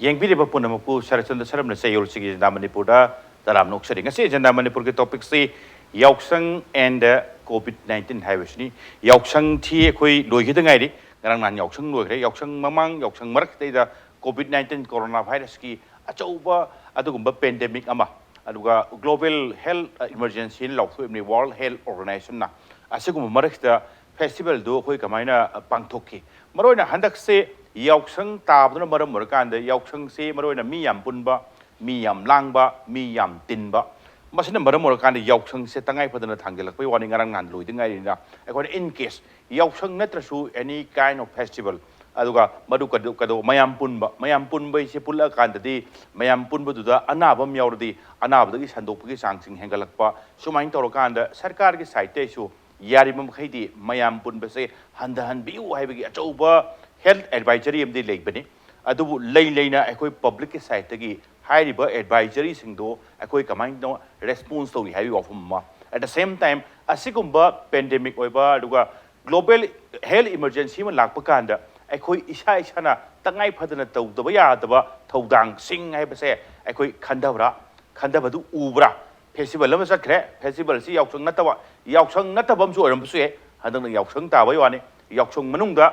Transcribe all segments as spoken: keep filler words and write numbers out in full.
ꯌꯦꯡꯕꯤꯔꯤꯕ ꯄꯨꯝꯅꯃꯛꯄꯨ ꯁꯔꯠꯆꯟꯗ꯭ꯔ ꯁꯔꯝꯅ ꯆꯌꯣꯜꯁꯤꯒꯤ ꯑꯦꯖꯦꯟꯗꯥ ꯃꯅꯤꯄꯨꯔꯗ ꯇꯔꯥꯝꯅ ꯑꯣꯛꯆꯔꯤ꯫ ꯉꯁꯤ ꯑꯦꯖꯦꯟꯗꯥ ꯃꯅꯤꯄꯨꯔꯒꯤ ꯇꯣꯄꯤꯛꯁꯤ ꯌꯥꯎꯁꯪ ꯑꯦꯟ ꯗ ꯀꯣꯚꯤꯗ ꯅꯥꯏꯟꯇꯤꯟ ꯍꯥꯏꯕꯁꯤꯅꯤ꯫ ꯌꯥꯎꯁꯪ ꯊꯤ ꯑꯩꯈꯣꯏ ꯂꯣꯏꯈꯤꯗ ꯉꯥꯏꯔꯤ꯫ ꯉꯔꯥꯡ ꯅꯍꯥꯟ ꯌꯥꯎꯁꯪ ꯂꯣꯏꯈ꯭ꯔꯦ꯫ ꯌꯥꯎꯁꯪ ꯃꯃꯥꯡ, ꯌꯥꯎꯁꯪ ꯃꯔꯛꯁꯤꯗꯩꯗ ꯀꯣꯚꯤꯗ ꯅꯥꯏꯟꯇꯤꯟ ꯀꯣꯔꯣꯅꯥ ꯚꯥꯏꯔꯁꯀꯤ ꯑꯆꯧꯕ ꯑꯗꯨꯒꯨꯝꯕ ꯄꯦꯟꯗꯦꯃꯤꯛ ꯑꯃ, ꯑꯗꯨꯒ ꯒ꯭ꯂꯣꯕꯦꯜ ꯍꯦꯜꯊ ꯏꯃꯔꯖꯦꯟꯁꯤꯅ ꯂꯥꯎꯊꯣꯛꯏꯕꯅꯤ, ꯋꯥꯔꯜꯗ ꯍꯦꯜꯊ ꯑꯣꯔꯒꯅꯥꯏꯖꯦꯁꯟꯅ꯫ ꯑꯁꯤꯒꯨꯝꯕ ꯃꯔꯛꯁꯤꯗ ꯐꯦꯁꯇꯤꯚꯦꯜꯗꯨ ꯑꯩꯈꯣꯏ ꯀꯃꯥꯏꯅ ꯄꯥꯡꯊꯣꯛꯈꯤ? ꯃꯔꯨꯑꯣꯏꯅ ꯍꯟꯗꯛꯁꯦ ꯌꯥꯎꯁꯪ ꯇꯥꯕꯗꯨꯅ ꯃꯔꯝ ꯑꯣꯏꯔꯀꯥꯟꯗ ꯌꯥꯎꯁꯪꯁꯦ ꯃꯔꯨꯑꯣꯏꯅ ꯃꯤ ꯌꯥꯝ ꯄꯨꯟꯕ, ꯃꯤ ꯌꯥꯝ ꯂꯥꯡꯕ, ꯃꯤ ꯌꯥꯝ ꯇꯤꯟꯕ, ꯃꯁꯤꯅ ꯃꯔꯝ ꯑꯣꯏꯔꯀꯥꯟꯗ ꯌꯥꯎꯁꯪꯁꯦ ꯇꯉꯥꯏ ꯐꯗꯅ ꯊꯥꯡꯒꯠꯂꯛꯄꯩ ꯋꯥꯅꯤ꯫ ꯉꯔꯥꯡ ꯅꯍꯥꯟ ꯂꯣꯏꯗ ꯉꯥꯏꯔꯤꯅ ꯑꯩꯈꯣꯏꯅ, in case ꯌꯥꯎꯁꯪ ꯅꯠꯇ꯭ꯔꯁꯨ any kind of festival, ꯑꯗꯨꯒ ꯃꯗꯨ ꯀꯗꯧ-, ꯀꯗꯧ-, ꯃꯌꯥꯝ ꯄꯨꯟꯕ, ꯃꯌꯥꯝ ꯄꯨꯟꯕꯩꯁꯦ ꯄꯨꯜꯂꯛꯑꯀꯥꯟꯗꯗꯤ ꯃꯌꯥꯝ ꯄꯨꯟꯕꯗꯨꯗ ꯑꯅꯥꯕ ꯑꯃ ꯌꯥꯎꯔꯗꯤ ꯑꯅꯥꯕꯗꯒꯤ ꯁꯟꯗꯣꯛꯄꯒꯤ ꯆꯥꯡꯁꯤꯡ ꯍꯦꯟꯒꯠꯂꯛꯄ, ꯁꯨꯃꯥꯏꯅ ꯇꯧꯔꯀꯥꯟꯗ ꯁꯔꯀꯥꯔꯒꯤ ꯁꯥꯏꯠꯇꯩꯁꯨ ꯌꯥꯔꯤꯕ ꯃꯈꯩꯗꯤ ꯃꯌꯥꯝ ꯄꯨꯟꯕꯁꯦ ꯍꯟꯊꯍꯟꯕꯤꯌꯨ ꯍꯥꯏꯕꯒꯤ ꯑꯆꯧꯕ ꯍꯦꯜꯊ ꯑꯦꯗꯚꯥꯏꯖꯔꯤ ꯑꯃꯗꯤ ꯂꯩꯕꯅꯤ꯫ ꯑꯗꯨꯕꯨ ꯂꯩ ꯂꯩꯅ ꯑꯩꯈꯣꯏ ꯄꯕ꯭ꯂꯤꯛꯀꯤ ꯁꯥꯏꯠꯇꯒꯤ ꯍꯥꯏꯔꯤꯕ ꯑꯦꯗꯚꯥꯏꯖꯔꯤꯁꯤꯡꯗꯣ ꯑꯩꯈꯣꯏ ꯀꯃꯥꯏꯅ ꯇꯧꯅ ꯔꯦꯁꯄꯣꯟꯁ ꯇꯧꯔꯤ ꯍꯥꯏꯕꯒꯤ ꯋꯥꯐꯝ ꯑꯃ, at the same time ꯑꯁꯤꯒꯨꯝꯕ ꯄꯦꯟꯗꯦꯃꯤꯛ ꯑꯣꯏꯕ ꯑꯗꯨꯒ ꯒ꯭ꯂꯣꯕꯦꯜ ꯍꯦꯜꯊ ꯏꯃꯔꯖꯦꯟꯁꯤ ꯑꯃ ꯂꯥꯛꯄ ꯀꯥꯟꯗ ꯑꯩꯈꯣꯏ ꯏꯁꯥ ꯏꯁꯥꯅ ꯇꯉꯥꯏ ꯐꯗꯅ ꯇꯧꯗꯕ ꯌꯥꯗꯕ ꯊꯧꯗꯥꯡꯁꯤꯡ ꯍꯥꯏꯕꯁꯦ ꯑꯩꯈꯣꯏ ꯈꯟꯊꯕ꯭ꯔꯥ? ꯈꯟꯊꯕꯗꯨ ꯎꯕ꯭ꯔꯥ? ꯐꯦꯁꯇꯤꯚꯦꯜ ꯑꯃ ꯆꯠꯈ꯭ꯔꯦ, ꯐꯦꯁꯇꯤꯚꯦꯜꯁꯤ ꯌꯥꯎꯁꯪ ꯅꯠꯇꯕ, ꯌꯥꯎꯁꯪ ꯅꯠꯇꯕ ꯑꯃꯁꯨ ꯑꯣꯏꯔꯝꯕꯁꯨ ꯌꯥꯏ꯫ ꯍꯟꯗꯛꯅ ꯌꯥꯎꯁꯪ ꯇꯥꯕꯩ ꯋꯥꯅꯤ꯫ ꯌꯥꯎꯁꯪ ꯃꯅꯨꯡꯗ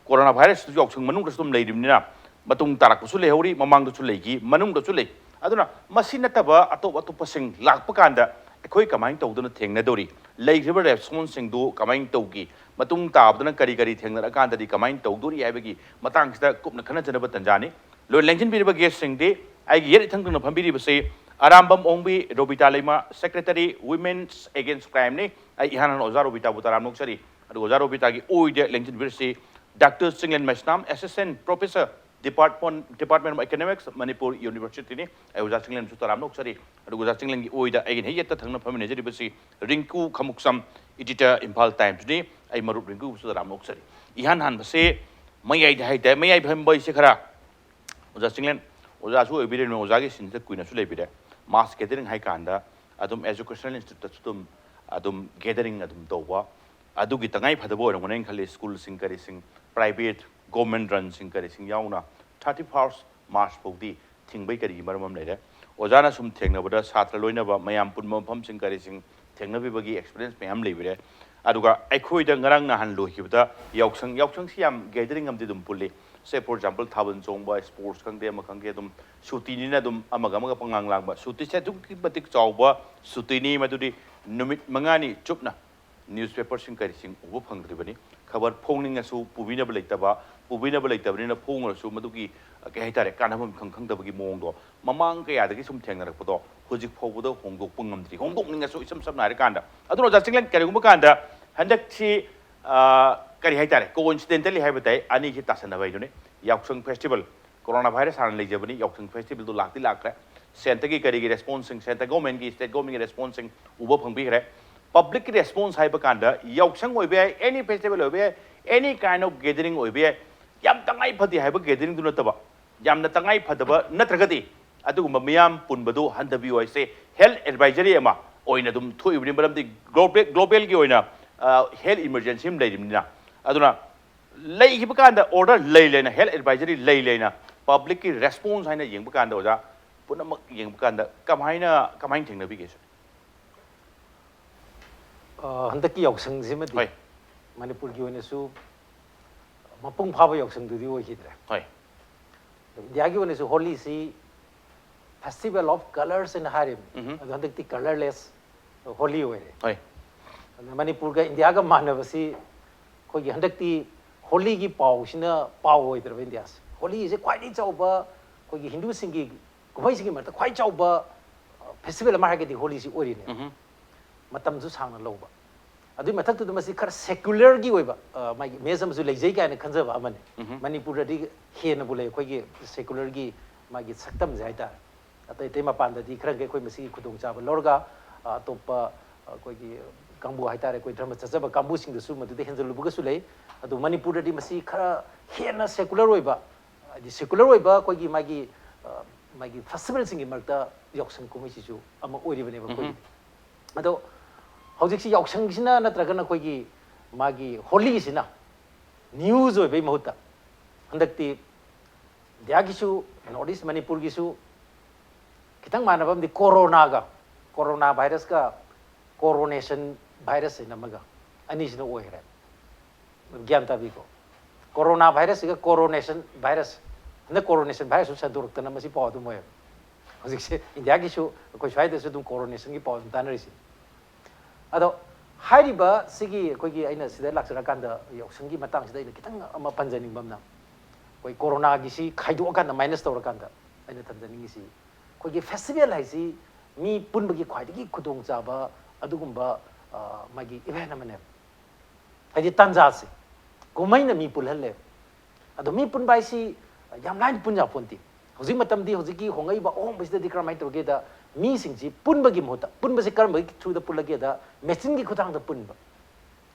ꯀꯣꯔꯣꯅꯥ ꯚꯥꯏꯔꯁꯇꯨꯁꯨ ꯌꯥꯎꯁꯪ ꯃꯅꯨꯡꯗꯁꯨ ꯑꯗꯨꯝ ꯂꯩꯔꯤꯕꯅꯤꯅ ꯃꯇꯨꯡ ꯇꯥꯔꯛꯄꯁꯨ ꯂꯩꯍꯧꯔꯤ, ꯃꯃꯥꯡꯗꯁꯨ ꯂꯩꯈꯤ, ꯃꯅꯨꯡꯗꯁꯨ ꯂꯩ꯫ ꯑꯗꯨꯅ ꯃꯁꯤ ꯅꯠꯇꯕ ꯑꯇꯣꯞ ꯑꯇꯣꯞꯄꯁꯤꯡ ꯂꯥꯛꯄ ꯀꯥꯟꯗ ꯑꯩꯈꯣꯏ ꯀꯃꯥꯏꯅ ꯇꯧꯗꯨꯅ ꯊꯦꯡꯅꯗꯧꯔꯤ? ꯂꯩꯈ꯭ꯔꯤꯕ ꯔꯦꯁꯄꯣꯟꯁꯁꯤꯡꯗꯨ ꯀꯃꯥꯏꯅ ꯇꯧꯈꯤ? ꯃꯇꯨꯡ ꯇꯥꯕꯗꯅ ꯀꯔꯤ ꯀꯔꯤ ꯊꯦꯡꯅꯔꯀꯥꯟꯗꯗꯤ ꯀꯃꯥꯏꯅ ꯇꯧꯗꯣꯔꯤ ꯍꯥꯏꯕꯒꯤ ꯃꯇꯥꯡꯁꯤꯗ ꯀꯨꯞꯅ ꯈꯟꯅꯖꯅꯕ ꯇꯟꯖꯥꯅꯤ꯫ ꯂꯣꯏ ꯂꯦꯡꯁꯤꯟꯕꯤꯔꯤꯕ ꯒꯦꯁꯁꯤꯡꯗꯤ ꯑꯩꯒꯤ ꯌꯦꯠ ꯏꯊꯪ ꯊꯪꯅ ꯐꯝꯕꯤꯔꯤꯕꯁꯤ ꯑꯔꯥꯝꯕꯝ ꯑꯣꯡꯕꯤ ꯔꯣꯕꯤꯇꯥ ꯂꯩꯃ, Secretary Women's Against Crimeꯅꯤ꯫ ꯑꯩ ꯏꯍꯥꯟ ꯍꯥꯟꯅ ꯑꯣꯖꯥ ꯔꯣꯕꯤꯇꯥꯕꯨ ꯇꯔꯥꯝꯅ ꯑꯣꯛꯆꯔꯤ꯫ ꯑꯗꯨꯒ ꯑꯣꯖꯥ ꯔꯣꯕꯤꯇꯥꯒꯤ ꯑꯣꯏꯗ ꯂꯦꯡꯁꯤꯟꯕꯤꯔꯤꯁꯤ doctor Chinglen Meisnam, Assistant Professor, Department, Department of Economics, Manipur Universityꯅꯤ꯫ ꯑꯩ ꯑꯣꯖꯥ ꯆꯤꯡꯂꯦꯟꯁꯨ ꯇꯔꯥꯝꯅ ꯑꯣꯛꯆꯔꯤ꯫ ꯑꯗꯨꯒ ꯑꯣꯖꯥ ꯆꯤꯡꯂꯦꯟꯒꯤ ꯑꯣꯏꯗ ꯑꯩꯒꯤ ꯍꯦꯛ ꯌꯦꯠꯇ ꯊꯪꯅ ꯐꯝꯃꯤꯟꯅꯖꯔꯤꯕꯁꯤ ꯔꯤꯡꯀꯨ ꯈꯃꯨꯛꯁꯝ, Editor, Imphal Timesꯅꯤ꯫ ꯑꯩ ꯃꯔꯨꯞ ꯔꯤꯡꯀꯨꯕꯨꯁꯨ ꯇꯔꯥꯝꯅ ꯑꯣꯛꯆꯔꯤ꯫ ꯏꯍꯥꯟ ꯍꯥꯟꯕꯁꯦ ꯃꯌꯥꯏꯗ ꯍꯥꯏꯇꯥꯔꯦ, ꯃꯌꯥꯏ ꯐꯝꯕ ꯑꯩꯁꯦ ꯈꯔ ꯑꯣꯖꯥ ꯆꯤꯡꯂꯦꯟ, ꯑꯣꯖꯥꯁꯨ ꯑꯣꯏꯕꯤꯔꯦ, ꯑꯣꯖꯥꯒꯤ ꯁꯤꯟꯁꯤꯗ ꯀꯨꯏꯅꯁꯨ ꯂꯩꯕꯤꯔꯦ꯫ Mass gathering ꯍꯥꯏ ꯀꯥꯟꯗ ꯑꯗꯨꯝ educational instituteꯇꯁꯨ ꯑꯗꯨꯝ, ꯑꯗꯨꯝ gathering ꯑꯗꯨꯝ ꯇꯧꯕ, ꯑꯗꯨꯒꯤ ꯇꯉꯥꯏ ꯐꯗꯕ ꯑꯣꯏꯔꯝꯒꯅꯦꯅ ꯈꯜꯂꯤ꯫ ꯁ꯭ꯀꯨꯜꯁꯤꯡ ꯀꯔꯤꯁꯤꯡ, private, government runꯁꯤꯡ ꯀꯔꯤꯁꯤꯡ ꯌꯥꯎꯅ thirty first ꯃꯥꯔꯆ ꯐꯥꯎꯗꯤ ꯊꯤꯡꯕꯩ ꯀꯔꯤꯒꯤ ꯃꯔꯝ ꯑꯃ ꯂꯩꯔꯦ? ꯑꯣꯖꯥꯅ ꯁꯨꯝ ꯊꯦꯡꯅꯕꯗ ꯁꯥꯇ꯭ꯔ ꯂꯣꯏꯅꯕ ꯃꯌꯥꯝ ꯄꯨꯟꯕ ꯃꯐꯝꯁꯤꯡ ꯀꯔꯤꯁꯤꯡ ꯊꯦꯡꯅꯕꯤꯕꯒꯤ ꯑꯦꯛꯁꯄꯤꯔꯤꯌꯦꯟꯁ ꯃꯌꯥꯝ ꯂꯩꯕꯤꯔꯦ꯫ ꯑꯗꯨꯒ ꯑꯩꯈꯣꯏꯗ ꯉꯔꯥꯡ ꯅꯍꯥꯟ ꯂꯣꯏꯈꯤꯕꯗ ꯌꯥꯎꯁꯪ, ꯌꯥꯎꯁꯪꯁꯤ ꯌꯥꯝ ꯒꯦꯗꯔꯤꯡ ꯑꯃꯗꯤ ꯑꯗꯨꯝ ꯄꯨꯜꯂꯤ꯫ ꯁꯦ, ꯐꯣꯔ ꯑꯦꯛꯖꯥꯝꯄꯜ, ꯊꯥꯕꯜ ꯆꯣꯡꯕ, ꯁ꯭ꯄꯣꯔꯠꯁ ꯈꯪꯗꯦ, ꯑꯃ ꯈꯪꯗꯦ, ꯑꯗꯨꯝ ꯁꯨꯇꯤꯅꯤꯅ ꯑꯗꯨꯝ ꯑꯃꯒ ꯑꯃꯒ ꯄꯪꯂꯥꯡ ꯂꯥꯡꯕ꯫ ꯁꯨꯇꯤꯁꯦ ꯑꯗꯨꯛꯀꯤ ꯃꯇꯤꯛ ꯆꯥꯎꯕ ꯁꯨꯇꯤꯅꯤ, ꯃꯗꯨꯗꯤ ꯅꯨꯃꯤꯠ ꯃꯉꯥꯅꯤ ꯆꯨꯞꯅ ꯅ꯭ꯌꯨꯁꯄꯦꯄꯔꯁꯤꯡ ꯀꯔꯤꯁꯤꯡ ꯎꯕ ꯐꯪꯗ꯭ꯔꯤꯕꯅꯤ꯫ ꯈꯕꯔ ꯐꯣꯡꯅꯤꯡꯉꯁꯨ ꯄꯨꯕꯤꯅꯕ ꯂꯩꯇꯕ, ꯄꯨꯕꯤꯅꯕ ꯂꯩꯇꯕꯅꯤꯅ ꯐꯣꯡꯉꯨꯔꯁꯨ ꯃꯗꯨꯒꯤ, ꯑ, ꯀꯩ ꯍꯥꯏꯇꯥꯔꯦ, ꯀꯥꯟꯅꯐꯝ ꯏꯈꯪ ꯈꯪꯗꯕꯒꯤ ꯃꯑꯣꯡꯗꯣ ꯃꯃꯥꯡ ꯀꯌꯥꯗꯒꯤ ꯁꯨꯝ ꯊꯦꯡꯅꯔꯛꯄꯗꯣ ꯍꯧꯖꯤꯛ ꯐꯥꯎꯕꯗ ꯍꯣꯡꯗꯣꯛꯄ ꯉꯝꯗ꯭ꯔꯤ꯫ ꯍꯣꯡꯗꯣꯛꯅꯤꯡꯉꯁꯨ, ꯏꯁꯝ ꯁꯝꯅ ꯍꯥꯏꯔꯀꯥꯟꯗ, ꯑꯗꯨꯅ ꯑꯣꯖꯥ ꯆꯤꯡꯂꯦꯟ, ꯀꯔꯤꯒꯨꯝꯕ ꯀꯥꯟꯗ ꯍꯟꯗꯛꯁꯤ, ꯑ, ꯀꯔꯤ ꯍꯥꯏꯇꯥꯔꯦ, ꯀꯣꯏꯟꯁꯤꯗꯦꯟꯇꯦꯜꯂꯤ ꯍꯥꯏꯕ ꯇꯥꯏ, ꯑꯅꯤꯁꯤ ꯇꯥꯁꯟꯅꯕ ꯍꯥꯏꯗꯨꯅꯤ꯫ ꯌꯥꯎꯁꯪ ꯐꯦꯁꯇꯤꯚꯦꯜ, ꯀꯣꯔꯣꯅꯥ ꯚꯥꯏꯔꯁ ꯍꯥꯟꯅ ꯂꯩꯖꯕꯅꯤ, ꯌꯥꯎꯁꯪ ꯐꯦꯁꯇꯤꯚꯦꯜꯗꯨ ꯂꯥꯛꯇꯤ ꯂꯥꯛꯈ꯭ꯔꯦ꯫ ꯁꯦꯟꯇꯔꯒꯤ ꯀꯔꯤꯒꯤ ꯔꯦꯁꯄꯣꯟꯁꯁꯤꯡ, ꯁꯦꯟꯇꯔ ꯒꯣꯔꯃꯦꯟꯒꯤ, ꯁ꯭ꯇꯦꯠ ꯒꯣꯔꯃꯦꯟꯒꯤ ꯔꯦꯁꯄꯣꯟꯁꯁꯤꯡ ꯎꯕ ꯐꯪꯕꯤꯈ꯭ꯔꯦ꯫ ꯄꯕ꯭ꯂꯤꯛꯀꯤ ꯔꯦꯁꯄꯣꯟꯁ ꯍꯥꯏꯕ ꯀꯥꯟꯗ ꯌꯥꯎꯁꯪ ꯑꯣꯏꯕ ꯌꯥꯏ, ꯑꯦꯅꯤ ꯐꯦꯁꯇꯤꯚꯦꯜ ꯑꯣꯏꯕ ꯌꯥꯏ, ꯑꯦꯅꯤ ꯀꯥꯏꯟ ꯑꯣꯐ ꯒꯦꯗꯔꯤꯡ ꯑꯣꯏꯕ ꯌꯥꯏ, ꯌꯥꯝ ꯇꯉꯥꯏ ꯐꯗꯦ ꯍꯥꯏꯕ ꯒꯦꯗꯔꯤꯡꯗꯨ ꯅꯠꯇꯕ, ꯌꯥꯝꯅ ꯇꯉꯥꯏ ꯐꯗꯕ ꯅꯠꯇ꯭ꯔꯒꯗꯤ ꯑꯗꯨꯒꯨꯝꯕ ꯃꯤꯌꯥꯝ ꯄꯨꯟꯕꯗꯨ ꯍꯟꯊꯕꯤꯌꯨ ꯍꯥꯏꯁꯦ ꯍꯦꯜꯊ ꯑꯦꯗꯚꯥꯏꯖꯔꯤ ꯑꯃ ꯑꯣꯏꯅ ꯑꯗꯨꯝ ꯊꯣꯛꯏꯕꯅꯤ꯫ ꯃꯔꯝꯗꯤ ꯒ꯭ꯂꯣꯕꯦꯜ, ꯒ꯭ꯂꯣꯕꯦꯜꯒꯤ ꯑꯣꯏꯅ, ꯑ, ꯍꯦꯜꯊ ꯏꯃꯔꯖꯦꯟꯁꯤ ꯑꯃ ꯂꯩꯔꯤꯕꯅꯤꯅ꯫ ꯑꯗꯨꯅ ꯂꯩꯈꯤꯕ ꯀꯥꯟꯗ ꯑꯣꯔꯗꯔ ꯂꯩ ꯂꯩꯅ, ꯍꯦꯜꯊ ꯑꯦꯗꯚꯥꯏꯖꯔꯤ ꯂꯩ ꯂꯩꯅ, ꯄꯕ꯭ꯂꯤꯛꯀꯤ ꯔꯦꯁꯄꯣꯟꯁ ꯍꯥꯏꯅ ꯌꯦꯡꯕ ꯀꯥꯟꯗ, ꯑꯣꯖꯥ, ꯄꯨꯝꯅꯃꯛ ꯌꯦꯡꯕ ꯀꯥꯟꯗ ꯀꯃꯥꯏꯅ, ꯀꯃꯥꯏꯅ ꯊꯦꯡꯅꯕꯤꯒꯦ ꯁꯤꯅꯤ? ꯑ, ꯍꯟꯗꯛꯀꯤ ꯌꯥꯎꯁꯪꯁꯤꯃꯗꯤ ꯍꯣꯏ꯫ ꯃꯅꯤꯄꯨꯔꯒꯤ ꯑꯣꯏꯅꯁꯨ ꯃꯄꯨꯡ ꯐꯥꯕ ꯌꯥꯎꯁꯪꯗꯨꯗꯤ ꯑꯣꯏꯈꯤꯗ꯭ꯔꯦ꯫ ꯍꯣꯏ꯫ ꯏꯟꯗꯤꯌꯥꯒꯤ ꯑꯣꯏꯅꯁꯨ ꯍꯣꯂꯤꯁꯤ ꯐꯦꯁꯇꯤꯚꯦꯜ ꯑꯣꯐ ꯀꯂꯔꯁ ꯍꯥꯏꯅ ꯍꯥꯏꯔꯤꯕꯅꯤ꯫ ꯎꯝꯍꯨꯝ꯫ ꯑꯗꯣ ꯍꯟꯗꯛꯇꯤ ꯀꯂꯔꯂꯦꯁ ꯍꯣꯂꯤ ꯑꯣꯏꯔꯦ꯫ ꯍꯣꯏ꯫ ꯑꯗꯨꯅ ꯃꯅꯤꯄꯨꯔꯒ ꯏꯟꯗꯤꯌꯥꯒ ꯃꯥꯟꯅꯕꯁꯤ ꯑꯩꯈꯣꯏꯒꯤ ꯍꯟꯗꯛꯇꯤ ꯍꯣꯂꯤꯒꯤ ꯄꯥꯎꯁꯤꯅ ꯄꯥꯎ ꯑꯣꯏꯗ꯭ꯔꯕ ꯏꯟꯗꯤꯌꯥꯁꯦ꯫ ꯍꯣꯂꯤꯁꯦ ꯈ꯭ꯋꯥꯏꯗꯒꯤ ꯆꯥꯎꯕ ꯑꯩꯈꯣꯏꯒꯤ ꯍꯤꯟꯗꯨꯁꯤꯡꯒꯤ ꯀꯨꯝꯍꯩꯁꯤꯡꯒꯤ ꯃꯔꯛꯇ ꯈ꯭ꯋꯥꯏ ꯆꯥꯎꯕ, ꯑ, ꯐꯦꯁꯇꯤꯚꯦꯜ ꯑꯃ ꯍꯥꯏꯔꯒꯗꯤ ꯍꯣꯂꯤꯁꯤ ꯑꯣꯏꯔꯤꯅꯦ꯫ ꯎꯝꯍꯨꯝ꯫ ꯃꯇꯝꯁꯨ ꯁꯥꯡꯅ ꯂꯧꯕ꯫ ꯑꯗꯨꯒꯤ ꯃꯊꯛꯇꯨꯗ ꯃꯁꯤ ꯈꯔ ꯁꯦꯀꯨꯂꯔꯒꯤ ꯑꯣꯏꯕ, ꯑ, ꯃꯥꯒꯤ ꯏꯃꯦꯖ ꯑꯃꯁꯨ ꯂꯩꯖꯩ ꯀꯥꯏꯅ ꯈꯟꯖꯕ ꯑꯃꯅꯤ꯫ ꯎꯝꯍꯨꯝ꯫ ꯃꯅꯤꯄꯨꯔꯗꯗꯤ ꯍꯦꯟꯅꯕꯨ ꯂꯩ ꯑꯩꯈꯣꯏꯒꯤ ꯁꯦꯀꯨꯂꯔꯒꯤ ꯃꯥꯒꯤ ꯁꯛꯇꯝꯁꯦ ꯍꯥꯏꯇꯥꯔꯦ꯫ ꯑꯇꯩ ꯑꯇꯩ ꯃꯄꯥꯟꯗꯗꯤ ꯈꯔ ꯃꯈꯩ ꯑꯩꯈꯣꯏ ꯃꯁꯤꯒꯤ ꯈꯨꯗꯣꯡꯆꯥꯕ ꯂꯧꯔꯒ, ꯑ, ꯑꯇꯣꯞꯄ, ꯑ, ꯑꯩꯈꯣꯏꯒꯤ ꯀꯥꯡꯕꯨ ꯍꯥꯏꯇꯥꯔꯦ, ꯑꯩꯈꯣꯏ ꯙꯔꯃ ꯆꯠꯆꯕ ꯀꯥꯡꯕꯨꯁꯤꯡꯗꯁꯨ ꯃꯗꯨꯗ ꯍꯦꯟꯖꯜꯂꯨꯕꯒꯁꯨ ꯂꯩ꯫ ꯑꯗꯨ ꯃꯅꯤꯄꯨꯔꯗꯗꯤ ꯃꯁꯤ ꯈꯔ ꯍꯦꯟꯅ ꯁꯦꯀꯨꯂꯔ ꯑꯣꯏꯕ, ꯍꯥꯏꯗꯤ ꯁꯦꯀꯨꯂꯔ ꯑꯣꯏꯕ ꯑꯩꯈꯣꯏꯒꯤ ꯃꯥꯒꯤ, ꯑ, ꯃꯥꯒꯤ ꯐꯦꯁꯇꯤꯚꯦꯜꯁꯤꯡꯒꯤ ꯃꯔꯛꯇ ꯌꯥꯎꯁꯪ ꯀꯨꯝꯍꯩꯁꯤꯁꯨ ꯑꯃ ꯑꯣꯏꯔꯤꯕꯅꯦꯕ ꯑꯩꯈꯣꯏꯒꯤꯗꯤ꯫ ꯑꯗꯣ ꯍꯧꯖꯤꯛꯁꯤ ꯌꯥꯎꯁꯪꯁꯤꯅ ꯅꯠꯇ꯭ꯔꯒꯅ ꯑꯩꯈꯣꯏꯒꯤ ꯃꯥꯒꯤ ꯍꯣꯂꯤꯁꯤꯅ ꯅ꯭ꯌꯨꯁ ꯑꯣꯏꯕꯩ ꯃꯍꯨꯠꯇ ꯍꯟꯗꯛꯇꯤ ꯏꯟꯗꯤꯌꯥꯒꯤꯁꯨ, ꯅꯣꯔꯠ ꯏꯁ ꯃꯅꯤꯄꯨꯔꯒꯤꯁꯨ ꯈꯤꯇꯪ ꯃꯥꯟꯅꯕ ꯑꯃꯗꯤ ꯀꯣꯔꯣꯅꯥꯒ, ꯀꯣꯔꯣꯅꯥ ꯚꯥꯏꯔꯁꯀ ꯀꯣꯔꯣꯅꯦꯁꯟ ꯚꯥꯏꯔꯁ ꯍꯥꯏꯅ ꯑꯃꯒ, ꯑꯅꯤꯁꯤꯅ ꯑꯣꯏꯈ꯭ꯔꯦ꯫ ꯒ꯭ꯌꯥꯟ ꯇꯥꯕꯤꯀꯣ? ꯀꯣꯔꯣꯅꯥ ꯚꯥꯏꯔꯁꯁꯤꯒ ꯀꯣꯔꯣꯅꯦꯁꯟ ꯚꯥꯏꯔꯁ, ꯍꯟꯗꯛ ꯀꯣꯔꯣꯅꯦꯁꯟ ꯚꯥꯏꯔꯁꯁꯨ ꯁꯟꯗꯣꯔꯛꯇꯅ ꯃꯁꯤ ꯄꯥꯎ ꯑꯗꯨꯝ ꯑꯣꯏꯌꯦꯕ꯫ ꯍꯧꯖꯤꯛꯁꯦ ꯏꯟꯗꯤꯌꯥꯒꯤꯁꯨ ꯑꯩꯈꯣꯏ ꯁ꯭ꯋꯥꯏꯗꯁꯨ ꯑꯗꯨꯝ ꯀꯣꯔꯣꯅꯦꯁꯟꯒꯤ ꯄꯥꯎ ꯑꯗꯨꯝ ꯇꯥꯟꯅꯔꯤꯁꯤ꯫ ꯑꯗꯣ ꯍꯥꯏꯔꯤꯕ ꯁꯤꯒꯤ ꯑꯩꯈꯣꯏꯒꯤ, ꯑꯩꯅ ꯁꯤꯗ ꯂꯥꯛꯆꯔꯀꯥꯟꯗ ꯌꯥꯎꯁꯪꯒꯤ ꯃꯇꯥꯡꯁꯤꯗ ꯑꯩꯅ ꯈꯤꯇꯪ ꯑꯃ ꯄꯟꯖꯅꯤꯡꯕ ꯑꯃꯅ, ꯑꯩꯈꯣꯏ ꯀꯣꯔꯣꯅꯥꯒꯤꯁꯤ ꯈꯥꯏꯗꯣꯛꯑꯀꯥꯟꯗ, ꯃꯥꯏꯅꯁ ꯇꯧꯔꯀꯥꯟꯗ ꯑꯩꯅ ꯊꯝꯖꯅꯤꯡꯉꯤꯁꯤ, ꯑꯩꯈꯣꯏꯒꯤ ꯐꯦꯁꯇꯤꯚꯦꯜ ꯍꯥꯏꯁꯤ ꯃꯤ ꯄꯨꯟꯕꯒꯤ ꯈ꯭ꯋꯥꯏꯗꯒꯤ ꯈꯨꯗꯣꯡꯆꯥꯕ ꯑꯗꯨꯒꯨꯝꯕ, ꯑ, ꯃꯥꯒꯤ ꯏꯚꯦꯟ ꯑꯃꯅꯦꯕ꯫ ꯍꯥꯏꯗꯤ ꯇꯥꯟꯖꯥꯁꯦ ꯀꯨꯝꯍꯩꯅ ꯃꯤ ꯄꯨꯜꯍꯜꯂꯦꯕ꯫ ꯑꯗꯣ ꯃꯤ ꯄꯨꯟꯕ ꯍꯥꯏꯁꯤ ꯌꯥꯝ ꯂꯥꯏꯅ ꯄꯨꯟ ꯌꯥꯄꯣꯟꯇꯦ꯫ ꯍꯧꯖꯤꯛ ꯃꯇꯝꯗꯤ, ꯍꯧꯖꯤꯛꯀꯤ ꯍꯣꯡꯉꯛꯏꯕ ꯑꯍꯣꯡꯕꯁꯤꯗꯗꯤ ꯀꯔꯝꯍꯥꯏꯅ ꯇꯧꯒꯦꯗ, ꯃꯤꯁꯤꯡꯁꯤ ꯄꯨꯟꯕꯒꯤ ꯃꯍꯨꯠꯇ, ꯄꯨꯟꯕꯁꯤ ꯀꯔꯝꯕꯒꯤ ꯊ꯭ꯔꯨꯗ ꯄꯨꯜꯂꯒꯦꯗ, ꯃꯦꯆꯤꯟꯒꯤ ꯈꯨꯠꯊꯥꯡꯗ ꯄꯨꯟꯕ꯫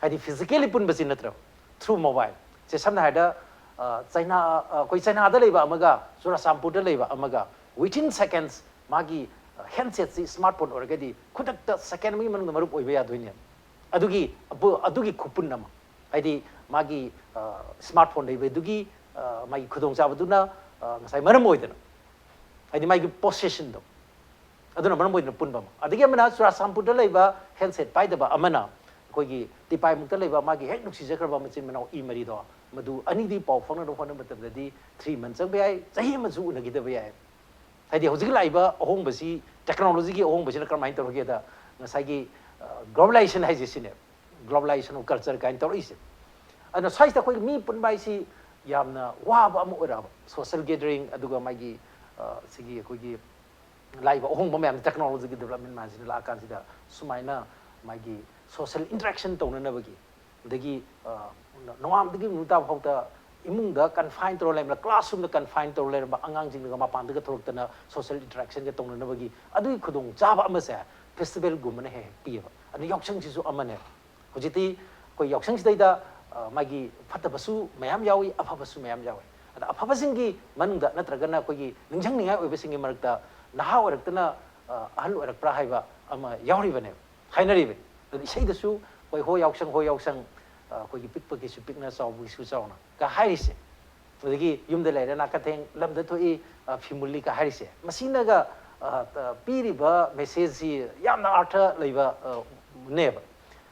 ꯍꯥꯏꯗꯤ ꯐꯤꯖꯤꯀꯦꯂꯤ ꯄꯨꯟꯕꯁꯤ ꯅꯠꯇ꯭ꯔꯕ, ꯊ꯭ꯔꯨ ꯃꯣꯕꯥꯏꯜ꯫ ꯁꯦ ꯁꯝꯅ ꯍꯥꯏꯔꯕꯗ, ꯑ, ꯆꯩꯅꯥ, ꯑ, ꯑꯩꯈꯣꯏ ꯆꯩꯅꯥꯗ ꯂꯩꯕ ꯑꯃꯒ ꯆꯨꯔꯥꯆꯥꯟꯄꯨꯔꯗ ꯂꯩꯕ ꯑꯃꯒ, within seconds ꯃꯥꯒꯤ, ꯑ, ꯍꯦꯟꯁꯦꯠꯁꯤ ꯁ꯭ꯃꯥꯔꯠ ꯐꯣꯟ ꯑꯣꯏꯔꯒꯗꯤ ꯈꯨꯗꯛꯇ ꯁꯦꯀꯦꯟ ꯑꯃꯒꯤ ꯃꯅꯨꯡꯗ ꯃꯔꯨꯞ ꯑꯣꯏꯕ ꯌꯥꯗꯣꯏꯅꯦ꯫ ꯑꯗꯨꯒꯤ ꯑꯄꯨ-, ꯑꯗꯨꯒꯤ ꯈꯨꯄꯨꯟ ꯑꯃ, ꯍꯥꯏꯗꯤ ꯃꯥꯒꯤ, ꯑ, ꯁ꯭ꯃꯥꯔꯠ ꯐꯣꯟ ꯂꯩꯕꯗꯨꯒꯤ, ꯑ, ꯃꯥꯒꯤ ꯈꯨꯗꯣꯡꯆꯥꯕꯗꯨꯅ, ꯑ, ꯉꯁꯥꯏ ꯃꯔꯝ ꯑꯣꯏꯗꯅ, ꯍꯥꯏꯗꯤ ꯃꯥꯒꯤ ꯄꯣꯁꯦꯁꯟꯗꯣ, ꯑꯗꯨꯅ ꯃꯔꯝ ꯑꯣꯏꯗꯨꯅ ꯄꯨꯟꯕ ꯑꯃ꯫ ꯑꯗꯒꯤ ꯑꯃꯅ ꯆꯨꯔꯥꯆꯥꯟꯄꯨꯔꯗ ꯂꯩꯕ ꯍꯦꯟꯁꯦꯠ ꯄꯥꯏꯗꯕ ꯑꯃꯅ ꯑꯩꯈꯣꯏꯒꯤ ꯇꯤꯄꯥꯏꯃꯨꯛꯇ ꯂꯩꯕ ꯃꯥꯒꯤ ꯍꯦꯛ ꯅꯨꯡꯁꯤꯖꯈ꯭ꯔꯕ ꯃꯆꯤꯟ ꯃꯅꯥꯎ ꯏ ꯃꯔꯤꯗꯣ, ꯃꯗꯨ ꯑꯅꯤꯗꯤ ꯄꯥꯎ ꯐꯥꯎꯅꯅꯕ ꯍꯣꯠꯅꯕ ꯃꯇꯝꯗꯗꯤ ꯊ꯭ꯔꯤ ꯃꯟ ꯆꯪꯕ ꯌꯥꯏ, ꯆꯍꯤ ꯑꯃꯁꯨ ꯎꯅꯈꯤꯗꯕ ꯌꯥꯏ꯫ ꯍꯥꯏꯗꯤ ꯍꯧꯖꯤꯛ ꯂꯥꯛꯏꯕ ꯑꯍꯣꯡꯕꯁꯤ, ꯇꯦꯛꯅꯣꯂꯣꯖꯤꯒꯤ ꯑꯍꯣꯡꯕꯁꯤꯅ ꯀꯔꯝꯍꯥꯏꯅ ꯇꯧꯔꯒꯦꯗ, ꯉꯁꯥꯏꯒꯤ, ꯑ, ꯒ꯭ꯂꯣꯕꯦꯂꯥꯏꯖꯦꯁꯟ ꯍꯥꯏꯁꯦ ꯁꯤꯅꯦ, ꯒ꯭ꯂꯣꯕꯦꯂꯥꯏꯖꯦꯁꯟ ꯑꯣꯐ ꯀꯜꯆꯔ ꯀꯥꯏꯅ ꯇꯧꯔꯛꯏꯁꯦ꯫ ꯑꯗꯨꯅ ꯁ꯭ꯋꯥꯏꯁꯤꯗ ꯑꯩꯈꯣꯏꯒꯤ ꯃꯤ ꯄꯨꯟꯕ ꯍꯥꯏꯁꯤ ꯌꯥꯝꯅ ꯋꯥꯕ ꯑꯃ ꯑꯣꯏꯔꯛꯑꯕ, ꯁꯣꯁꯦꯜ ꯒꯦꯗꯔꯤꯡ, ꯑꯗꯨꯒ ꯃꯥꯒꯤ, ꯑ, ꯁꯤꯒꯤ ꯑꯩꯈꯣꯏꯒꯤ ꯂꯥꯛꯏꯕ ꯑꯍꯣꯡꯕ ꯃꯌꯥꯝꯁꯦ, ꯇꯦꯛꯅꯣꯂꯣꯖꯤꯒꯤ ꯗꯤꯕꯂꯞꯃꯦꯟ ꯃꯌꯥꯝꯁꯤꯅ ꯂꯥꯛꯑꯀꯥꯟꯁꯤꯗ ꯁꯨꯃꯥꯏꯅ ꯃꯥꯒꯤ ꯁꯣꯁꯦꯜ ꯏꯟꯇꯔꯦꯛꯁꯟ ꯇꯧꯅꯅꯕꯒꯤ, ꯑꯗꯒꯤ, ꯑ, ꯅꯣꯡꯉꯥꯟꯕꯗꯒꯤ ꯅꯨꯃꯤꯠ ꯇꯥꯕ ꯐꯥꯎꯗ ꯏꯃꯨꯡꯗ ꯀꯟꯐꯥꯏꯟ ꯇꯧꯔ ꯂꯩꯕꯅ, ꯀ꯭ꯂꯥꯁꯔꯨꯝꯗ ꯀꯟꯐꯥꯏꯟ ꯇꯧꯔ ꯂꯩꯔꯝꯕ ꯑꯉꯥꯡꯁꯤꯡꯗꯨꯒ ꯃꯄꯥꯟꯗꯒ ꯊꯣꯛꯂꯛꯇꯅ ꯁꯣꯁꯦꯜ ꯏꯟꯇꯔꯦꯛꯁꯟꯒ ꯇꯧꯅꯅꯕꯒꯤ ꯑꯗꯨꯒꯤ ꯈꯨꯗꯣꯡꯆꯥꯕ ꯑꯃꯁꯦ ꯐꯦꯁꯇꯤꯚꯦꯜꯒꯨꯝꯕꯅ ꯍꯦꯛ ꯍꯦꯛ ꯄꯤꯌꯦꯕ꯫ ꯑꯗꯨ ꯌꯥꯎꯁꯪꯁꯤꯁꯨ ꯑꯃꯅꯦ꯫ ꯍꯧꯖꯤꯛꯇꯤ ꯑꯩꯈꯣꯏ ꯌꯥꯎꯁꯪꯁꯤꯗꯩꯗ, ꯑ, ꯃꯥꯒꯤ ꯐꯠꯇꯕꯁꯨ ꯃꯌꯥꯝ ꯌꯥꯎꯏ, ꯑꯐꯕꯁꯨ ꯃꯌꯥꯝ ꯌꯥꯎꯏ꯫ ꯑꯗ ꯑꯐꯕꯁꯤꯡꯒꯤ ꯃꯅꯨꯡꯗ ꯅꯠꯇ꯭ꯔꯒꯅ ꯑꯩꯈꯣꯏꯒꯤ ꯅꯤꯡꯁꯤꯡꯅꯤꯡꯉꯥꯏ ꯑꯣꯏꯕꯁꯤꯡꯒꯤ ꯃꯔꯛꯇ ꯅꯍꯥ ꯑꯣꯏꯔꯛꯇꯅ, ꯑ, ꯑꯍꯜ ꯑꯣꯏꯔꯛꯄ꯭ꯔꯥ ꯍꯥꯏꯕ ꯑꯃ ꯌꯥꯎꯔꯤꯕꯅꯦꯕ, ꯍꯥꯏꯅꯔꯤꯕꯅꯤ꯫ ꯑꯗꯨꯅ ꯏꯁꯩꯗꯁꯨ ꯑꯩꯈꯣꯏ "ꯍꯣ ꯌꯥꯎꯁꯪ, ꯍꯣ ꯌꯥꯎꯁꯪ, ꯑ, ꯑꯩꯈꯣꯏꯒꯤ ꯄꯤꯛꯄꯒꯤꯁꯨ ꯄꯤꯛꯅ, ꯆꯥꯎꯕꯒꯤꯁꯨ ꯆꯥꯎꯅ" ꯀ ꯍꯥꯏꯔꯤꯁꯦ꯫ ꯑꯗꯒꯤ ꯌꯨꯝꯗ ꯂꯩꯔꯦ ꯅꯥꯀꯊꯦꯡ, ꯂꯝꯗ ꯊꯣꯛꯏ, ꯑ, ꯐꯤꯃꯨꯜꯂꯤꯒ ꯍꯥꯏꯔꯤꯁꯦ, ꯃꯁꯤꯅꯒ, ꯑ, ꯑ, ꯄꯤꯔꯤꯕ message ꯁꯤ ꯌꯥꯝꯅ ꯑꯥꯔꯊ ꯂꯩꯕ, ꯑ, ꯅꯦꯕ꯫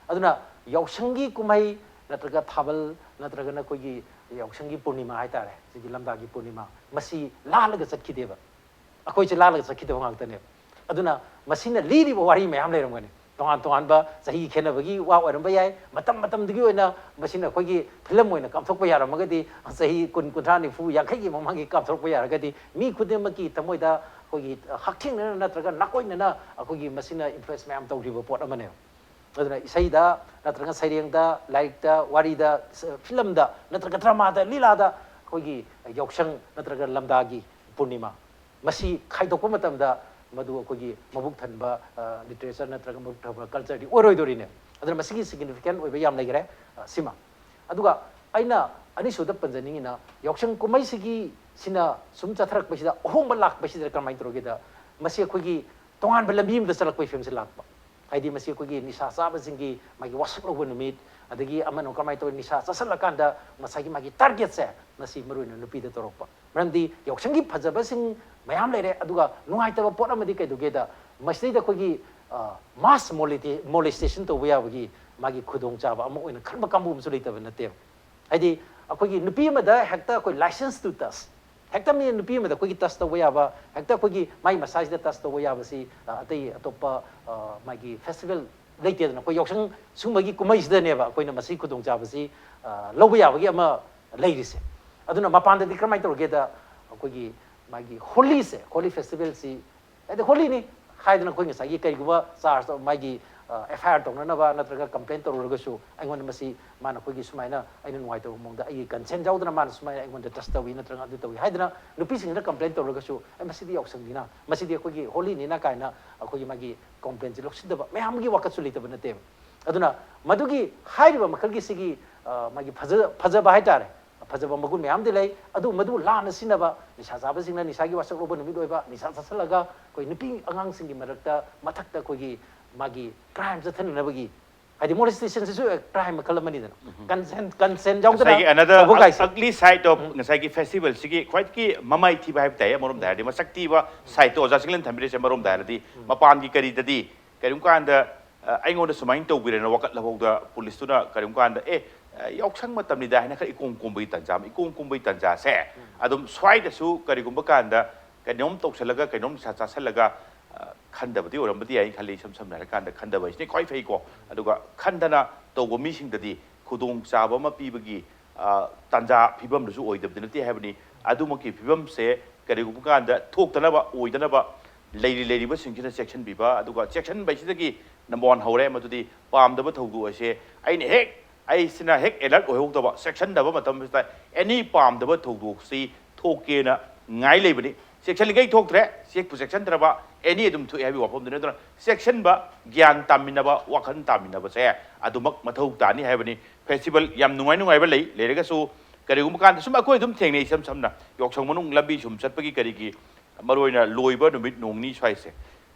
ꯑꯗꯨꯅ ꯌꯥꯎꯁꯪꯒꯤ ꯀꯨꯝꯍꯩ ꯅꯠꯇ꯭ꯔꯒ ꯊꯥꯕꯜ ꯅꯠꯇ꯭ꯔꯒꯅ ꯑꯩꯈꯣꯏꯒꯤ ꯌꯥꯎꯁꯪꯒꯤ ꯄꯨꯔꯅꯤꯃꯥ ꯍꯥꯏꯇꯥꯔꯦ, ꯁꯤꯒꯤ ꯂꯝꯗꯥꯒꯤ ꯄꯨꯔꯅꯤꯃꯥ, ꯃꯁꯤ ꯂꯥꯜꯂꯒ ꯆꯠꯈꯤꯗꯦꯕ꯫ ꯑꯩꯈꯣꯏꯁꯦ ꯂꯥꯜꯂꯒ ꯆꯠꯈꯤꯗꯕ ꯉꯥꯛꯇꯅꯦꯕ꯫ ꯑꯗꯨꯅ ꯃꯁꯤꯅ ꯂꯤꯔꯤꯕ ꯋꯥꯔꯤ ꯃꯌꯥꯝ ꯂꯩꯔꯝꯒꯅꯤ꯫ ꯇꯣꯉꯥꯟ ꯇꯣꯉꯥꯟꯕ ꯆꯍꯤ ꯈꯦꯠꯅꯕꯒꯤ ꯋꯥ ꯑꯣꯏꯔꯝꯕ ꯌꯥꯏ꯫ ꯃꯇꯝ ꯃꯇꯝꯗꯨꯒꯤ ꯑꯣꯏꯅ ꯃꯁꯤꯅ ꯑꯩꯈꯣꯏꯒꯤ ꯐꯤꯂꯝ ꯑꯣꯏꯅ ꯀꯥꯞꯊꯣꯛꯄ ꯌꯥꯔꯝꯃꯒꯗꯤ, ꯆꯍꯤ ꯀꯨꯟ, ꯀꯨꯟꯊ꯭ꯔꯥ, ꯅꯤꯐꯨ, ꯌꯥꯡꯈꯩꯒꯤ ꯃꯃꯥꯡꯒꯤ ꯀꯥꯞꯊꯣꯔꯛꯄ ꯌꯥꯔꯒꯗꯤ, ꯃꯤ ꯈꯨꯗꯤꯡꯃꯛꯀꯤ ꯊꯃꯣꯏꯗ ꯑꯩꯈꯣꯏꯒꯤ ꯍꯛꯊꯦꯡꯅꯅ ꯅꯠꯇ꯭ꯔꯒ ꯅꯥꯀꯣꯏꯅꯅ ꯑꯩꯈꯣꯏꯒꯤ ꯃꯁꯤꯅ influence ꯃꯌꯥꯝ ꯇꯧꯔꯤꯕ ꯄꯣꯠ ꯑꯃꯅꯦꯕ꯫ ꯑꯗꯨꯅ ꯏꯁꯩꯗ ꯅꯠꯇ꯭ꯔꯒ ꯁꯩꯔꯦꯡꯗ, ꯂꯥꯏꯔꯤꯛꯇ, ꯋꯥꯔꯤꯗ, ꯐꯤꯂꯝꯗ ꯅꯠꯇ꯭ꯔꯒ ꯗ꯭ꯔꯃꯥꯗ, ꯂꯤꯂꯥꯗ ꯑꯩꯈꯣꯏꯒꯤ ꯌꯥꯎꯁꯪ ꯅꯠꯇ꯭ꯔꯒ ꯂꯝꯗꯥꯒꯤ ꯄꯨꯔꯅꯤꯃꯥ ꯃꯁꯤ ꯈꯥꯏꯗꯣꯛꯄ ꯃꯇꯝꯗ ꯃꯗꯨ ꯑꯩꯈꯣꯏꯒꯤ ꯃꯕꯨꯛ ꯊꯟꯕ, ꯑ, literature ꯅꯠꯇ꯭ꯔꯒ ꯃꯕꯨꯛ ꯊꯟꯕ culture ꯗꯤ ꯑꯣꯏꯔꯣꯏꯗꯣꯔꯤꯅꯦ꯫ ꯑꯗꯨꯅ ꯃꯁꯤꯒꯤ significant ꯑꯣꯏꯕ ꯌꯥꯝ ꯂꯩꯈ꯭ꯔꯦ, ꯑ, ꯁꯤꯃ꯫ ꯑꯗꯨꯒ ꯑꯩꯅ ꯑꯅꯤꯁꯨꯕꯗ ꯄꯟꯖꯅꯤꯡꯉꯤꯅ, ꯌꯥꯎꯁꯪ ꯀꯨꯝꯍꯩꯁꯤꯒꯤ ꯁꯤꯅ ꯁꯨꯝ ꯆꯠꯊꯔꯛꯄꯁꯤꯗ ꯑꯍꯣꯡꯕ ꯂꯥꯛꯄꯁꯤꯗ ꯀꯔꯝꯍꯥꯏꯅ ꯇꯧꯔꯒꯦꯗ, ꯃꯁꯤ ꯑꯩꯈꯣꯏꯒꯤ ꯇꯣꯉꯥꯟꯕ ꯂꯝꯕꯤ ꯑꯃꯗ ꯆꯠꯂꯛꯄꯒꯤ ꯐꯤꯕꯝꯁꯤ ꯂꯥꯛꯄ꯫ ꯍꯥꯏꯗꯤ ꯃꯁꯤ ꯑꯩꯈꯣꯏꯒꯤ ꯅꯤꯁꯥ ꯆꯥꯕꯁꯤꯡꯒꯤ ꯃꯥꯒꯤ ꯋꯥꯁꯛ ꯂꯧꯕ ꯅꯨꯃꯤꯠ, ꯑꯗꯒꯤ ꯑꯃꯅ ꯀꯃꯥꯏꯅ ꯇꯧꯔꯤ, ꯅꯤꯁꯥ ꯆꯥꯁꯤꯜꯂꯀꯥꯟꯗ ꯉꯁꯥꯏꯒꯤ ꯃꯥꯒꯤ target ꯁꯦ ꯃꯁꯤ ꯃꯔꯨꯑꯣꯏꯅ ꯅꯨꯄꯤꯗ ꯇꯧꯔꯛꯄ꯫ ꯃꯔꯝꯗꯤ ꯌꯥꯎꯁꯪꯒꯤ ꯐꯖꯕꯁꯤꯡ ꯃꯌꯥꯝ ꯂꯩꯔꯦ, ꯑꯗꯨꯒ ꯅꯨꯡꯉꯥꯏꯇꯕ ꯄꯣꯠ ꯑꯃꯗꯤ ꯀꯩꯗꯧꯒꯦꯗ, ꯃꯁꯤꯗꯩꯗ ꯑꯩꯈꯣꯏꯒꯤ, ꯑ, mass molesti-, molestation ꯇꯧꯕ ꯌꯥꯕꯒꯤ ꯃꯥꯒꯤ ꯈꯨꯗꯣꯡꯆꯥꯕ ꯑꯃ ꯑꯣꯏꯅ ꯈꯟꯕ ꯀꯥꯡꯕꯨ ꯑꯃꯁꯨ ꯂꯩꯇꯕ ꯅꯠꯇꯦꯕ꯫ ꯍꯥꯏꯗꯤ ꯑꯩꯈꯣꯏꯒꯤ ꯅꯨꯄꯤ ꯑꯃꯗ ꯍꯦꯛꯇ ꯑꯩꯈꯣꯏ license to touch, ꯍꯦꯛꯇ ꯃꯤ ꯅꯨꯄꯤ ꯑꯃꯗ ꯑꯩꯈꯣꯏꯒꯤ touch ꯇꯧꯕ ꯌꯥꯕ, ꯍꯦꯛꯇ ꯑꯩꯈꯣꯏꯒꯤ ꯃꯥꯏ ꯃꯁꯥꯁꯤꯗ touch ꯇꯧꯕ ꯌꯥꯕꯁꯤ, ꯑ, ꯑꯇꯩ ꯑꯇꯣꯞꯄ, ꯑ, ꯃꯥꯒꯤ festival ꯂꯩꯇꯦꯗꯅ꯫ ꯑꯩꯈꯣꯏ ꯌꯥꯎꯁꯪ ꯁꯨꯝꯕꯒꯤ ꯀꯨꯝꯍꯩꯁꯤꯗꯅꯦꯕ ꯑꯩꯈꯣꯏꯅ ꯃꯁꯤ ꯈꯨꯗꯣꯡꯆꯥꯕꯁꯤ, ꯑ, ꯂꯧꯕ ꯌꯥꯕꯒꯤ ꯑꯃ ꯂꯩꯔꯤꯁꯦ꯫ ꯑꯗꯨꯅ ꯃꯄꯥꯟꯗꯗꯤ ꯀꯔꯝꯍꯥꯏꯅ ꯇꯧꯔꯒꯦꯗ, ꯑꯩꯈꯣꯏꯒꯤ ꯃꯥꯒꯤ ꯍꯣꯂꯤꯁꯦ, ꯍꯣꯂꯤ ꯐꯦꯁꯇꯤꯚꯦꯜꯁꯤ, ꯍꯥꯏꯗꯤ ꯍꯣꯂꯤꯅꯤ ꯍꯥꯏꯗꯅ ꯑꯩꯈꯣꯏ ꯉꯁꯥꯏꯒꯤ ꯀꯔꯤꯒꯨꯝꯕ ꯆꯥꯔꯖ ꯃꯥꯒꯤ, ꯑ, FIR ꯇꯧꯅꯅꯕ ꯅꯠꯇ꯭ꯔꯒ complain ꯇꯧꯔꯨꯔꯒꯁꯨ, ꯑꯩꯉꯣꯟꯗ ꯃꯁꯤ ꯃꯥꯅ ꯑꯩꯈꯣꯏꯒꯤ ꯁꯨꯃꯥꯏꯅ ꯑꯩꯅ ꯅꯨꯡꯉꯥꯏꯇꯕ ꯃꯑꯣꯡꯗ ꯑꯩꯒꯤ consent ꯌꯥꯎꯗꯅ ꯃꯥꯅ ꯁꯨꯃꯥꯏꯅ ꯑꯩꯉꯣꯟꯗ touch ꯇꯧꯏ ꯅꯠꯇ꯭ꯔꯒ ꯑꯗꯨ ꯇꯧꯏ ꯍꯥꯏꯗꯅ ꯅꯨꯄꯤꯁꯤꯡꯁꯤꯅ complain ꯇꯧꯔꯒꯁꯨ, "ꯑꯦ, ꯃꯁꯤꯗꯤ ꯌꯥꯎꯁꯪꯅꯤꯅ, ꯃꯁꯤꯗꯤ ꯑꯩꯈꯣꯏꯒꯤ ꯍꯣꯂꯤꯅꯤꯅ" ꯀꯥꯏꯅ ꯑꯩꯈꯣꯏꯒꯤ ꯃꯥꯒꯤ complain ꯁꯤ ꯂꯧꯁꯤꯟꯗꯕ ꯃꯌꯥꯝꯒꯤ ꯋꯥꯀꯠꯁꯨ ꯂꯩꯇꯕ ꯅꯠꯇꯦꯕ꯫ ꯑꯗꯨꯅ ꯃꯗꯨꯒꯤ ꯍꯥꯏꯔꯤꯕ ꯃꯈꯜꯒꯤ ꯁꯤꯒꯤ, ꯑ, ꯃꯥꯒꯤ ꯐꯖ-, ꯐꯖꯕ ꯍꯥꯏꯇꯥꯔꯦ, ꯐꯖꯕ ꯃꯒꯨꯟ ꯃꯌꯥꯝꯗꯤ ꯂꯩ꯫ ꯑꯗꯨ ꯃꯗꯨ ꯂꯥꯟꯅ ꯁꯤꯖꯤꯟꯅꯕ, ꯅꯤꯁꯥ ꯆꯥꯕꯁꯤꯡꯅ ꯅꯤꯁꯥꯒꯤ ꯋꯥꯁꯛ ꯂꯧꯕ ꯅꯨꯃꯤꯠ ꯑꯣꯏꯕ, ꯅꯤꯁꯥ ꯆꯥꯁꯤꯜꯂꯒ ꯑꯩꯈꯣꯏ ꯅꯨꯄꯤ ꯑꯉꯥꯡꯁꯤꯡꯒꯤ ꯃꯔꯛꯇ ꯃꯊꯛꯇ ꯑꯩꯈꯣꯏꯒꯤ ꯃꯥꯒꯤ crime ꯆꯠꯊꯅꯅꯕꯒꯤ ꯍꯥꯏꯗꯤ ꯃꯣꯂꯦꯁꯇꯦꯁꯟꯁꯤꯁꯨ ꯀ꯭ꯔꯥꯏꯝ ꯃꯈꯜ ꯑꯃꯅꯤꯗꯅ꯫ ꯀꯟꯁꯦꯟ ꯀꯟꯁꯦꯟ ꯌꯥꯎꯗꯅ ꯉꯁꯥꯏꯒꯤ another ꯇꯧꯕ ꯀꯥꯏꯁꯦ꯫ Ugly side of ꯉꯁꯥꯏꯒꯤ ꯐꯦꯁꯇꯤꯚꯦꯜꯁꯤꯒꯤ ꯈ꯭ꯋꯥꯏꯗꯒꯤ ꯃꯃꯥꯏ ꯊꯤꯕ ꯍꯥꯏꯕ ꯇꯥꯏ, ꯑꯃꯔꯣꯝꯗ ꯍꯥꯏꯔꯗꯤ ꯃꯁꯛ ꯊꯤꯕ ꯁꯥꯏꯠꯇꯣ ꯑꯣꯖꯥ ꯆꯤꯡꯂꯦꯟ ꯊꯝꯕꯤꯔꯤꯁꯦ꯫ ꯑꯃꯔꯣꯝꯗ ꯍꯥꯏꯔꯗꯤ ꯃꯄꯥꯟꯒꯤ ꯀꯔꯤꯗꯗꯤ ꯀꯔꯤꯒꯨꯝꯕ ꯀꯥꯟꯗ ꯑ, ꯑꯩꯉꯣꯟꯗ ꯁꯨꯃꯥꯏꯅ ꯇꯧꯕꯤꯔꯦꯅ ꯋꯥꯀꯠꯂꯐꯥꯎꯗ ꯄꯨꯂꯤꯁꯇꯨꯅ ꯀꯔꯤꯒꯨꯝꯕ ꯀꯥꯟꯗ ꯑꯦ ꯑ, ꯌꯥꯎꯁꯪ ꯃꯇꯝꯅꯤꯗ ꯍꯥꯏꯅ ꯈꯔ ꯏꯀꯣꯝ ꯀꯣꯝꯕꯒꯤ ꯇꯥꯟꯖꯥ ꯑꯃ, ꯏꯀꯣꯝ ꯀꯣꯝꯕꯒꯤ ꯇꯥꯟꯖꯥꯁꯦ ꯑꯗꯨꯝ ꯁ꯭ꯋꯥꯏꯗꯁꯨ ꯀꯔꯤꯒꯨꯝꯕ ꯀꯥꯟꯗ ꯀꯩꯅꯣꯝ ꯇꯧꯁꯜꯂꯒ ꯀꯩꯅꯣꯝ ꯅꯤꯁꯥ ꯆꯥꯁꯜꯂꯒ ꯑ, ꯈꯟꯗꯕꯗꯤ ꯑꯣꯏꯔꯝꯕꯗꯤ ꯌꯥꯏ ꯈꯜꯂꯤ꯫ ꯏꯁꯝ ꯁꯝꯅ ꯍꯥꯏꯔꯀꯥꯟꯗ ꯈꯟꯗꯕ ꯍꯥꯏꯁꯤꯅ ꯈ꯭ꯋꯥꯏ ꯐꯩꯀꯣ꯫ ꯑꯗꯨꯒ ꯈꯟꯗꯅ ꯇꯧꯕ ꯃꯤꯁꯤꯡꯗꯗꯤ ꯈꯨꯗꯣꯡꯆꯥꯕ ꯑꯃ ꯄꯤꯕꯒꯤ ꯑ, ꯇꯥꯟꯖꯥ ꯐꯤꯕꯝꯗꯨꯁꯨ ꯑꯣꯏꯗꯕꯗꯤ ꯅꯠꯇꯦ ꯍꯥꯏꯕꯅꯤ꯫ ꯑꯗꯨꯃꯛꯀꯤ ꯐꯤꯕꯝꯁꯦ ꯀꯔꯤꯒꯨꯝꯕ ꯀꯥꯟꯗ ꯊꯣꯛꯇꯅꯕ, ꯑꯣꯏꯗꯅꯕ ꯂꯩꯔꯤ ꯂꯩꯔꯤꯕꯁꯤꯡꯁꯤꯅ ꯆꯦꯛꯁꯤꯟꯕꯤꯕ꯫ ꯑꯗꯨꯒ ꯆꯦꯛꯁꯤꯟꯕ ꯍꯥꯏꯁꯤꯗꯒꯤ number one ꯍꯧꯔꯦ꯫ ꯃꯗꯨꯗꯤ ꯄꯥꯝꯗꯕ ꯊꯧꯗꯣꯛ ꯑꯁꯦ ꯑꯩꯅ ꯍꯦꯛ ꯑꯩꯁꯤꯅ ꯍꯦꯛ alert ꯑꯣꯏꯍꯧꯗꯕ, ꯆꯦꯛꯁꯤꯟꯗꯕ ꯃꯇꯝꯁꯤꯗ any ꯄꯥꯝꯗꯕ ꯊꯧꯗꯣꯛꯁꯤ ꯊꯣꯛꯀꯦꯅ ꯉꯥꯏ ꯂꯩꯕꯅꯤ꯫ ꯆꯦꯛꯁꯤꯜꯂꯤꯉꯩ ꯊꯣꯛꯇ꯭ꯔꯦ, ꯆꯦꯛꯄꯨ ꯆꯦꯛꯁꯤꯟꯗ꯭ꯔꯕ any ꯑꯗꯨꯝ ꯊꯣꯛꯑꯦ ꯍꯥꯏꯕꯒꯤ ꯋꯥꯐꯝꯗꯨꯅꯤ꯫ ꯑꯗꯨꯅ ꯆꯦꯛꯁꯤꯟꯕ, ꯒ꯭ꯌꯥꯟ ꯇꯥꯃꯤꯟꯅꯕ, ꯋꯥꯈꯜ ꯇꯥꯃꯤꯟꯅꯕꯁꯦ ꯑꯗꯨꯃꯛ ꯃꯊꯧ ꯇꯥꯅꯤ ꯍꯥꯏꯕꯅꯤ꯫ ꯐꯦꯁꯇꯤꯚꯦꯜ ꯌꯥꯝ ꯅꯨꯡꯉꯥꯏ ꯅꯨꯡꯉꯥꯏꯕ ꯂꯩ, ꯂꯩꯔꯒꯁꯨ ꯀꯔꯤꯒꯨꯝꯕ ꯀꯥꯟꯗ ꯁꯨꯝ ꯑꯩꯈꯣꯏ ꯑꯗꯨꯝ ꯊꯦꯡꯅꯩ꯫ ꯏꯁꯝ ꯁꯝꯅ ꯌꯥꯎꯁꯪ ꯃꯅꯨꯡ ꯂꯝꯕꯤ ꯁꯨꯝ ꯆꯠꯄꯒꯤ ꯀꯔꯤꯒꯤ, ꯃꯔꯨꯑꯣꯏꯅ ꯂꯣꯏꯕ ꯅꯨꯃꯤꯠ ꯅꯣꯡꯅꯤ ꯁ꯭ꯋꯥꯏꯁꯦ,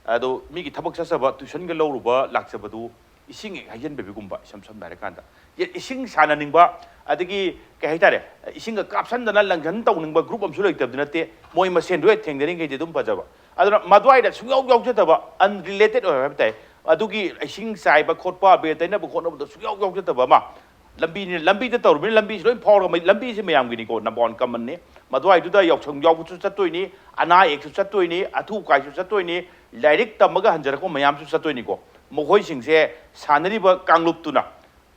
ꯑꯗꯣ ꯃꯤꯒꯤ ꯊꯕꯛ ꯆꯠꯆꯕ, ꯇ꯭ꯌꯨꯁꯟꯒ ꯂꯧꯔꯨꯕ ꯂꯥꯛꯆꯕꯗꯨ ꯏꯁꯤꯡ ꯍꯦꯛ ꯍꯩꯖꯤꯟꯕꯤꯕꯒꯨꯝꯕ, ꯏꯁꯝ ꯁꯝꯅ ꯍꯥꯏꯔꯀꯥꯟꯗ ꯌꯦ-, ꯏꯁꯤꯡ ꯁꯥꯟꯅꯅꯤꯡꯕ, ꯑꯗꯒꯤ ꯀꯩ ꯍꯥꯏꯇꯥꯔꯦ, ꯏꯁꯤꯡꯒ ꯀꯥꯞꯁꯟꯗꯅ ꯂꯪꯖꯟ ꯇꯧꯅꯤꯡꯕ ꯒ꯭ꯔꯨꯞ ꯑꯃꯁꯨ ꯂꯩꯇꯕꯗꯤ ꯅꯠꯇꯦ꯫ ꯃꯣꯏ ꯃꯁꯦꯟꯗꯣ ꯍꯦꯛ ꯊꯦꯡꯅꯔꯤꯉꯩꯗꯤ ꯑꯗꯨꯝ ꯐꯖꯕ꯫ ꯑꯗꯨꯅ ꯃꯗꯨꯋꯥꯏꯗ ꯁꯨꯡꯌꯥꯎ ꯌꯥꯎꯖꯗꯕ, unrelated ꯑꯣꯏꯕ ꯍꯥꯏꯕ ꯇꯥꯏ, ꯑꯗꯨꯒꯤ ꯏꯁꯤꯡ ꯆꯥꯏꯕ ꯈꯣꯠꯄ, ꯑꯕꯦꯔ ꯇꯩꯅꯕ ꯈꯣꯠꯅꯕꯗꯣ ꯁꯨꯡꯌꯥꯎ ꯌꯥꯎꯖꯗꯕ ꯑꯃ, ꯂꯝꯕꯤꯅꯤ, ꯂꯝꯕꯤꯗ ꯇꯧꯔꯕꯅꯤꯅ ꯂꯝꯕꯤꯁꯤ ꯂꯣꯏ ꯐꯥꯎꯔꯒ ꯃꯩ-, ꯂꯝꯕꯤꯁꯤ ꯃꯌꯥꯝꯒꯤꯅꯤꯀꯣ, number one commonꯅꯤ꯫ ꯃꯗꯨꯋꯥꯏꯗꯨꯗ ꯌꯥꯎꯁꯪ ꯌꯥꯎꯕꯁꯨ ꯆꯠꯇꯣꯏꯅꯤ, ꯑꯅꯥ ꯑꯌꯦꯛꯁꯨ ꯆꯠꯇꯣꯏꯅꯤ, ꯑꯊꯨ ꯑꯀꯥꯏꯁꯨ ꯆꯠꯇꯣꯏꯅꯤ, ꯂꯥꯏꯔꯤꯛ ꯇꯝꯃꯒ ꯍꯟꯖꯔꯛꯄ ꯃꯌꯥꯝꯁꯨ ꯆꯠꯇꯣꯏꯅꯤꯀꯣ꯫ ꯃꯈꯣꯏꯁꯤꯡꯁꯦ ꯁꯥꯟꯅꯔꯤꯕ ꯀꯥꯡꯂꯨꯞꯇꯨꯅ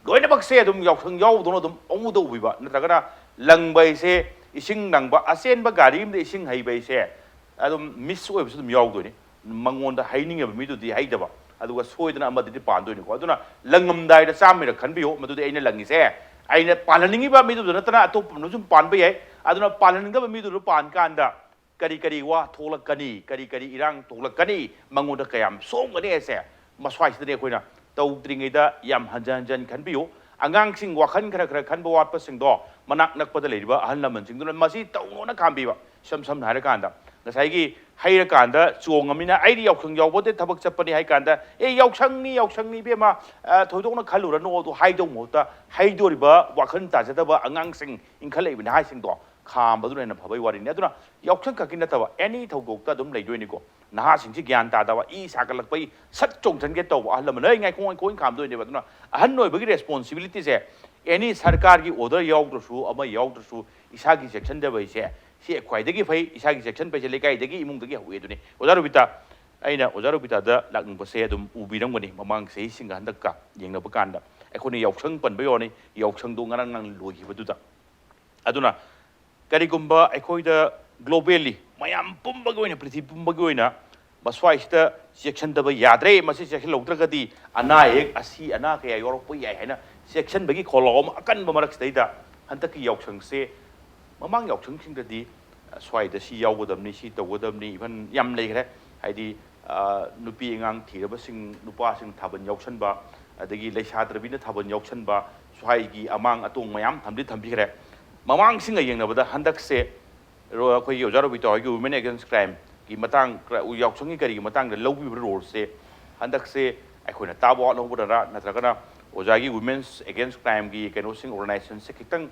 ꯂꯣꯏꯅꯃꯛꯁꯦ ꯑꯗꯨꯝ ꯌꯥꯎꯁꯪ ꯌꯥꯎꯕꯗꯧꯅ ꯑꯗꯨꯝ ꯄꯪꯎꯗ ꯎꯕꯤꯕ, ꯅꯠꯇ꯭ꯔꯒꯅ ꯂꯪꯕ ꯍꯥꯏꯁꯦ, ꯏꯁꯤꯡ ꯂꯪꯕ, ꯑꯆꯦꯟꯕ ꯒꯥꯔꯤ ꯑꯃꯗ ꯏꯁꯤꯡ ꯍꯩꯕ ꯍꯥꯏꯁꯦ ꯑꯗꯨꯝ miss ꯑꯣꯏꯕꯁꯨ ꯑꯗꯨꯝ ꯌꯥꯎꯗꯣꯏꯅꯤ꯫ ꯃꯉꯣꯟꯗ ꯍꯩꯅꯤꯡꯉꯕ ꯃꯤꯗꯨꯗꯤ ꯍꯩꯗꯕ, ꯑꯗꯨꯒ ꯁꯣꯏꯗꯅ ꯑꯃꯗꯗꯤ ꯄꯥꯟꯗꯣꯏꯅꯤꯀꯣ꯫ ꯑꯗꯨꯅ ꯂꯪꯉꯝꯗꯥꯏꯗ ꯆꯥꯝꯃꯩꯔꯛ ꯈꯟꯕꯤꯌꯨ, ꯃꯗꯨꯗꯤ ꯑꯩꯅ ꯂꯪꯉꯤꯁꯦ ꯑꯩꯅ ꯄꯥꯜꯍꯟꯅꯤꯡꯉꯤꯕ ꯃꯤꯗꯨꯗ ꯅꯠꯇꯅ ꯑꯇꯣꯞꯄ ꯁꯨꯝ ꯄꯥꯟꯕ ꯌꯥꯏ꯫ ꯑꯗꯨꯅ ꯄꯥꯜꯍꯟꯅꯤꯡꯗꯕ ꯃꯤꯗꯨꯗ ꯄꯥꯟ ꯀꯥꯟꯗ ꯀꯔꯤ ꯀꯔꯤ ꯋꯥ ꯊꯣꯛꯂꯛꯀꯅꯤ, ꯀꯔꯤ ꯀꯔꯤ ꯏꯔꯥꯡ ꯊꯣꯛꯂꯛꯀꯅꯤ, ꯃꯉꯣꯟꯗ ꯀꯌꯥꯝ ꯁꯣꯛꯒꯅꯤ ꯍꯥꯏꯁꯦ ꯃꯁ꯭ꯋꯥꯏꯁꯤꯗꯅꯤ ꯑꯩꯈꯣꯏꯅ ꯇꯧꯗ꯭ꯔꯤꯉꯩꯗ ꯌꯥꯝ ꯍꯟꯖꯟ ꯍꯟꯖꯟ ꯈꯟꯕꯤꯌꯨ꯫ ꯑꯉꯥꯡꯁꯤꯡ ꯋꯥꯈꯜ ꯈꯔ ꯈꯔ ꯈꯟꯕ ꯋꯥꯠꯄꯁꯤꯡꯗꯣ ꯃꯅꯥꯛ ꯅꯛꯄꯗ ꯂꯩꯔꯤꯕ ꯑꯍꯜ ꯂꯃꯟꯁꯤꯡꯗꯨꯅ ꯃꯁꯤ ꯇꯧꯅꯣꯅ ꯈꯥꯝꯕꯤꯕ꯫ ꯏꯁꯝ ꯁꯝꯅ ꯍꯥꯏꯔꯀꯥꯟꯗ ꯉꯁꯥꯏꯒꯤ ꯍꯩꯔꯀꯥꯟꯗ ꯆꯣꯡꯉꯃꯤꯅ ꯑꯩꯗꯤ ꯌꯥꯎꯁꯪ ꯌꯥꯎꯕꯗ ꯊꯕꯛ ꯆꯠꯄꯅꯤ ꯍꯥꯏ ꯀꯥꯟꯗ, "ꯑꯦ, ꯌꯥꯎꯁꯪꯅꯤ, ꯌꯥꯎꯁꯪꯅꯤ ꯏꯕꯦꯝꯃ, ꯑ, ꯊꯣꯏꯗꯣꯛꯅ ꯈꯜꯂꯨꯔꯅꯨ" ꯑꯗꯨ ꯍꯥꯏꯗꯧ ꯃꯍꯨꯠꯇ, ꯍꯩꯗꯣꯔꯤꯕ ꯋꯥꯈꯜ ꯇꯥꯖꯗꯕ ꯑꯉꯥꯡꯁꯤꯡ, ꯏꯟꯈꯠꯂꯛꯏꯕ ꯅꯍꯥꯁꯤꯡꯗꯣ ꯈꯥꯝꯕꯗꯨꯅ ꯍꯦꯟꯅ ꯐꯕꯩ ꯋꯥꯔꯤꯅꯤ꯫ ꯑꯗꯨꯅ ꯌꯥꯎꯁꯪ ꯈꯛꯀꯤ ꯅꯠꯇꯕ ꯑꯦꯅꯤ ꯊꯧꯗꯣꯛꯇ ꯑꯗꯨꯝ ꯂꯩꯗꯣꯏꯅꯤꯀꯣ꯫ ꯅꯍꯥꯁꯤꯡꯁꯤ ꯒ꯭ꯌꯥꯟ ꯇꯥꯗꯕ, ꯏ ꯁꯥꯒꯠꯂꯛꯄꯩ ꯁꯠ ꯆꯣꯡꯁꯤꯟꯒꯦ ꯇꯧꯕ ꯑꯍꯜ ꯂꯃꯟ, "ꯑꯩ ꯉꯥꯏꯈꯣ, ꯉꯥꯏꯈꯣ" ꯈꯥꯝꯗꯣꯏꯅꯦꯕ꯫ ꯑꯗꯨꯅ ꯑꯍꯟ ꯑꯣꯏꯕꯒꯤ ꯔꯦꯁꯄꯣꯟꯁꯤꯕꯤꯂꯤꯇꯤꯁꯦ, ꯑꯦꯅꯤ ꯁꯔꯀꯥꯔꯒꯤ ꯑꯣꯔꯗꯔ ꯌꯥꯎꯗ꯭ꯔꯁꯨ, ꯑꯃ ꯌꯥꯎꯗ꯭ꯔꯁꯨ, ꯏꯁꯥꯒꯤ ꯆꯦꯛꯁꯤꯟꯖꯕ ꯍꯥꯏꯁꯦ ꯁꯤ ꯈ꯭ꯋꯥꯏꯗꯒꯤ ꯐꯩ꯫ ꯏꯁꯥꯒꯤ ꯆꯦꯛꯁꯤꯟꯕ ꯍꯥꯏꯁꯦ ꯂꯩꯀꯥꯏꯗꯒꯤ, ꯏꯃꯨꯡꯗꯒꯤ ꯍꯧꯏ ꯑꯗꯨꯅꯤ꯫ ꯑꯣꯖꯥ ꯔꯣꯕꯤꯇꯥ, ꯑꯩꯅ ꯑꯣꯖꯥ ꯔꯣꯕꯤꯇꯥꯗ ꯂꯥꯛꯅꯤꯡꯕꯁꯦ ꯑꯗꯨꯝ ꯎꯕꯤꯔꯝꯒꯅꯤ, ꯃꯃꯥꯡ ꯆꯍꯤꯁꯤꯡꯒ ꯍꯟꯗꯛꯀ ꯌꯦꯡꯅꯕ ꯀꯥꯟꯗ ꯑꯩꯈꯣꯏꯅ ꯌꯥꯎꯁꯪ ꯄꯟꯕ ꯌꯧꯔꯅꯤ, ꯌꯥꯎꯁꯪꯗꯣ ꯉꯔꯥꯡ ꯉꯔꯥꯡ ꯂꯣꯏꯈꯤꯕꯗꯨꯗ꯫ ꯑꯗꯨꯅ ꯀꯔꯤꯒꯨꯝꯕ ꯑꯩꯈꯣꯏꯗ ꯒ꯭ꯂꯣꯕꯦꯜꯂꯤ, ꯃꯌꯥꯝ ꯄꯨꯝꯕꯒꯤ ꯑꯣꯏꯅ, ꯄ꯭ꯔꯤꯊꯤꯕꯤ ꯄꯨꯝꯕꯒꯤ ꯑꯣꯏꯅ ꯃꯁ꯭ꯋꯥꯏꯁꯤꯗ ꯆꯦꯛꯁꯤꯟꯗꯕ ꯌꯥꯗ꯭ꯔꯦ, ꯃꯁꯤ ꯆꯦꯛꯁꯤꯜꯍꯧꯗ꯭ꯔꯒꯗꯤ ꯑꯅꯥ ꯑꯌꯦꯛ, ꯑꯁꯤ ꯑꯅꯥ ꯀꯌꯥ ꯌꯥꯎꯔꯛꯄ ꯌꯥꯏ ꯍꯥꯏꯅ ꯆꯦꯛꯁꯤꯟꯕꯒꯤ ꯈꯣꯜꯂꯥꯎ ꯑꯃ ꯑꯀꯟꯕ ꯃꯔꯛꯁꯤꯗꯩꯗ ꯍꯟꯗꯛꯀꯤ ꯌꯥꯎꯁꯪꯁꯦ, ꯃꯃꯥꯡ ꯌꯥꯎꯁꯪꯁꯤꯡꯗꯗꯤ, ꯑ, ꯁ꯭ꯋꯥꯏꯗ ꯁꯤ ꯌꯥꯎꯒꯗꯕꯅꯤ, ꯁꯤ ꯇꯧꯒꯗꯕꯅꯤ, ꯏꯚꯟ ꯌꯥꯝ ꯂꯩꯈ꯭ꯔꯦ꯫ ꯍꯥꯏꯗꯤ, ꯑ, ꯅꯨꯄꯤ ꯑꯉꯥꯡ ꯊꯤꯔꯕꯁꯤꯡ, ꯅꯨꯄꯥꯁꯤꯡ ꯊꯥꯕꯜ ꯌꯥꯎꯁꯟꯕ, ꯑꯗꯒꯤ ꯂꯩꯁꯥꯗ꯭ꯔꯕꯤꯅ ꯊꯥꯕꯜ ꯌꯥꯎꯁꯟꯕ, ꯁ꯭ꯋꯥꯏꯒꯤ ꯑꯃꯥꯡ ꯑꯇꯣꯡ ꯃꯌꯥꯝ ꯊꯝꯗꯤ ꯊꯝꯕꯤꯈ꯭ꯔꯦ꯫ ꯃꯃꯥꯡꯁꯤꯡꯒ ꯌꯦꯡꯅꯕꯗ ꯍꯟꯗꯛꯁꯦ ꯔꯣ-, ꯑꯩꯈꯣꯏꯒꯤ ꯑꯣꯖꯥ ꯔꯣꯕꯤꯇꯥ ꯍꯣꯏꯒꯤ Women Against Crimeꯒꯤ ꯃꯇꯥꯡ, ꯀ꯭ꯔ-, ꯌꯥꯎꯁꯪꯒꯤ ꯀꯔꯤꯒꯤ ꯃꯇꯥꯡꯗ ꯂꯧꯕꯤꯕ ꯔꯣꯜꯁꯦ, ꯍꯟꯗꯛꯁꯦ ꯑꯩꯈꯣꯏꯅ ꯇꯥꯕ ꯋꯥꯠꯍꯧꯕꯅꯔꯥ, ꯅꯠꯇ꯭ꯔꯒꯅ ꯑꯣꯖꯥꯒꯤ Women's Against Crimeꯒꯤ ꯀꯩꯅꯣꯁꯤꯡ, organizationꯁꯦ ꯈꯤꯇꯪ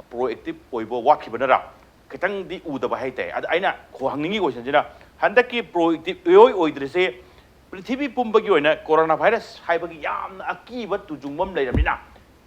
ꯄ꯭ꯔꯣꯑꯦꯛꯇꯤꯞ ꯑꯣꯏꯕ ꯋꯥꯠꯈꯤꯕꯅꯔꯥ, ꯈꯤꯇꯪꯗꯤ ꯎꯗꯕ ꯍꯥꯏꯇꯥꯔꯦ꯫ ꯑꯗ ꯑꯩꯅ ꯈꯣ-, ꯍꯪꯅꯤꯡꯉꯤ ꯀꯣꯏꯁꯟꯁꯤꯅ, ꯍꯟꯗꯛꯀꯤ ꯄ꯭ꯔꯣꯑꯦꯛꯇꯤꯞ ꯏꯑꯣꯏ ꯑꯣꯏꯗ꯭ꯔꯤꯁꯦ ꯄ꯭ꯔꯤꯊꯤꯕꯤ ꯄꯨꯝꯕꯒꯤ ꯑꯣꯏꯅ ꯀꯣꯔꯣꯅꯥ ꯚꯥꯏꯔꯁ ꯍꯥꯏꯕꯒꯤ ꯌꯥꯝꯅ ꯑꯀꯤꯕ ꯇꯨꯖꯨꯡꯕ ꯑꯃ ꯂꯩꯔꯕꯅꯤꯅ,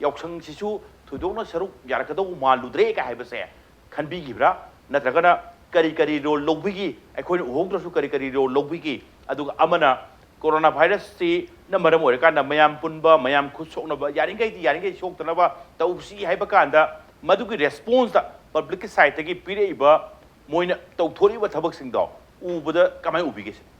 ꯌꯥꯎꯁꯪꯁꯤꯁꯨ ꯊꯣꯏꯗꯣꯛꯅ ꯁꯔꯨꯛ ꯌꯥꯔꯛꯀꯗꯧꯕ ꯃꯥꯜꯂꯨꯗ꯭ꯔꯦ ꯀꯥꯏ ꯍꯥꯏꯕꯁꯦ ꯈꯟꯕꯤꯈꯤꯕ꯭ꯔꯥ? ꯅꯠꯇ꯭ꯔꯒꯅ ꯀꯔꯤ ꯀꯔꯤ ꯔꯣꯜ ꯂꯧꯕꯤꯈꯤ? ꯑꯩꯈꯣꯏꯅ ꯎꯍꯧꯗ꯭ꯔꯁꯨ ꯀꯔꯤ ꯀꯔꯤ ꯔꯣꯜ ꯂꯧꯕꯤꯈꯤ? ꯑꯗꯨꯒ ꯑꯃꯅ ꯀꯣꯔꯣꯅꯥ ꯚꯥꯏꯔꯁꯁꯤꯅ ꯃꯔꯝ ꯑꯣꯏꯔꯀꯥꯟꯗ ꯃꯌꯥꯝ ꯄꯨꯟꯕ, ꯃꯌꯥꯝ ꯈꯨꯠ ꯁꯣꯛꯅꯕ, ꯌꯥꯔꯤꯈꯩꯗꯤ, ꯌꯥꯔꯤꯈꯩ ꯁꯣꯛꯇꯅꯕ ꯇꯧꯁꯤ ꯍꯥꯏꯕ ꯀꯥꯟꯗ, ꯃꯗꯨꯒꯤ ꯔꯦꯁꯄꯣꯟꯁꯇ ꯄꯕ꯭ꯂꯤꯛꯀꯤ ꯁꯥꯏꯠꯇꯒꯤ ꯄꯤꯔꯛꯏꯕ, ꯃꯣꯏꯅ ꯇꯧꯊꯣꯔꯛꯏꯕ ꯊꯕꯛꯁꯤꯡꯗꯣ ꯎꯕꯗ ꯀꯃꯥꯏꯅ ꯎꯕꯤꯒꯦ ꯁꯤꯅꯤ?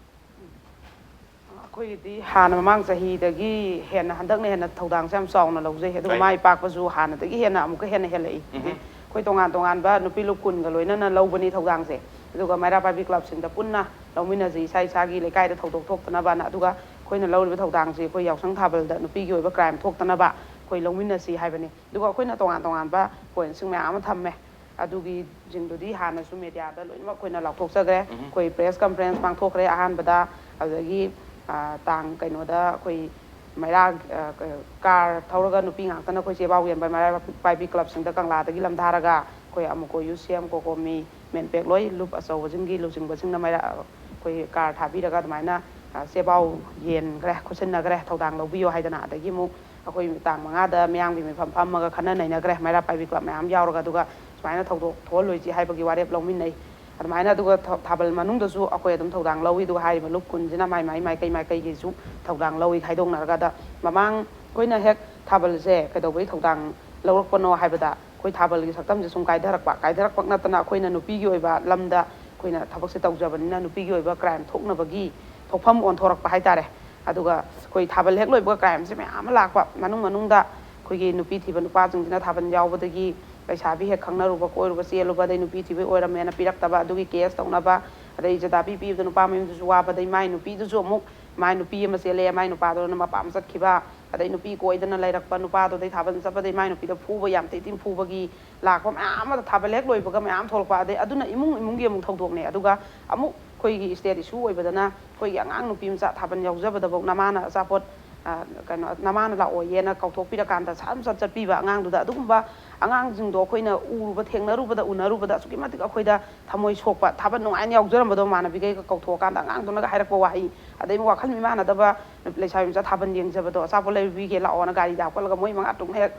ꯑꯩꯈꯣꯏꯒꯤꯗꯤ ꯍꯥꯟꯅ ꯃꯃꯥꯡ ꯆꯍꯤꯗꯒꯤ ꯍꯦꯟꯅ ꯍꯟꯗꯛꯅ ꯍꯦꯟꯅ ꯊꯧꯗꯥꯡꯁꯦ ꯌꯥꯝ ꯆꯥꯎꯅ ꯂꯧꯖꯩ, ꯑꯗꯨꯒ ꯀꯩ? ꯃꯥꯏ ꯄꯥꯛꯄꯁꯨ ꯍꯥꯟꯅꯗꯒꯤ ꯍꯦꯟꯅ ꯑꯃꯨꯛꯀ ꯍꯦꯟꯅ ꯍꯦꯜꯂꯛꯏ꯫ ꯎꯝ꯫ ꯑꯩꯈꯣꯏ ꯇꯣꯉꯥꯟ ꯇꯣꯉꯥꯟꯕ ꯅꯨꯄꯤ ꯂꯨꯞ ꯀꯨꯟꯒ ꯂꯣꯏꯅꯅ ꯂꯧꯕꯅꯤ ꯊꯧꯗꯥꯡꯁꯦ, ꯑꯗꯨꯒ ꯃꯩꯔꯥ ꯄꯥꯏꯕꯤ ꯀ꯭ꯂꯕꯁꯤꯡꯗ ꯄꯨꯟꯅ ꯂꯧꯃꯤꯟꯅꯁꯤ, ꯏꯁꯥ ꯏꯁꯥꯒꯤ ꯂꯩꯀꯥꯏꯗ ꯊꯧꯗꯣꯛ ꯊꯣꯛꯇꯅꯕꯅ꯫ ꯑꯗꯨꯒ ꯑꯩꯈꯣꯏꯅ ꯂꯧꯔꯤꯕ ꯊꯧꯗꯥꯡꯁꯤ ꯑꯩꯈꯣꯏ ꯌꯥꯎꯁꯪ ꯊꯥꯕꯜꯗ ꯅꯨꯄꯤꯒꯤ ꯑꯣꯏꯕ ꯀ꯭ꯔꯥꯏꯝ ꯊꯣꯛꯇꯅꯕ ꯑꯩꯈꯣꯏ ꯂꯧꯃꯤꯟꯅꯁꯤ ꯍꯥꯏꯕꯅꯤ꯫ ꯑꯗꯨꯒ ꯑꯩꯈꯣꯏꯅ ꯇꯣꯉꯥꯟ ꯇꯣꯉꯥꯟꯕ ꯄꯣꯏꯟꯠꯁꯤꯡ ꯃꯌꯥꯝ ꯑꯃ ꯊꯝꯃꯦ꯫ ꯑꯗꯨꯒꯤꯁꯤꯡꯗꯨꯗꯤ ꯍꯥꯟꯅꯁꯨ ꯃꯦꯗꯤꯌꯥꯗ ꯂꯣꯏꯅꯃꯛ ꯑꯩꯈꯣꯏꯅ ꯂꯥꯎꯊꯣꯛꯆꯈ꯭ꯔꯦ꯫ ꯑꯩꯈꯣꯏ ꯄ꯭ꯔꯦꯁ ꯀꯟꯐ꯭ꯔꯦꯟꯁ ꯄꯥꯡꯊꯣꯛꯈ꯭ꯔꯦ ꯑꯍꯥꯟꯕꯗ꯫ ꯑꯗꯨꯗꯒꯤ, ꯑ, ꯇꯥꯡ ꯀꯩꯅꯣꯗ ꯑꯩꯈꯣꯏ ꯃꯩꯔꯥ, ꯑ, ꯀ-, ꯀꯥꯔ ꯊꯧꯔꯒ ꯅꯨꯄꯤ ꯉꯥꯛꯇꯅ ꯑꯩꯈꯣꯏ ꯆꯦꯕꯥꯎ ꯌꯦꯟꯕ ꯃꯩꯔꯥ ꯄꯥꯏꯕꯤ ꯀ꯭ꯂꯕꯁꯤꯡꯗ ꯀꯪꯂꯥꯗꯒꯤ ꯂꯝꯊꯥꯔꯒ ꯑꯩꯈꯣꯏ ꯑꯃꯨꯀꯣ ꯌꯨ ꯁꯤ ꯑꯦꯝ, ꯀꯣꯀꯣꯃꯤ, ꯃꯦꯟꯄꯦꯛ ꯂꯣꯏ ꯂꯨꯞ ꯑꯆꯧꯕꯁꯤꯡꯒꯤ ꯂꯨꯆꯤꯡꯕꯁꯤꯡꯅ ꯃꯩꯔꯥ, ꯑꯩꯈꯣꯏ ꯀꯥꯔ ꯊꯥꯕꯤꯔꯒ ꯑꯗꯨꯃꯥꯏꯅ, ꯑ, ꯆꯦꯕꯥꯎ ꯌꯦꯟꯈ꯭ꯔꯦ, ꯈꯨꯠꯁꯤꯟꯅꯈ꯭ꯔꯦ, ꯊꯧꯗꯥꯡ ꯂꯧꯕꯤꯌꯣ ꯍꯥꯏꯗꯅ꯫ ꯑꯗꯒꯤ ꯑꯃꯨꯛ ꯑꯩꯈꯣꯏ ꯇꯥꯡ ꯃꯉꯥꯗ ꯃꯤꯌꯥꯝꯒꯤ ꯃꯤꯐꯝ ꯐꯝꯃꯒ ꯈꯟꯅ ꯅꯩꯅꯈ꯭ꯔꯦ, ꯃꯩꯔꯥ ꯄꯥꯏꯕꯤ ꯀ꯭ꯂꯕ ꯃꯌꯥꯝ ꯌꯥꯎꯔꯒ꯫ ꯑꯗꯨꯒ ꯁꯨꯃꯥꯏꯅ ꯊꯧꯗꯣꯛ ꯊꯣꯛꯍꯜꯂꯣꯏꯁꯤ ꯍꯥꯏꯕꯒꯤ ꯋꯥꯔꯦꯞ ꯂꯧꯃꯤꯟꯅꯩ꯫ ꯑꯗꯨꯃꯥꯏꯅ ꯑꯗꯨꯒ ꯊ-, ꯊꯥꯕꯜ ꯃꯅꯨꯡꯗꯁꯨ ꯑꯩꯈꯣꯏ ꯑꯗꯨꯝ ꯊꯧꯗꯥꯡ ꯂꯧꯏ꯫ ꯑꯗꯨꯒ ꯍꯥꯏꯔꯤꯕ ꯂꯨꯞ ꯀꯨꯟꯁꯤꯅ ꯃꯥꯏ, ꯃꯥꯏ ꯃꯥꯏꯀꯩ ꯃꯥꯏꯀꯩꯒꯤꯁꯨ ꯊꯧꯗꯥꯡ ꯂꯧꯏ ꯈꯥꯏꯗꯣꯛꯅꯔꯒ꯫ ꯑꯗ ꯃꯃꯥꯡ ꯑꯩꯈꯣꯏꯅ ꯍꯦꯛ ꯊꯥꯕꯜꯁꯦ ꯀꯩꯗꯧꯕꯒꯤ ꯊꯧꯗꯥꯡ ꯂꯧꯔꯛꯄꯅꯣ ꯍꯥꯏꯕꯗ, ꯑꯩꯈꯣꯏ ꯊꯥꯕꯜꯒꯤ ꯁꯛꯇꯝꯁꯦ ꯁꯨꯝ ꯀꯥꯏꯊꯔꯛꯄ, ꯀꯥꯏꯊꯔꯛꯄ ꯅꯠꯇꯅ ꯑꯩꯈꯣꯏꯅ ꯅꯨꯄꯤꯒꯤ ꯑꯣꯏꯕ ꯂꯝꯗ ꯑꯩꯈꯣꯏꯅ ꯊꯕꯛꯁꯦ ꯇꯧꯖꯕꯅꯤꯅ ꯅꯨꯄꯤꯒꯤ ꯑꯣꯏꯕ ꯀ꯭ꯔꯥꯏꯝ ꯊꯣꯛꯅꯕꯒꯤ ꯊꯣꯛꯐꯝ ꯑꯣꯟꯊꯣꯔꯛꯄ ꯍꯥꯏꯇꯥꯔꯦ꯫ ꯑꯗꯨꯒ ꯑꯩꯈꯣꯏ ꯊꯥꯕꯜ ꯍꯦꯛ ꯂꯣꯏꯕꯒ ꯀ꯭ꯔꯥꯏꯝꯁꯦ ꯃꯌꯥꯝ ꯑꯃ ꯂꯥꯛꯄ, ꯃꯅꯨꯡ ꯃꯅꯨꯡꯗ ꯑꯩꯈꯣꯏꯒꯤ ꯅꯨꯄꯤ ꯊꯤꯕ ꯅꯨꯄꯥꯁꯤꯡꯁꯤꯅ ꯊꯥꯕꯜ ꯌꯥꯎꯕꯗꯒꯤ ꯂꯩꯁꯥꯕꯤ ꯍꯦꯛ ꯈꯪꯅꯔꯨꯕ, ꯀꯣꯏꯔꯨꯕ, ꯆꯦꯜꯂꯨꯕ, ꯑꯗꯩ ꯅꯨꯄꯤ ꯊꯤꯕꯩ ꯑꯣꯏꯔꯝꯃꯦꯅ ꯄꯤꯔꯛꯇꯕ, ꯑꯗꯨꯒꯤ ꯀꯦꯁ ꯇꯧꯅꯕ, ꯑꯗꯩ ꯖꯗꯥꯕꯤ ꯄꯤꯕꯗ ꯅꯨꯄꯥ ꯃꯌꯨꯝꯗꯨꯁꯨ ꯋꯥꯕꯗꯩ ꯃꯥꯏ ꯅꯨꯄꯤꯗꯨꯁꯨ ꯑꯃꯨꯛ, ꯃꯥꯏ ꯅꯨꯄꯤ ꯑꯃ ꯆꯦꯜꯂꯦ, ꯃꯥꯏ ꯅꯨꯄꯥꯗꯨꯅ ꯃꯄꯥꯝ ꯆꯠꯈꯤꯕ, ꯑꯗꯩ ꯅꯨꯄꯤ ꯀꯣꯏꯗꯅ ꯂꯩꯔꯛꯄ ꯅꯨꯄꯥꯗꯨꯗꯩ ꯊꯥꯕꯜ ꯆꯠꯄꯗꯩ ꯃꯥꯏ ꯅꯨꯄꯤꯗ ꯐꯨꯕ, ꯌꯥꯝ ꯊꯤ ꯊꯤꯅ ꯐꯨꯕꯒꯤ ꯂꯥꯛꯄ ꯃꯌꯥꯝ ꯑꯃ ꯊꯥꯕꯜ ꯍꯦꯛ ꯂꯣꯏꯕꯒ ꯃꯌꯥꯝ ꯊꯣꯛꯂꯛꯄ꯫ ꯑꯗꯩ ꯑꯗꯨꯅ ꯏꯃꯨꯡ ꯏꯃꯨꯡꯒꯤ ꯑꯃꯨꯛ ꯊꯧꯗꯣꯛꯅꯦ꯫ ꯑꯗꯨꯒ ꯑꯃꯨꯛ ꯑꯩꯈꯣꯏꯒꯤ ꯏꯁꯇꯦꯠ ꯏꯁꯨ ꯑꯣꯏꯕꯗꯅ ꯑꯩꯈꯣꯏꯒꯤ ꯑꯉꯥꯡ ꯅꯨꯄꯤ ꯃꯆꯥ ꯊꯥꯕꯜ ꯌꯥꯎꯖꯕꯗꯐꯧ ꯅꯃꯥꯅ ꯑꯆꯥꯄꯣꯠ, ꯑ, ꯀꯩꯅꯣ, ꯅꯃꯥꯅ ꯂꯥꯛꯑꯣꯏꯌꯦꯅ ꯀꯧꯊꯣꯛꯄꯤꯔꯀꯥꯟꯗ ꯁꯠ ꯁꯠ ꯆꯠꯄꯤꯕ ꯑꯉꯥꯡꯗꯨꯗ꯫ ꯑꯗꯨꯒꯨꯝꯕ ꯑꯉꯥꯡꯁꯤꯡꯗꯣ ꯑꯩꯈꯣꯏꯅ ꯎꯔꯨꯕ, ꯊꯦꯡꯅꯔꯨꯕꯗ, ꯎꯅꯔꯨꯕꯗ ꯑꯁꯨꯛꯀꯤ ꯃꯇꯤꯛ ꯑꯩꯈꯣꯏꯗ ꯊꯃꯣꯏ ꯁꯣꯛꯄ, ꯊꯥꯕꯜ ꯅꯨꯡꯉꯥꯏꯅ ꯌꯥꯎꯖꯔꯝꯕꯗꯣ ꯃꯃꯥꯟꯅꯕꯤꯈꯩꯒ ꯀꯧꯊꯣꯛꯑꯀꯥꯟꯗ ꯑꯉꯥꯡꯗꯨꯅꯒ ꯍꯥꯏꯔꯛꯄ ꯋꯥꯍꯩ, ꯑꯗꯩ ꯋꯥꯈꯜ ꯃꯤꯃꯥꯟꯅꯗꯕ, ꯂꯩꯁꯥꯕꯤ ꯃꯆꯥ ꯊꯥꯕꯜ ꯌꯦꯡꯖꯕꯗꯣ, "ꯑꯆꯥꯄꯣꯠ ꯂꯩꯕꯤꯒꯦ ꯂꯥꯛꯑꯣꯅ" ꯒꯥꯔꯤꯗ ꯍꯥꯞꯀꯠꯂꯒ ꯃꯣꯏ ꯃꯉꯥ ꯇꯔꯨꯛꯅ ꯍꯦꯛ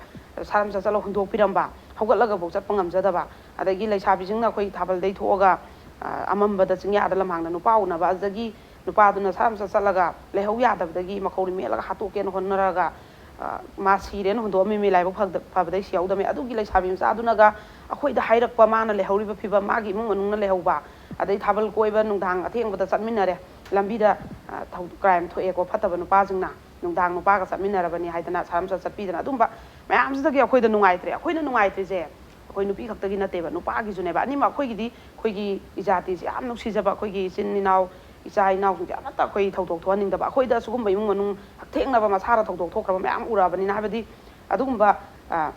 ꯁꯥꯔꯝ ꯆꯠ ꯆꯠꯂ ꯍꯨꯟꯗꯣꯛꯄꯤꯔꯝꯕ, ꯍꯧꯒꯠꯂꯒꯐꯥꯎ ꯆꯠꯄ ꯉꯝꯖꯗꯕ꯫ ꯑꯗꯒꯤ ꯂꯩꯁꯥꯕꯤꯁꯤꯡꯅ ꯑꯩꯈꯣꯏ ꯊꯥꯕꯜꯗꯩ ꯊꯣꯛꯑꯒ, ꯑ, ꯑꯃꯝꯕꯗ ꯆꯤꯡꯌꯥꯗ ꯂꯝꯍꯥꯡꯗ ꯅꯨꯄꯥ ꯎꯅꯕ, ꯑꯗꯨꯗꯒꯤ ꯅꯨꯄꯥꯗꯨꯅ ꯁꯥꯔꯝ ꯆꯠ ꯆꯠꯂꯒ ꯂꯩꯍꯧ ꯌꯥꯗꯕꯗꯒꯤ ꯃꯈꯧꯔꯤ ꯃꯦꯠꯂꯒ ꯍꯥꯠꯇꯣꯛꯀꯦꯅ ꯍꯣꯠꯅꯔꯒ, ꯑ, ꯃꯥ ꯁꯤꯔꯦꯅ ꯍꯨꯟꯗꯣꯛꯑꯝꯃꯤꯃꯤ, ꯂꯥꯏꯕꯛ ꯐꯒꯗ-, ꯐꯕꯗꯩ ꯁꯤꯍꯧꯗꯃꯤ꯫ ꯑꯗꯨꯒꯤ ꯂꯩꯁꯥꯕꯤ ꯃꯆꯥꯗꯨꯅꯒ ꯑꯩꯈꯣꯏꯗ ꯍꯥꯏꯔꯛꯄ, ꯃꯥꯅ ꯂꯩꯍꯧꯔꯤꯕ ꯐꯤꯕꯝ, ꯃꯥꯒꯤ ꯏꯃꯨꯡ ꯃꯅꯨꯡꯅ ꯂꯩꯍꯧꯕ, ꯑꯗꯩ ꯊꯥꯕꯜ ꯀꯣꯏꯕ ꯅꯨꯡꯗꯥꯡ ꯑꯊꯦꯡꯕꯗ ꯆꯠꯃꯤꯟꯅꯔꯦ, ꯂꯝꯕꯤꯗ, ꯑ, ꯊꯧ-, ꯀ꯭ꯔꯥꯏꯝ ꯊꯣꯛꯑꯦꯀꯣ, ꯐꯠꯇꯕ ꯅꯨꯄꯥꯁꯤꯡꯅ ꯅꯨꯡꯗꯥꯡ ꯅꯨꯄꯥꯒ ꯆꯠꯃꯤꯟꯅꯔꯕꯅꯤ ꯍꯥꯏꯗꯅ ꯁꯥꯔꯝ ꯆꯠ ꯆꯠꯄꯤꯗꯅ꯫ ꯑꯗꯨꯝꯕ ꯃꯌꯥꯝꯁꯤꯗꯒꯤ ꯑꯩꯈꯣꯏꯗ ꯅꯨꯡꯉꯥꯏꯇ꯭ꯔꯦ꯫ ꯑꯩꯈꯣꯏꯅ ꯅꯨꯡꯉꯥꯏꯇ꯭ꯔꯤꯁꯦ ꯑꯩꯈꯣꯏ ꯅꯨꯄꯤ ꯈꯛꯇꯒꯤ ꯅꯠꯇꯦꯕ, ꯅꯨꯄꯥꯒꯤꯁꯨꯅꯦꯕ꯫ ꯑꯅꯤꯃꯛ ꯑꯩꯈꯣꯏꯒꯤꯗꯤ, ꯑꯩꯈꯣꯏꯒꯤ ꯏꯖꯥꯇꯤꯁꯦ ꯌꯥꯝ ꯅꯨꯡꯁꯤꯖꯕ, ꯑꯩꯈꯣꯏꯒꯤ ꯏꯆꯤꯟ ꯏꯅꯥꯎ, ꯏꯆꯥ ꯏꯅꯥꯎꯁꯤꯡꯁꯦ ꯑꯃꯠꯇ ꯑꯩꯈꯣꯏ ꯊꯧꯗꯣꯛ ꯊꯣꯛꯍꯟꯅꯤꯡꯗꯕ꯫ ꯑꯩꯈꯣꯏꯗ ꯁꯤꯒꯨꯝꯕ ꯏꯃꯨꯡ ꯃꯅꯨꯡ ꯍꯛꯊꯦꯡꯅꯕ ꯃꯁꯥꯗ ꯊꯧꯗꯣꯛ ꯊꯣꯛꯈ꯭ꯔꯕ ꯃꯌꯥꯝ ꯎꯔꯛꯑꯕꯅꯤꯅ, ꯍꯥꯏꯕꯗꯤ ꯑꯗꯨꯒꯨꯝꯕ, ꯑ,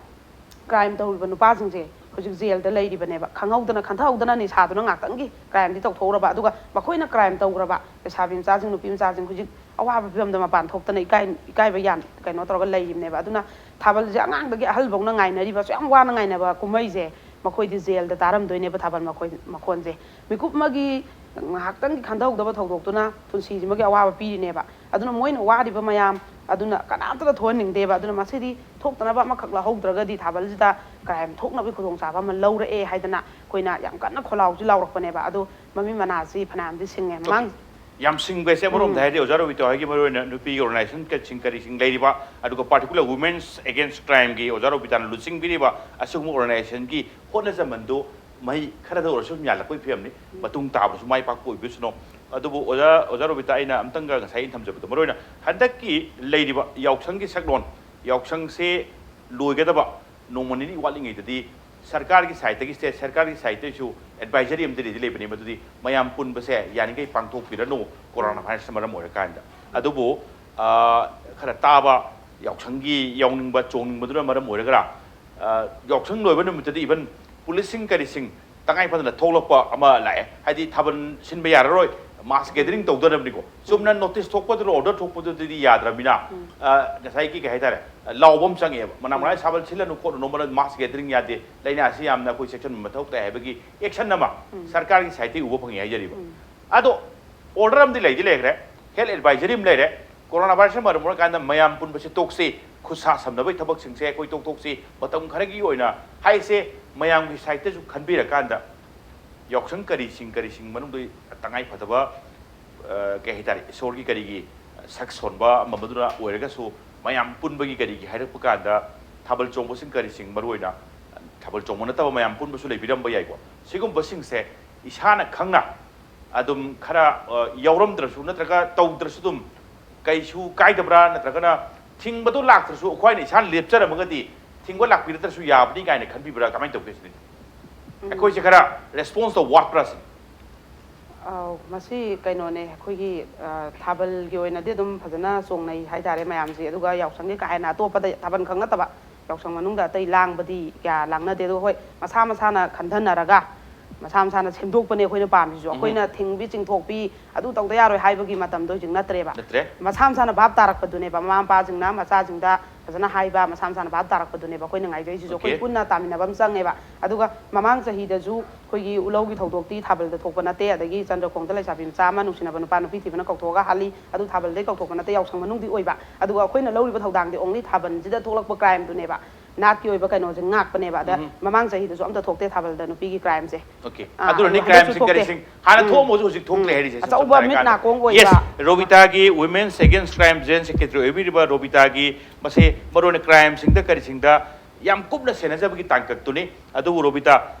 ꯀ꯭ꯔꯥꯏꯝ ꯇꯧꯔꯤꯕ ꯅꯨꯄꯥꯁꯤꯡꯁꯦ ꯍꯧꯖꯤꯛ ꯖꯦꯜꯗ ꯂꯩꯔꯤꯕꯅꯦꯕ꯫ ꯈꯪꯍꯧꯗꯅ ꯈꯟꯊꯍꯧꯗꯅ ꯅꯤꯁꯥꯗꯨꯅ ꯉꯥꯛꯇꯪꯒꯤ ꯀ꯭ꯔꯥꯏꯝꯗꯤ ꯇꯧꯊꯣꯛꯎꯔꯕ, ꯑꯗꯨꯒ ꯃꯈꯣꯏꯅ ꯀ꯭ꯔꯥꯏꯝ ꯇꯧꯈ꯭ꯔꯕ ꯂꯩꯁꯥꯕꯤ ꯃꯆꯥꯁꯤꯡ, ꯅꯨꯄꯤ ꯃꯆꯥꯁꯤꯡ ꯍꯧꯖꯤꯛ ꯑꯋꯥꯕ ꯐꯤꯕꯝꯗ ꯃꯄꯥꯟ ꯊꯣꯛꯇꯅ ꯏꯀꯥꯏ ꯏꯀꯥꯏꯕ ꯌꯥꯟ ꯀꯩꯅꯣ ꯇꯧꯔꯒ ꯂꯩꯔꯤꯕꯅꯦꯕ꯫ ꯑꯗꯨꯅ ꯊꯥꯕꯜꯁꯦ ꯑꯉꯥꯡꯗꯒꯤ ꯑꯍꯜꯐꯧꯅ ꯉꯥꯏꯅꯔꯤꯕꯁꯨ ꯌꯥꯝ ꯋꯥꯅ ꯉꯥꯏꯅꯕ ꯀꯨꯝꯍꯩꯁꯦ, ꯃꯈꯣꯏꯗꯤ ꯖꯦꯜꯗ ꯇꯥꯔꯝꯗꯣꯏꯅꯦꯕ ꯊꯥꯕꯜ ꯃꯈꯣꯏ ꯃꯈꯣꯟꯁꯦ꯫ ꯃꯤꯀꯨꯞ ꯑꯃꯒꯤ ꯉꯥꯏꯍꯥꯛꯇꯪꯒꯤ ꯈꯟꯊꯍꯧꯗꯕ ꯊꯧꯗꯣꯛꯇꯨꯅ ꯄꯨꯟꯁꯤꯁꯤꯃꯒꯤ ꯑꯋꯥꯕ ꯄꯤꯔꯤꯅꯦꯕ꯫ ꯑꯗꯨꯅ ꯃꯣꯏꯅ ꯋꯥꯔꯤꯕ ꯃꯌꯥꯝ ꯑꯗꯨꯅ ꯀꯅꯥꯝꯇꯗ ꯊꯣꯛꯍꯟꯅꯤꯡꯗꯦꯕ꯫ ꯑꯗꯨꯅ ꯃꯁꯤꯗꯤ ꯊꯣꯛꯇꯅꯕ ꯑꯃꯈꯛ ꯂꯧꯍꯧꯗ꯭ꯔꯒꯗꯤ ꯊꯥꯕꯜꯁꯤꯗ ꯀ꯭ꯔꯥꯏꯝ ꯊꯣꯛꯅꯕꯒꯤ ꯈꯨꯗꯣꯡꯆꯥꯕ ꯑꯃ ꯂꯧꯔꯛꯑꯦ ꯍꯥꯏꯗꯅ ꯑꯩꯈꯣꯏꯅ ꯌꯥꯝ ꯀꯟꯅ ꯈꯣꯜꯂꯥꯎꯁꯤ ꯂꯥꯎꯔꯛꯄꯅꯦꯕ꯫ ꯑꯗꯣ ꯃꯃꯤ ꯃꯅꯥꯁꯤ ꯐꯅꯌꯥꯝꯗꯤ ꯁꯤꯡꯉꯦ꯫ ꯃꯃꯥꯡ ꯌꯥꯝ ꯁꯤꯡꯕꯁꯦ ꯑꯃꯔꯣꯝꯗ ꯎꯝ꯫ ꯍꯥꯏꯔꯗꯤ ꯑꯣꯖꯥ ꯔꯣꯕꯤꯇꯥ ꯍꯣꯏꯒꯤ ꯃꯔꯨꯑꯣꯏꯅ ꯅꯨꯄꯤꯒꯤ ꯑꯣꯔꯒꯅꯥꯏꯖꯦꯁꯟꯁꯤꯡ ꯀꯔꯤ ꯁꯤꯡ ꯂꯩꯔꯤꯕ, ꯑꯗꯨꯒ particular Women's Against Crimeꯒꯤ ꯑꯣꯖꯥ ꯔꯣꯕꯤꯇꯥꯅ ꯂꯨꯆꯤꯡꯕꯤꯔꯤꯕ ꯑꯁꯤꯒꯨꯝꯕ ꯑꯣꯔꯒꯅꯥꯏꯖꯦꯁꯟꯒꯤ ꯍꯣꯠꯅꯖꯃꯟꯗꯨ ꯃꯍꯩ ꯈꯔꯗ ꯑꯣꯏꯔꯁꯨ ꯑꯗꯨꯝ ꯌꯥꯜꯂꯛꯄꯒꯤ ꯐꯤꯕꯝꯅꯤ꯫ ꯃꯇꯨꯡ ꯇꯥꯕꯁꯨ ꯃꯥꯏ ꯄꯥꯛꯄ ꯑꯣꯏꯕꯤꯁꯅꯨ꯫ ꯑꯗꯨꯕꯨ ꯑꯣꯖꯥ ꯑꯣꯖꯥ ꯔꯣꯕꯤꯇꯥ, ꯑꯩꯅ ꯑꯝꯇꯪꯒ ꯉꯁꯥꯏ ꯑꯩꯅ ꯊꯝꯖꯕꯗꯣ, ꯃꯔꯨꯑꯣꯏꯅ ꯍꯟꯗꯛꯀꯤ ꯂꯩꯔꯤꯕ ꯌꯥꯎꯁꯪꯒꯤ ꯁꯛꯂꯣꯟ, ꯌꯥꯎꯁꯪꯁꯦ ꯂꯣꯏꯒꯗꯕ ꯅꯣꯡꯃ ꯅꯤꯅꯤ ꯋꯥꯠꯂꯤꯉꯩꯗꯗꯤ ꯁꯔꯀꯥꯔꯒꯤ ꯁꯥꯏꯠꯇꯒꯤ, ꯁ꯭ꯇꯦꯠ ꯁꯔꯀꯥꯔꯒꯤ ꯁꯥꯏꯠꯇꯒꯤꯁꯨ ꯑꯦꯗꯚꯥꯏꯖꯔꯤ ꯑꯃꯗꯤ ꯂꯩꯗꯤ ꯂꯩꯕꯅꯤ, ꯃꯗꯨꯗꯤ ꯃꯌꯥꯝ ꯄꯨꯟꯕꯁꯦ ꯌꯥꯔꯤꯈꯩ ꯄꯥꯡꯊꯣꯛꯄꯤꯔꯅꯨ, ꯀꯣꯔꯣꯅꯥ ꯚꯥꯏꯔꯁꯅ ꯃꯔꯝ ꯑꯣꯏꯔꯀꯥꯟꯗ꯫ ꯑꯗꯨꯕꯨ ꯑ, ꯈꯔ ꯇꯥꯕ, ꯌꯥꯎꯁꯪꯒꯤ ꯌꯥꯎꯅꯤꯡꯕ ꯆꯣꯡꯅꯤꯡꯕꯗꯨꯅ ꯃꯔꯝ ꯑꯣꯏꯔꯒꯔꯥ, ꯑ, ꯌꯥꯎꯁꯪ ꯂꯣꯏꯕ ꯅꯨꯃꯤꯠꯇꯗꯤ even ꯄꯨꯂꯤꯁꯁꯤꯡ ꯀꯔꯤꯁꯤꯡ ꯇꯉꯥꯏ ꯐꯗꯅ ꯊꯣꯛꯂꯛꯄ ꯑꯃ ꯂꯥꯛꯑꯦ꯫ ꯍꯥꯏꯗꯤ ꯊꯥꯕꯜ ꯁꯤꯟꯕ ꯌꯥꯔꯔꯣꯏ, ꯃꯥꯁ ꯒꯦꯗꯔꯤꯡ ꯇꯧꯗꯅꯕꯅꯤꯀꯣ꯫ ꯆꯨꯝꯅ ꯅꯣꯇꯤꯁ ꯊꯣꯛꯄꯗꯨꯅ, ꯑꯣꯔꯗꯔ ꯊꯣꯛꯄꯗꯨꯗꯤ ꯌꯥꯗ꯭ꯔꯕꯅꯤꯅ, ꯑ, ꯉꯁꯥꯏꯒꯤ ꯀꯩ ꯍꯥꯏꯇꯥꯔꯦ, ꯂꯥꯎꯕ ꯑꯃ ꯆꯪꯉꯛꯑꯦꯕ, ꯃꯅꯥ ꯃꯅꯥ ꯊꯥꯕꯜ ꯁꯤꯜꯂꯅꯨ ꯈꯣꯠꯂꯅꯨ, ꯃꯔꯝ ꯃꯥꯁ ꯒꯦꯗꯔꯤꯡ ꯌꯥꯗꯦ, ꯂꯥꯏꯅꯥ ꯑꯁꯤ ꯌꯥꯝꯅ ꯑꯩꯈꯣꯏ ꯆꯦꯛꯁꯤꯟꯕ ꯃꯊꯧ ꯇꯥꯏ ꯍꯥꯏꯕꯒꯤ ꯑꯦꯛꯁꯟ ꯑꯃ ꯁꯔꯀꯥꯔꯒꯤ ꯁꯥꯏꯠꯇꯒꯤ ꯎꯕ ꯐꯪꯉꯤ ꯍꯥꯏꯖꯔꯤꯕ꯫ ꯑꯗꯣ ꯑꯣꯔꯗꯔ ꯑꯃꯗꯤ ꯂꯩꯗꯤ ꯂꯩꯈ꯭ꯔꯦ, ꯍꯦꯜꯊ ꯑꯦꯗꯚꯥꯏꯖꯔꯤ ꯑꯃ ꯂꯩꯔꯦ꯫ ꯀꯣꯔꯣꯅꯥ ꯚꯥꯏꯔꯁꯅ ꯃꯔꯝ ꯑꯣꯏꯔꯀꯥꯟꯗ ꯃꯌꯥꯝ ꯄꯨꯟꯕꯁꯦ ꯇꯣꯛꯁꯤ, ꯈꯨꯠ ꯁꯥ ꯁꯝꯅꯕꯒꯤ ꯊꯕꯛꯁꯤꯡꯁꯦ ꯑꯩꯈꯣꯏ ꯇꯣꯛꯊꯣꯛꯁꯤ, ꯃꯇꯝ ꯈꯔꯒꯤ ꯑꯣꯏꯅ ꯍꯥꯏꯁꯦ꯫ ꯃꯌꯥꯝꯒꯤ ꯁꯥꯏꯠꯇꯁꯨ ꯈꯟꯕꯤꯔꯀꯥꯟꯗ ꯌꯥꯎꯁꯪ ꯀꯔꯤꯁꯤꯡ ꯀꯔꯤꯁꯤꯡ ꯃꯅꯨꯡꯗ ꯇꯉꯥꯏ ꯐꯗꯕ, ꯑ, ꯀꯩ ꯍꯥꯏꯇꯥꯔꯦ, ꯏꯁꯣꯔꯒꯤ ꯀꯔꯤꯒꯤ ꯁꯛ ꯁꯣꯟꯕ ꯑꯃ ꯑꯃꯗꯨꯅ ꯑꯣꯏꯔꯒꯁꯨ ꯃꯌꯥꯝ ꯄꯨꯟꯕꯒꯤ ꯀꯔꯤꯒꯤ ꯍꯥꯏꯔꯛꯄ ꯀꯥꯟꯗ ꯊꯥꯕꯜ ꯆꯣꯡꯕꯁꯤꯡ ꯀꯔꯤꯁꯤꯡ, ꯃꯔꯨꯑꯣꯏꯅ ꯊꯥꯕꯜ ꯆꯣꯡꯕ ꯅꯠꯇꯕ ꯃꯌꯥꯝ ꯄꯨꯟꯕꯁꯨ ꯂꯩꯕꯤꯔꯝꯕ ꯌꯥꯏꯀꯣ꯫ ꯁꯤꯒꯨꯝꯕꯁꯤꯡꯁꯦ ꯏꯁꯥꯅ ꯈꯪꯅ ꯑꯗꯨꯝ ꯈꯔ, ꯑ, ꯌꯥꯎꯔꯝꯗ꯭ꯔꯁꯨ ꯅꯠꯇ꯭ꯔꯒ ꯇꯧꯗ꯭ꯔꯁꯨ ꯑꯗꯨꯝ ꯀꯩꯁꯨ ꯀꯥꯏꯗꯕ꯭ꯔꯥ? ꯅꯠꯇ꯭ꯔꯒꯅ ꯊꯤꯡꯕꯗꯣ ꯂꯥꯛꯇ꯭ꯔꯁꯨ ꯑꯩꯈꯣꯏꯅ ꯏꯁꯥꯅ ꯂꯦꯞꯆꯔꯝꯃꯒꯗꯤ ꯊꯤꯡꯕ ꯂꯥꯛꯄꯤꯔꯛꯇ꯭ꯔꯁꯨ ꯌꯥꯕꯅꯤ ꯀꯥꯏꯅ ꯈꯟꯕꯤꯕ꯭ꯔꯥ? ꯀꯃꯥꯏꯅ ꯇꯧꯒꯦ ꯁꯤꯅꯤ? ꯑꯩꯈꯣꯏꯁꯦ ꯈꯔ ꯔꯦꯁꯄꯣꯟꯁ ꯇꯧꯕ ꯋꯥꯠꯄ꯭ꯔꯥ ꯁꯤꯅꯤ? ꯑꯧ, ꯃꯁꯤ ꯀꯩꯅꯣꯅꯦ, ꯑꯩꯈꯣꯏꯒꯤ, ꯑ, ꯊꯥꯕꯜꯒꯤ ꯑꯣꯏꯅꯗꯤ ꯑꯗꯨꯝ ꯐꯖꯅ ꯆꯣꯡꯅꯩ ꯍꯥꯏꯇꯥꯔꯦ ꯃꯌꯥꯝꯁꯦ꯫ ꯑꯗꯨꯒ ꯌꯥꯎꯁꯪꯒꯤ ꯀꯥ ꯍꯦꯟꯅ ꯑꯇꯣꯞꯄꯗ ꯊꯥꯕꯜ ꯈꯛ ꯅꯠꯇꯕ ꯌꯥꯎꯁꯪ ꯃꯅꯨꯡꯗ ꯑꯇꯩ ꯂꯥꯡꯕꯗꯤ ꯀꯌꯥ ꯂꯥꯡꯅꯗꯦ꯫ ꯑꯗꯣ ꯍꯣꯏ, ꯃꯁꯥ ꯃꯁꯥꯅ ꯈꯟꯊꯅꯔꯒ ꯃꯁꯥ ꯃꯁꯥꯅ ꯁꯦꯝꯗꯣꯛꯄꯅꯦ ꯑꯩꯈꯣꯏꯅ ꯄꯥꯝꯃꯤꯁꯤꯁꯨ꯫ ꯑꯩꯈꯣꯏꯅ ꯊꯤꯡꯕꯤ ꯆꯤꯡꯊꯣꯛꯄꯤ ꯑꯗꯨ ꯇꯧꯗ ꯌꯥꯔꯣꯏ ꯍꯥꯏꯕꯒꯤ ꯃꯇꯝꯗꯣ ꯍꯧꯖꯤꯛ ꯅꯠꯇ꯭ꯔꯦꯕ꯫ ꯅꯠꯇ꯭ꯔꯦ꯫ ꯃꯁꯥ ꯃꯁꯥꯅ ꯚꯥꯞ ꯇꯥꯔꯛꯄꯗꯨꯅꯦꯕ, ꯃꯃꯥ ꯃꯄꯥꯁꯤꯡꯅ ꯃꯆꯥꯁꯤꯡꯗ ꯐꯖꯅ ꯍꯥꯏꯕ, ꯃꯁꯥ ꯃꯁꯥꯅ ꯚꯥꯞ ꯇꯥꯔꯛꯄꯗꯨꯅꯦꯕ ꯑꯩꯈꯣꯏꯅ ꯉꯥꯏꯖꯩꯁꯤꯁꯨ꯫ ꯑꯩꯈꯣꯏ Okay. ꯄꯨꯟꯅ ꯇꯥꯃꯤꯟꯅꯕ ꯑꯃ ꯆꯪꯉꯦꯕ꯫ ꯑꯗꯨꯒ ꯃꯃꯥꯡ ꯆꯍꯤꯗꯁꯨ ꯑꯩꯈꯣꯏꯒꯤ ꯎꯂꯧꯒꯤ ꯊꯧꯗꯣꯛꯇꯤ ꯊꯥꯕꯜꯗ ꯊꯣꯛꯄ ꯅꯠꯇꯦ, ꯑꯗꯒꯤ ꯆꯟꯗ꯭ꯔꯀꯣꯡꯗ ꯂꯩꯁꯥꯕꯤ ꯃꯆꯥ ꯑꯃ ꯅꯨꯡꯁꯤꯅꯕ ꯅꯨꯄꯥ ꯅꯨꯄꯤ ꯊꯤꯕꯅ ꯀꯧꯊꯣꯛꯑꯒ ꯍꯥꯠꯂꯤ, ꯑꯗꯨ ꯊꯥꯕꯜꯗꯩ ꯀꯧꯊꯣꯛꯄ ꯅꯠꯇꯦ, ꯌꯥꯎꯁꯪ ꯃꯅꯨꯡꯗꯤ ꯑꯣꯏꯕ꯫ ꯑꯗꯨꯒ ꯑꯩꯈꯣꯏꯅ ꯂꯧꯔꯤꯕ ꯊꯧꯗꯥꯡꯗꯤ only ꯊꯥꯕꯜꯁꯤꯗ ꯊꯣꯛꯂꯛꯄ crimeꯗꯨꯅꯦꯕ꯫ ꯅꯥꯠꯀꯤ ꯑꯣꯏꯕ ꯀꯩꯅꯣꯁꯦ ꯉꯥꯛꯄꯅꯦꯕ꯫ ꯑꯗ ꯃꯃꯥꯡ ꯆꯍꯤꯗꯁꯨ ꯑꯝꯇ ꯊꯣꯛꯇꯦ ꯊꯥꯕꯜꯗ ꯅꯨꯄꯤꯒꯤ crimeꯁꯦ꯫ Okay. ꯑꯥ, ꯑꯗꯨꯅꯅꯤ ꯑꯗꯣ ꯍꯟꯗꯛꯁꯨ crimeꯁꯤꯡ ꯊꯣꯛꯇꯦ꯫ ꯀꯔꯤꯁꯤꯡ ꯍꯥꯟꯅ ꯎꯝ꯫ ꯊꯣꯛꯑꯝꯃꯁꯨ ꯍꯧꯖꯤꯛ ꯊꯣꯛꯇ꯭ꯔꯦ ꯎꯝ꯫ ꯍꯥꯏꯔꯤꯁꯦ꯫ ꯑꯆꯧꯕ ꯁꯝꯅ ꯃꯤꯠ ꯍꯥꯏꯔꯀꯥꯟꯗ꯫ ꯅꯥꯀꯣꯡ Yes, ꯑꯣꯏꯕ꯫ ꯔꯣꯕꯤꯇꯥꯒꯤ Women's Against Crime Joint Secretary ꯑꯣꯏꯕꯤꯔꯤꯕ ꯔꯣꯕꯤꯇꯥꯒꯤ ꯃꯁꯤ ꯃꯔꯨꯑꯣꯏꯅ crimeꯁꯤꯡꯗ ꯀꯔꯤꯁꯤꯡꯗ ꯌꯥꯝ ꯀꯨꯞꯅ ꯁꯦꯟꯅꯖꯕꯒꯤ ꯇꯥꯡꯀꯛꯇꯨꯅꯤ꯫ ꯑꯗꯨꯕꯨ ꯔꯣꯕꯤꯇꯥ,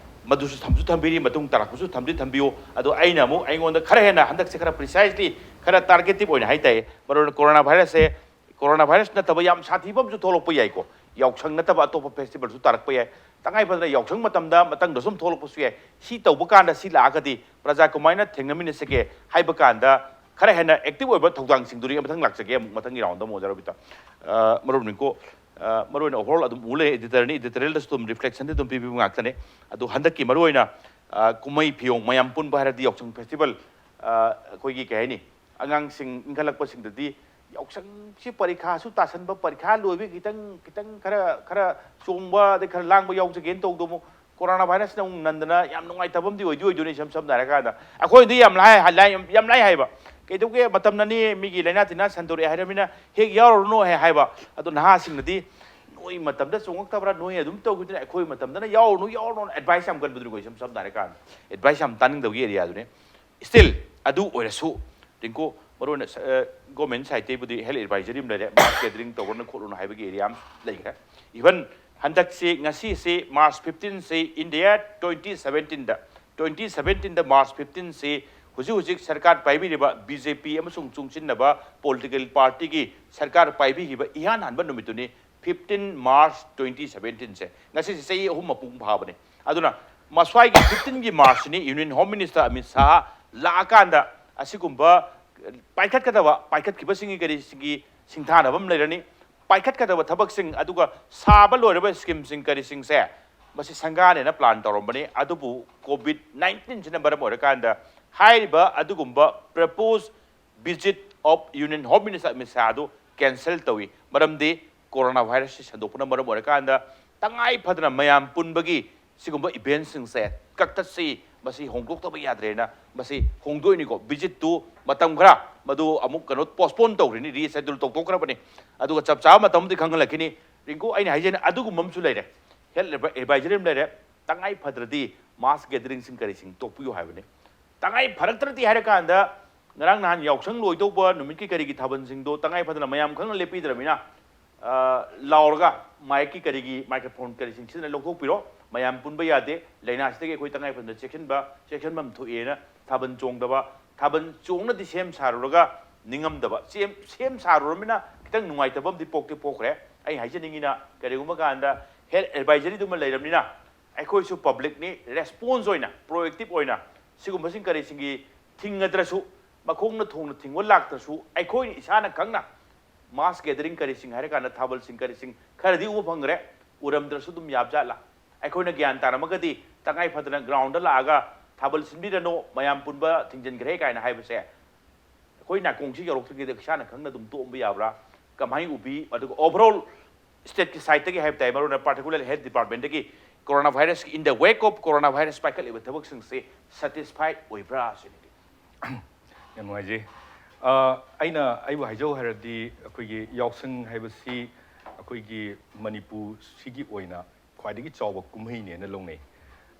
ꯃꯗꯨꯁꯨ ꯊꯝꯁꯨ ꯊꯝꯕꯤꯔꯤ, ꯃꯇꯨꯡ ꯇꯥꯔꯛꯄꯁꯨ ꯊꯝꯗꯤ ꯊꯝꯕꯤꯌꯨ꯫ ꯑꯗꯣ ꯑꯩꯅ ꯑꯃꯨꯛ ꯑꯩꯉꯣꯟꯗ ꯈꯔ ꯍꯦꯟꯅ ꯍꯟꯗꯛꯁꯦ ꯈꯔ precisely, ꯈꯔ targetive ꯑꯣꯏꯅ ꯍꯥꯏꯇꯥꯔꯦ, ꯃꯔꯨꯑꯣꯏꯅ corona virusꯁꯦ, corona virus ꯅꯠꯇꯕ ꯌꯥꯝ ꯁꯥꯊꯤꯕ ꯑꯃꯁꯨ ꯊꯣꯛꯂꯛꯄ ꯌꯥꯏꯀꯣ꯫ ꯌꯥꯎꯁꯪ ꯅꯠꯇꯕ ꯑꯇꯣꯞꯄ festivalꯁꯨ ꯇꯥꯔꯛꯄ ꯌꯥꯏ꯫ ꯇꯉꯥꯏ ꯐꯗꯅ ꯌꯥꯎꯁꯪ ꯃꯇꯝꯗ ꯃꯇꯝꯗ ꯁꯨꯝ ꯊꯣꯛꯂꯛꯄꯁꯨ ꯌꯥꯏ꯫ ꯁꯤ ꯇꯧꯕ ꯀꯥꯟꯗ ꯁꯤ ꯂꯥꯛꯑꯒꯗꯤ ꯄ꯭ꯔꯖꯥ ꯀꯃꯥꯏꯅ ꯊꯦꯡꯅꯃꯤꯟꯅꯁꯤꯒꯦ ꯍꯥꯏꯕ ꯀꯥꯟꯗ ꯈꯔ ꯍꯦꯟꯅ active ꯑꯣꯏꯕ ꯊꯧꯗꯥꯡꯁꯤꯡꯗꯨꯗꯤ ꯃꯊꯪ ꯂꯥꯛꯆꯒꯦ꯫ ꯑꯃꯨꯛ ꯃꯊꯪꯒꯤ roundꯗ ꯑꯃꯨꯛ ꯑꯣꯖꯥ ꯔꯣꯕꯤꯇꯥ꯫ ꯑ, ꯃꯔꯨꯞ ꯅꯤꯡꯀꯣ, ꯑ, ꯃꯔꯨꯑꯣꯏꯅ overall ꯑꯗꯨꯝ ꯎ ꯂꯩ, editorꯅꯤ, editorialꯗꯁꯨ ꯑꯗꯨꯝ reflectionꯗꯤ ꯑꯗꯨꯝ ꯄꯤꯕꯤꯕ ꯉꯥꯛꯇꯅꯦ꯫ ꯑꯗꯨ ꯍꯟꯗꯛꯀꯤ ꯃꯔꯨꯑꯣꯏꯅ, ꯑ, ꯀꯨꯝꯍꯩ ꯐꯤꯌꯣꯡ ꯃꯌꯥꯝ ꯄꯨꯟꯕ ꯍꯥꯏꯔꯗꯤ ꯌꯥꯎꯁꯪ festival, ꯑ, ꯑꯩꯈꯣꯏꯒꯤ ꯀꯩ ꯍꯥꯏꯅꯤ, ꯑꯉꯥꯡꯁꯤꯡ ꯏꯟꯈꯠꯂꯛꯄꯁꯤꯡꯗꯗꯤ ꯌꯥꯎꯁꯪꯁꯤ ꯄꯔꯤꯈꯥꯁꯨ ꯇꯥꯁꯟꯕ, ꯄꯔꯤꯈꯥ ꯂꯣꯏꯕꯒꯤ ꯈꯤꯇꯪ ꯈꯤꯇꯪ ꯈꯔ ꯈꯔ ꯆꯣꯡꯕ ꯑꯗꯩ ꯈꯔ ꯂꯥꯡꯕ ꯌꯥꯎꯖꯒꯦꯅ ꯇꯧꯕꯗꯣ ꯑꯃꯨꯛ corona virusꯅ ꯑꯃꯨꯛ ꯅꯟꯗꯅ ꯌꯥꯝ ꯅꯨꯡꯉꯥꯏꯇꯕ ꯑꯃꯗꯤ ꯑꯣꯏꯗꯤ ꯑꯣꯏꯗꯣꯏꯅꯤ꯫ ꯏꯁꯝ ꯁꯝꯅ ꯍꯥꯏꯔꯀꯥꯟꯗ ꯑꯩꯈꯣꯏꯗꯤ ꯌꯥꯝ ꯂꯥꯏ, ꯂꯥꯏ-, ꯌꯥꯝ ꯂꯥꯏ ꯍꯥꯏꯕ, ꯀꯩꯗꯧꯒꯦ, ꯃꯇꯝꯅꯅꯤ, ꯃꯤꯒꯤ ꯂꯥꯏꯅꯥ ꯇꯤꯟꯅꯥ ꯁꯟꯗꯣꯔꯛꯑꯦ ꯍꯥꯏꯔꯕꯅꯤꯅ ꯍꯦꯛ ꯌꯥꯎꯔꯨꯔꯅꯨ ꯍꯦꯛ ꯍꯥꯏꯕ꯫ ꯑꯗꯣ ꯅꯍꯥꯁꯤꯡꯅꯗꯤ ꯅꯣꯏ ꯃꯇꯝꯗ ꯆꯣꯡꯉꯛꯇꯕ꯭ꯔꯥ, ꯅꯣꯏ ꯑꯗꯨꯝ ꯇꯧꯈꯤꯗꯨꯅ ꯑꯩꯈꯣꯏ ꯃꯇꯝꯗꯅ ꯌꯥꯎꯔꯨꯅꯨ, ꯌꯥꯎꯔꯨꯅꯨ advice ꯌꯥꯝ ꯀꯟꯕꯗꯨꯅꯤꯀꯣ꯫ ꯏꯁꯝ ꯁꯝꯅ ꯍꯥꯏꯔꯀꯥꯟꯗ advice ꯌꯥꯝ ꯇꯥꯅꯤꯡꯗꯕꯒꯤ areaꯗꯨꯅꯤ꯫ Still, ꯑꯗꯨ ꯑꯣꯏꯔꯁꯨ, ꯔꯤꯡꯀꯨ, ꯃꯔꯨꯑꯣꯏꯅ ꯁ-, ꯑ, government sideꯇꯩꯕꯨꯗꯤ health advisory ꯑꯃ ꯂꯩꯔꯦ, mass gathering ꯇꯧꯔꯅꯨ ꯈꯣꯠꯂꯨꯅꯨ ꯍꯥꯏꯕꯒꯤ area ꯑꯃ ꯂꯩꯈ꯭ꯔꯦ꯫ Even ꯍꯟꯗꯛꯁꯤ, ꯉꯁꯤꯁꯤ, March fifteenꯁꯤ, India twenty seventeenꯗ, twenty seventeenꯗ March fifteenꯁꯤ ꯍꯧꯖꯤꯛ ꯍꯧꯖꯤꯛ ꯁꯔꯀꯥꯔ ꯄꯥꯏꯕꯤꯔꯤꯕ BJP ꯑꯃꯁꯨꯡ ꯆꯨꯡꯁꯤꯟꯅꯕ political partyꯒꯤ ꯁꯔꯀꯥꯔ ꯄꯥꯏꯕꯤꯈꯤꯕ ꯏꯍꯥꯟ ꯍꯥꯟꯕ ꯅꯨꯃꯤꯠꯇꯨꯅꯤ꯫ Fifteen March twenty seventeenꯁꯦ, ꯉꯁꯤꯁꯦ ꯆꯍꯤ ꯑꯍꯨꯝ ꯃꯄꯨꯡ ꯐꯥꯕꯅꯤ꯫ ꯑꯗꯨꯅ ꯃꯁ꯭ꯋꯥꯏꯒꯤ fifteenꯒꯤ Marchꯁꯤꯅꯤ Union Home Minister Amit Shah ꯂꯥꯛꯑꯀꯥꯟꯗ ꯑꯁꯤꯒꯨꯝꯕ ꯄꯥꯏꯈꯠꯀꯗꯕ, ꯄꯥꯏꯈꯠꯈꯤꯕꯁꯤꯡꯒꯤ ꯀꯔꯤꯁꯤꯡꯒꯤ ꯁꯤꯡꯊꯥꯅꯕ ꯑꯃ ꯂꯩꯔꯅꯤ꯫ ꯄꯥꯏꯈꯠꯀꯗꯕ ꯊꯕꯛꯁꯤꯡ, ꯑꯗꯨꯒ ꯁꯥꯕ ꯂꯣꯏꯔꯕ ꯁ꯭ꯀꯤꯝꯁꯤꯡ ꯀꯔꯤꯁꯤꯡꯁꯦ ꯃꯁꯤ ꯁꯪꯒꯥꯅꯦꯅ ꯄ꯭ꯂꯥꯟ ꯇꯧꯔꯝꯕꯅꯤ꯫ ꯑꯗꯨꯕꯨ ꯀꯣꯚꯤꯗ ꯅꯥꯏꯟꯇꯤꯟꯁꯤꯅ ꯃꯔꯝ ꯑꯣꯏꯔꯀꯥꯟꯗ ꯍꯥꯏꯔꯤꯕ ꯑꯗꯨꯒꯨꯝꯕ propose visit of union home minister Amit ꯁꯥꯍꯗꯨ ꯀꯦꯟꯁꯦꯜ ꯇꯧꯏ꯫ ꯃꯔꯝꯗꯤ ꯀꯣꯔꯣꯅꯥ ꯚꯥꯏꯔꯁꯁꯤ ꯁꯟꯗꯣꯛꯄꯅ ꯃꯔꯝ ꯑꯣꯏꯔꯀꯥꯟꯗ ꯇꯉꯥꯏ ꯐꯗꯅ ꯃꯌꯥꯝ ꯄꯨꯟꯕꯒꯤ ꯁꯤꯒꯨꯝꯕ ꯏꯚꯦꯟꯁꯤꯡꯁꯦ ꯀꯛꯊꯠꯁꯤ, ꯃꯁꯤ ꯍꯣꯡꯗꯣꯛꯇꯕ ꯌꯥꯗ꯭ꯔꯦꯅ ꯃꯁꯤ ꯍꯣꯡꯗꯣꯛꯏꯅꯤꯀꯣ꯫ ꯚꯤꯖꯤꯠꯇꯨ ꯃꯇꯝ ꯈꯔ ꯃꯗꯨ ꯑꯃꯨꯛ ꯀꯩꯅꯣ ꯄꯣꯁꯄꯣꯟ ꯇꯧꯔꯤꯅꯤ, ꯔꯤꯁꯦꯗ꯭ꯌꯨꯜ ꯇꯧꯊꯣꯛꯈ꯭ꯔꯕꯅꯤ꯫ ꯑꯗꯨꯒ ꯆꯞ ꯆꯥꯕ ꯃꯇꯝ ꯑꯃꯗꯤ ꯈꯪꯍꯜꯂꯛꯈꯤꯅꯤ꯫ ꯔꯤꯡꯀꯨ, ꯑꯩꯅ ꯍꯥꯏꯖꯩꯅ ꯑꯗꯨꯒꯨꯝꯕ ꯑꯃꯁꯨ ꯂꯩꯔꯦ, ꯍꯦꯜꯊ ꯑꯦꯗꯚꯥꯏꯖꯔꯤ ꯑꯃ ꯂꯩꯔꯦ꯫ ꯇꯉꯥꯏ ꯐꯗ꯭ꯔꯗꯤ ꯃꯥꯁ ꯒꯦꯗꯔꯤꯡꯁꯤꯡ ꯀꯔꯤꯁꯤꯡ ꯇꯣꯛꯄꯤꯌꯨ ꯍꯥꯏꯕꯅꯤ꯫ ꯇꯉꯥꯏ ꯐꯔꯛꯇ꯭ꯔꯗꯤ ꯍꯥꯏꯔꯀꯥꯟꯗ ꯉꯔꯥꯡ ꯅꯍꯥꯟ ꯌꯥꯎꯁꯪ ꯂꯣꯏꯗꯧꯕ ꯅꯨꯃꯤꯠꯀꯤ ꯀꯔꯤꯒꯤ ꯊꯥꯕꯜꯁꯤꯡꯗꯣ ꯇꯉꯥꯏ ꯐꯗꯅ ꯃꯌꯥꯝ ꯈꯪꯅ ꯂꯦꯞꯄꯤꯗ꯭ꯔꯕꯅꯤꯅ, ꯑ, ꯂꯥꯎꯔꯒ ꯃꯥꯏꯛꯀꯤ ꯀꯔꯤꯒꯤ ꯃꯥꯏꯀ꯭ꯔꯣꯐꯣꯟ ꯀꯔꯤꯁꯤꯡ ꯁꯤꯖꯤꯟꯅ ꯂꯧꯊꯣꯛꯄꯤꯔꯣ꯫ ꯃꯌꯥꯝ ꯄꯨꯟꯕ ꯌꯥꯗꯦ, ꯂꯥꯏꯅꯥꯁꯤꯗꯒꯤ ꯑꯩꯈꯣꯏ ꯇꯉꯥꯏ ꯐꯗꯅ ꯆꯦꯛꯁꯤꯟꯕ, ꯆꯦꯛꯁꯤꯟꯐꯝ ꯊꯣꯛꯑꯦꯅ ꯊꯥꯕꯜ ꯆꯣꯡꯗꯕ, ꯊꯥꯕꯜ ꯆꯣꯡꯅꯗꯤ ꯁꯦꯝ ꯁꯥꯔꯨꯔꯒ ꯅꯤꯡꯉꯝꯗꯕ, ꯁꯦꯝ, ꯁꯦꯝ ꯁꯥꯔꯨꯔꯃꯤꯅ ꯈꯤꯇꯪ ꯅꯨꯡꯉꯥꯏꯇꯕ ꯑꯃꯗꯤ ꯄꯣꯛꯇꯤ ꯄꯣꯛꯈ꯭ꯔꯦ꯫ ꯑꯩ ꯍꯥꯏꯖꯅꯤꯡꯉꯤꯅ ꯀꯔꯤꯒꯨꯝꯕ ꯀꯥꯟꯗ ꯍꯦꯜꯊ ꯑꯦꯗꯚꯥꯏꯖꯔꯤꯗꯨꯃ ꯂꯩꯔꯕꯅꯤꯅ ꯑꯩꯈꯣꯏꯁꯨ ꯄꯕ꯭ꯂꯤꯛꯅꯤ, ꯔꯦꯁꯄꯣꯟꯁ ꯑꯣꯏꯅ, ꯄ꯭ꯔꯣꯑꯦꯛꯇꯤꯚ ꯑꯣꯏꯅ ꯁꯤꯒꯨꯝꯕꯁꯤꯡ ꯀꯔꯤꯁꯤꯡꯒꯤ ꯊꯤꯡꯉꯗ꯭ꯔꯁꯨ, ꯃꯈꯣꯡꯅ ꯊꯣꯡꯅ ꯊꯤꯡꯕ ꯂꯥꯛꯇ꯭ꯔꯁꯨ, ꯑꯩꯈꯣꯏꯅ ꯏꯁꯥꯅ ꯈꯪꯅ ꯃꯥꯁ ꯒꯦꯗꯔꯤꯡ ꯀꯔꯤꯁꯤꯡ ꯍꯥꯏꯔꯀꯥꯟꯗ ꯊꯥꯕꯜꯁꯤꯡ ꯀꯔꯤꯁꯤꯡ ꯈꯔꯗꯤ ꯎꯕ ꯐꯪꯈ꯭ꯔꯦ꯫ ꯎꯔꯝꯗ꯭ꯔꯁꯨ ꯑꯗꯨꯝ ꯌꯥꯕꯖꯥꯠꯂꯥ? ꯑꯩꯈꯣꯏꯅ ꯒ꯭ꯌꯥꯟ ꯇꯥꯔꯝꯃꯒꯗꯤ ꯇꯉꯥꯏ ꯐꯗꯅ ꯒ꯭ꯔꯥꯎꯟꯗ ꯂꯥꯛꯑꯒ ꯊꯥꯕꯜ ꯁꯤꯟꯕꯤꯔꯅꯨ, ꯃꯌꯥꯝ ꯄꯨꯟꯕ ꯊꯤꯡꯖꯤꯟꯈ꯭ꯔꯦ ꯀꯥꯏꯅ ꯍꯥꯏꯕꯁꯦ ꯑꯩꯈꯣꯏ ꯅꯥꯀꯣꯡꯁꯤ ꯌꯧꯔꯛꯇ꯭ꯔꯤꯉꯩꯗ ꯏꯁꯥꯅ ꯈꯪꯅ ꯑꯗꯨꯝ ꯇꯣꯛꯑꯝꯕ ꯌꯥꯕ꯭ꯔꯥ? ꯀꯃꯥꯏꯅ ꯎꯕꯤ? ꯑꯗꯨꯒ ꯑꯣꯚꯔꯑꯣꯜ ꯁ꯭ꯇꯦꯠꯀꯤ ꯁꯥꯏꯠꯇꯒꯤ ꯍꯥꯏꯕ ꯇꯥꯏ, ꯃꯔꯨꯑꯣꯏꯅ ꯄꯥꯔꯇꯤꯀꯨꯂꯔ ꯍꯦꯜꯊ ꯗꯤꯄꯥꯔꯠꯃꯦꯟꯠꯇꯒꯤ ꯀꯣꯔꯣꯅꯥ ꯚꯥꯏꯔꯁꯀꯤ, in the wake of coronavirus ꯄꯥꯏꯈꯠꯂꯤꯕ ꯊꯕꯛꯁꯤꯡꯁꯤ ꯁꯦꯇꯤꯁꯐꯥꯏꯗ ꯑꯣꯏꯕ꯭ꯔꯥ ꯁꯤꯅꯤ꯫ ꯌꯥꯝ ꯅꯨꯡꯉꯥꯏꯖꯩ꯫ ꯑ, ꯑꯩꯅ ꯑꯩꯕꯨ ꯍꯥꯏꯖꯧ ꯍꯥꯏꯔꯗꯤ ꯑꯩꯈꯣꯏꯒꯤ ꯌꯥꯎꯁꯪ ꯍꯥꯏꯕꯁꯤ ꯑꯩꯈꯣꯏꯒꯤ ꯃꯅꯤꯄꯨꯔꯁꯤꯒꯤ ꯑꯣꯏꯅ ꯈ꯭ꯋꯥꯏꯗꯒꯤ ꯆꯥꯎꯕ ꯀꯨꯝꯍꯩꯅꯦꯅ ꯂꯧꯅꯩ꯫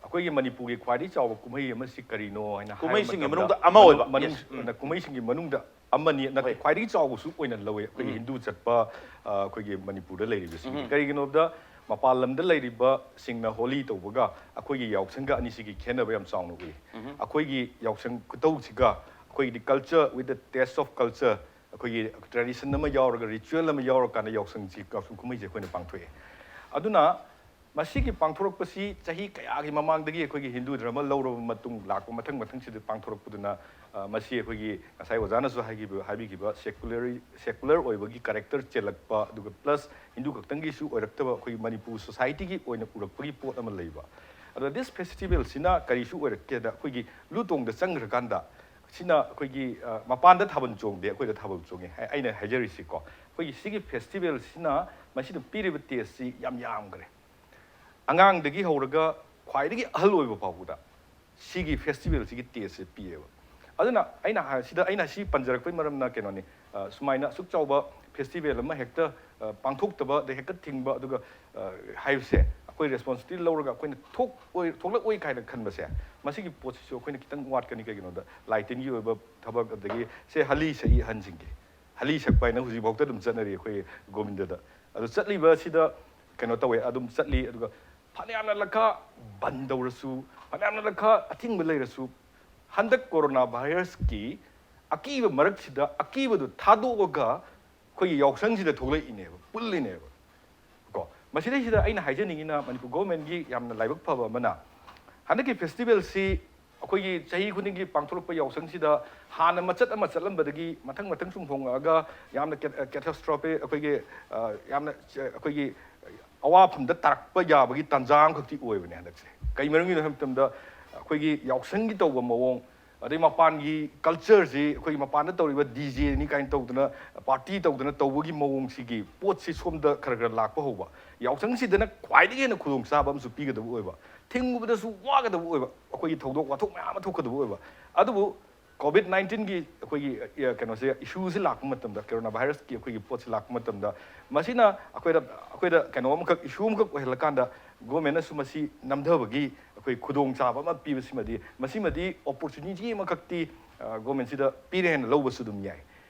ꯑꯩꯈꯣꯏꯒꯤ ꯃꯅꯤꯄꯨꯔꯒꯤ ꯈ꯭ꯋꯥꯏꯗꯒꯤ ꯆꯥꯎꯕ ꯀꯨꯝꯍꯩ ꯑꯃꯁꯤ ꯀꯔꯤꯅꯣ ꯍꯥꯏꯅ ꯍꯥꯏꯕ ꯀꯨꯝꯍꯩꯁꯤꯡꯒꯤ ꯃꯇꯝꯗ ꯃꯅꯨꯡꯗ ꯑꯃ ꯑꯣꯏꯕ, ꯃꯅꯨꯡ-, yes, ꯎꯝ꯫ ꯀꯨꯝꯍꯩꯁꯤꯡꯒꯤ ꯃꯅꯨꯡꯗ ꯑꯃꯅꯤ, ꯅꯠꯇꯦ, ꯍꯣꯏ꯫ ꯈ꯭ꯋꯥꯏꯗꯒꯤ ꯆꯥꯎꯕꯁꯨ ꯑꯣꯏꯅ ꯂꯧꯋꯤ꯫ ꯑꯩꯈꯣꯏꯒꯤ ꯎꯝ꯫ ꯍꯤꯟꯗꯨ ꯆꯠꯄ, ꯑ, ꯑꯩꯈꯣꯏꯒꯤ ꯃꯅꯤꯄꯨꯔꯗ ꯂꯩꯔꯤꯕꯁꯤꯡꯁꯦ꯫ ꯎꯝ꯫ ꯀꯔꯤꯒꯤꯅꯣꯗ ꯃꯄꯥꯟ ꯂꯝꯗ ꯂꯩꯔꯤꯕꯁꯤꯡꯅ ꯍꯣꯂꯤ ꯇꯧꯕꯒ ꯑꯩꯈꯣꯏꯒꯤ ꯌꯥꯎꯁꯪꯒ ꯑꯅꯤꯁꯤꯒꯤ ꯈꯦꯠꯅꯕ ꯌꯥꯝ ꯆꯥꯎꯅ ꯎꯏ꯫ ꯎꯝ꯫ ꯑꯩꯈꯣꯏꯒꯤ ꯌꯥꯎꯁꯪ ꯈꯨꯇꯧꯁꯤꯒ ꯑꯩꯈꯣꯏꯒꯤꯗꯤ culture with the taste of culture, ꯑꯩꯈꯣꯏꯒꯤ tradition ꯑꯃ ꯌꯥꯎꯔꯒ, ritual ꯑꯃ ꯌꯥꯎꯔꯀꯥꯟꯗ ꯌꯥꯎꯁꯪꯁꯤ, ꯌꯥꯎꯁꯪ ꯀꯨꯝꯍꯩꯁꯦ ꯑꯩꯈꯣꯏꯅ ꯄꯥꯡꯊꯣꯛꯑꯦ꯫ ꯑꯗꯨꯅ ꯃꯁꯤꯒꯤ ꯄꯥꯡꯊꯣꯔꯛꯄꯁꯤ ꯆꯍꯤ ꯀꯌꯥꯒꯤ ꯃꯃꯥꯡꯗꯒꯤ ꯑꯩꯈꯣꯏꯒꯤ ꯍꯤꯟꯗꯨ ꯙꯔꯃ ꯂꯧꯔꯕ ꯃꯇꯨꯡ ꯂꯥꯛꯄ ꯃꯊꯪ ꯃꯊꯪꯁꯤꯗ ꯄꯥꯡꯊꯣꯔꯛꯄꯗꯨꯅ, ꯑ, ꯃꯁꯤ ꯑꯩꯈꯣꯏꯒꯤ ꯉꯁꯥꯏ ꯑꯣꯖꯥꯅꯁꯨ ꯍꯥꯏꯈꯤꯕ, ꯍꯥꯏꯕꯤꯈꯤꯕ secular, secular ꯑꯣꯏꯕꯒꯤ character ꯆꯦꯜꯂꯛꯄ, ꯑꯗꯨꯒ plus ꯍꯤꯟꯗꯨ ꯈꯛꯇꯪꯒꯤꯁꯨ ꯑꯣꯏꯔꯛꯇꯕ ꯑꯩꯈꯣꯏꯒꯤ ꯃꯅꯤꯄꯨꯔ societyꯒꯤ ꯑꯣꯏꯅ ꯎꯔꯛꯄꯒꯤ ꯄꯣꯠ ꯑꯃ ꯂꯩꯕ꯫ ꯑꯗꯣ this festivalꯁꯤꯅ ꯀꯔꯤꯁꯨ ꯑꯣꯏꯔꯛꯀꯦꯗ, ꯑꯩꯈꯣꯏꯒꯤ ꯂꯨ ꯇꯣꯡꯗ ꯆꯪꯈ꯭ꯔꯀꯥꯟꯗ ꯁꯤꯅ ꯑꯩꯈꯣꯏꯒꯤ, ꯑ, ꯃꯄꯥꯟꯗ ꯊꯥꯕꯜ ꯆꯣꯡꯗꯦ, ꯑꯩꯈꯣꯏꯗ ꯊꯥꯕꯜ ꯆꯣꯡꯉꯦ꯫ ꯑꯩ-, ꯑꯩꯅ ꯍꯥꯏꯖꯔꯤꯁꯤꯀꯣ, ꯑꯩꯈꯣꯏꯒꯤ ꯁꯤꯒꯤ festivalꯁꯤꯅ ꯃꯁꯤꯅ ꯄꯤꯔꯤꯕ tasteꯁꯤ ꯌꯥꯝ ꯌꯥꯝꯈ꯭ꯔꯦ꯫ ꯑꯉꯥꯡꯗꯒꯤ ꯍꯧꯔꯒ ꯈ꯭ꯋꯥꯏꯗꯒꯤ ꯑꯍꯜ ꯑꯣꯏꯕ ꯐꯥꯎꯕꯗ ꯁꯤꯒꯤ festivalꯁꯤꯒꯤ tasteꯁꯦ ꯄꯤꯌꯦꯕ꯫ ꯑꯗꯨꯅ ꯑꯩꯅ ꯍꯥꯏ-, ꯁꯤꯗ ꯑꯩꯅ ꯁꯤ ꯄꯟꯖꯔꯛꯄꯒꯤ ꯃꯔꯝꯅ ꯀꯩꯅꯣꯅꯤ, ꯑ, ꯁꯨꯃꯥꯏꯅ ꯑꯁꯨꯛ ꯆꯥꯎꯕ festival ꯑꯃ ꯍꯦꯛꯇ, ꯑ, ꯄꯥꯡꯊꯣꯛꯇꯕ, ꯑꯗꯩ ꯍꯦꯛꯇ ꯊꯤꯡꯕ, ꯑꯗꯨꯒ, ꯑ, ꯍꯥꯏꯕꯁꯦ ꯑꯩꯈꯣꯏ responsibility ꯂꯧꯔꯒ ꯑꯩꯈꯣꯏꯅ ꯊꯣꯛꯑꯣꯏ-, ꯊꯣꯛꯂꯛꯑꯣꯏ ꯀꯥꯏꯅ ꯈꯟꯕꯁꯦ, ꯃꯁꯤꯒꯤ ꯄꯣꯠꯁꯤꯁꯨ ꯑꯩꯈꯣꯏꯅ ꯈꯤꯇꯪ ꯋꯥꯠꯀꯅꯤ꯫ ꯀꯩꯒꯤꯅꯣꯗ ꯂꯥꯏ ꯇꯤꯟꯒꯤ ꯑꯣꯏꯕ ꯊꯕꯛ, ꯑꯗꯒꯤ ꯁꯦ ꯍꯂꯤ ꯁꯛꯏ ꯑꯍꯟꯁꯤꯡꯒꯤ, ꯍꯂꯤ ꯁꯛꯄ ꯍꯥꯏꯅ ꯍꯧꯖꯤꯛꯐꯥꯎꯗ ꯑꯗꯨꯝ ꯆꯠꯅꯔꯤ ꯑꯩꯈꯣꯏ ꯒꯣꯕꯤꯟꯗꯗ꯫ ꯑꯗꯨ ꯆꯠꯂꯤꯕꯁꯤꯗ ꯀꯩꯅꯣ ꯇꯧꯋꯦ, ꯑꯗꯨꯝ ꯆꯠꯂꯤ꯫ ꯑꯗꯨꯒ ꯐꯅꯌꯥꯝꯅ ꯂꯛꯈꯥ ꯕꯟ ꯇꯧꯔꯁꯨ, ꯐꯅꯌꯥꯝꯅ ꯂꯛꯈꯥ ꯑꯊꯤꯡꯕ ꯂꯩꯔꯁꯨ, ꯍꯟꯗꯛ corona virusꯀꯤ ꯑꯀꯤꯕ ꯃꯔꯛꯁꯤꯗ ꯑꯀꯤꯕꯗꯨ ꯊꯥꯗꯣꯛꯑꯒ ꯑꯩꯈꯣꯏꯒꯤ ꯌꯥꯎꯁꯪꯁꯤꯗ ꯊꯣꯛꯂꯛꯏꯅꯦꯕ, ꯄꯨꯜꯂꯤꯅꯦꯕ꯫ ꯀꯣ, ꯃꯁꯤꯗꯩꯁꯤꯗ ꯑꯩꯅ ꯍꯥꯏꯖꯅꯤꯡꯉꯤꯅ ꯃꯅꯤꯄꯨꯔ governmentꯀꯤ ꯌꯥꯝꯅ ꯂꯥꯏꯕꯛ ꯐꯕ ꯑꯃꯅ ꯍꯟꯗꯛꯀꯤ festivalꯁꯤ ꯑꯩꯈꯣꯏꯒꯤ ꯆꯍꯤ ꯈꯨꯗꯤꯡꯒꯤ ꯄꯥꯡꯊꯣꯔꯛꯄ ꯌꯥꯎꯁꯪꯁꯤꯗ ꯍꯥꯟꯅ ꯃꯆꯠ ꯑꯃ ꯆꯠꯂꯝꯕꯗꯒꯤ ꯃꯊꯪ ꯃꯊꯪ ꯁꯨꯝ ꯍꯣꯡꯉꯛꯑꯒ ꯌꯥꯝꯅ cat-, catastrophic, ꯑꯩꯈꯣꯏꯒꯤ, ꯑ, ꯌꯥꯝꯅ, ꯑ, ꯑꯩꯈꯣꯏꯒꯤ ꯑꯋꯥꯐꯝꯗ ꯇꯥꯔꯛꯄ ꯌꯥꯕꯒꯤ ꯇꯥꯟꯖꯥ ꯑꯃꯈꯛꯇꯤ ꯑꯣꯏꯕꯅꯦ ꯍꯟꯗꯛꯁꯦ꯫ ꯀꯩ ꯃꯔꯝꯒꯤꯅꯣ ꯍꯥꯏꯕ ꯃꯇꯝꯗ ꯑꯩꯈꯣꯏꯒꯤ ꯌꯥꯎꯁꯪꯒꯤ ꯇꯧꯕ ꯃꯑꯣꯡ, ꯑꯗꯩ ꯃꯄꯥꯟꯒꯤ cultureꯁꯤ, ꯑꯩꯈꯣꯏꯒꯤ ꯃꯄꯥꯟꯗ ꯇꯧꯔꯤꯕ DJꯅꯤ ꯀꯥꯏꯅ ꯇꯧꯗꯅ, party ꯇꯧꯗꯅ ꯇꯧꯕꯒꯤ ꯃꯑꯣꯡꯁꯤꯒꯤ ꯄꯣꯠꯁꯤ ꯁꯣꯝꯗ ꯈꯔ ꯈꯔ ꯂꯥꯛꯄ ꯍꯧꯕ꯫ ꯌꯥꯎꯁꯪꯁꯤꯗꯅ ꯈ꯭ꯋꯥꯏꯗꯒꯤ ꯍꯦꯟꯅ ꯈꯨꯗꯣꯡꯆꯥꯕ ꯑꯃꯁꯨ ꯄꯤꯒꯗꯕ ꯑꯣꯏꯕ, ꯊꯤꯡꯉꯨꯕꯗꯁꯨ ꯋꯥꯒꯗꯕ ꯑꯣꯏꯕ, ꯑꯩꯈꯣꯏꯒꯤ ꯊꯧꯗꯣꯛ ꯋꯥꯊꯣꯛ ꯃꯌꯥꯝ ꯑꯃ ꯊꯣꯛꯀꯗꯕ ꯑꯣꯏꯕ꯫ ꯑꯗꯨꯕꯨ COVID nineteenꯒꯤ ꯑꯩꯈꯣꯏꯒꯤ, ꯑ, ꯀꯩꯅꯣꯁꯦ, issueꯁꯦ ꯂꯥꯛꯄ ꯃꯇꯝꯗ, corona virusꯀꯤ ꯑꯩꯈꯣꯏꯒꯤ ꯄꯣꯠꯁꯦ ꯂꯥꯛꯄ ꯃꯇꯝꯗ, ꯃꯁꯤꯅ ꯑꯩꯈꯣꯏꯗ, ꯑꯩꯈꯣꯏꯗ ꯀꯩꯅꯣ ꯑꯃꯈꯛ, issue ꯑꯃꯈꯛ ꯑꯣꯏꯍꯜꯂꯀꯥꯟꯗ governmentꯅꯁꯨ ꯃꯁꯤ ꯅꯝꯊꯕꯒꯤ ꯑꯩꯈꯣꯏ ꯈꯨꯗꯣꯡꯆꯥꯕ ꯑꯃ ꯄꯤꯕꯁꯤꯃꯗꯤ, ꯃꯁꯤꯃꯗꯤ opportunity ꯑꯃꯈꯛꯇꯤ, ꯑ, governmentꯁꯤꯗ ꯄꯤꯔꯦ ꯍꯥꯏꯅ ꯂꯧꯕꯁꯨ ꯑꯗꯨꯝ ꯌꯥꯏ꯫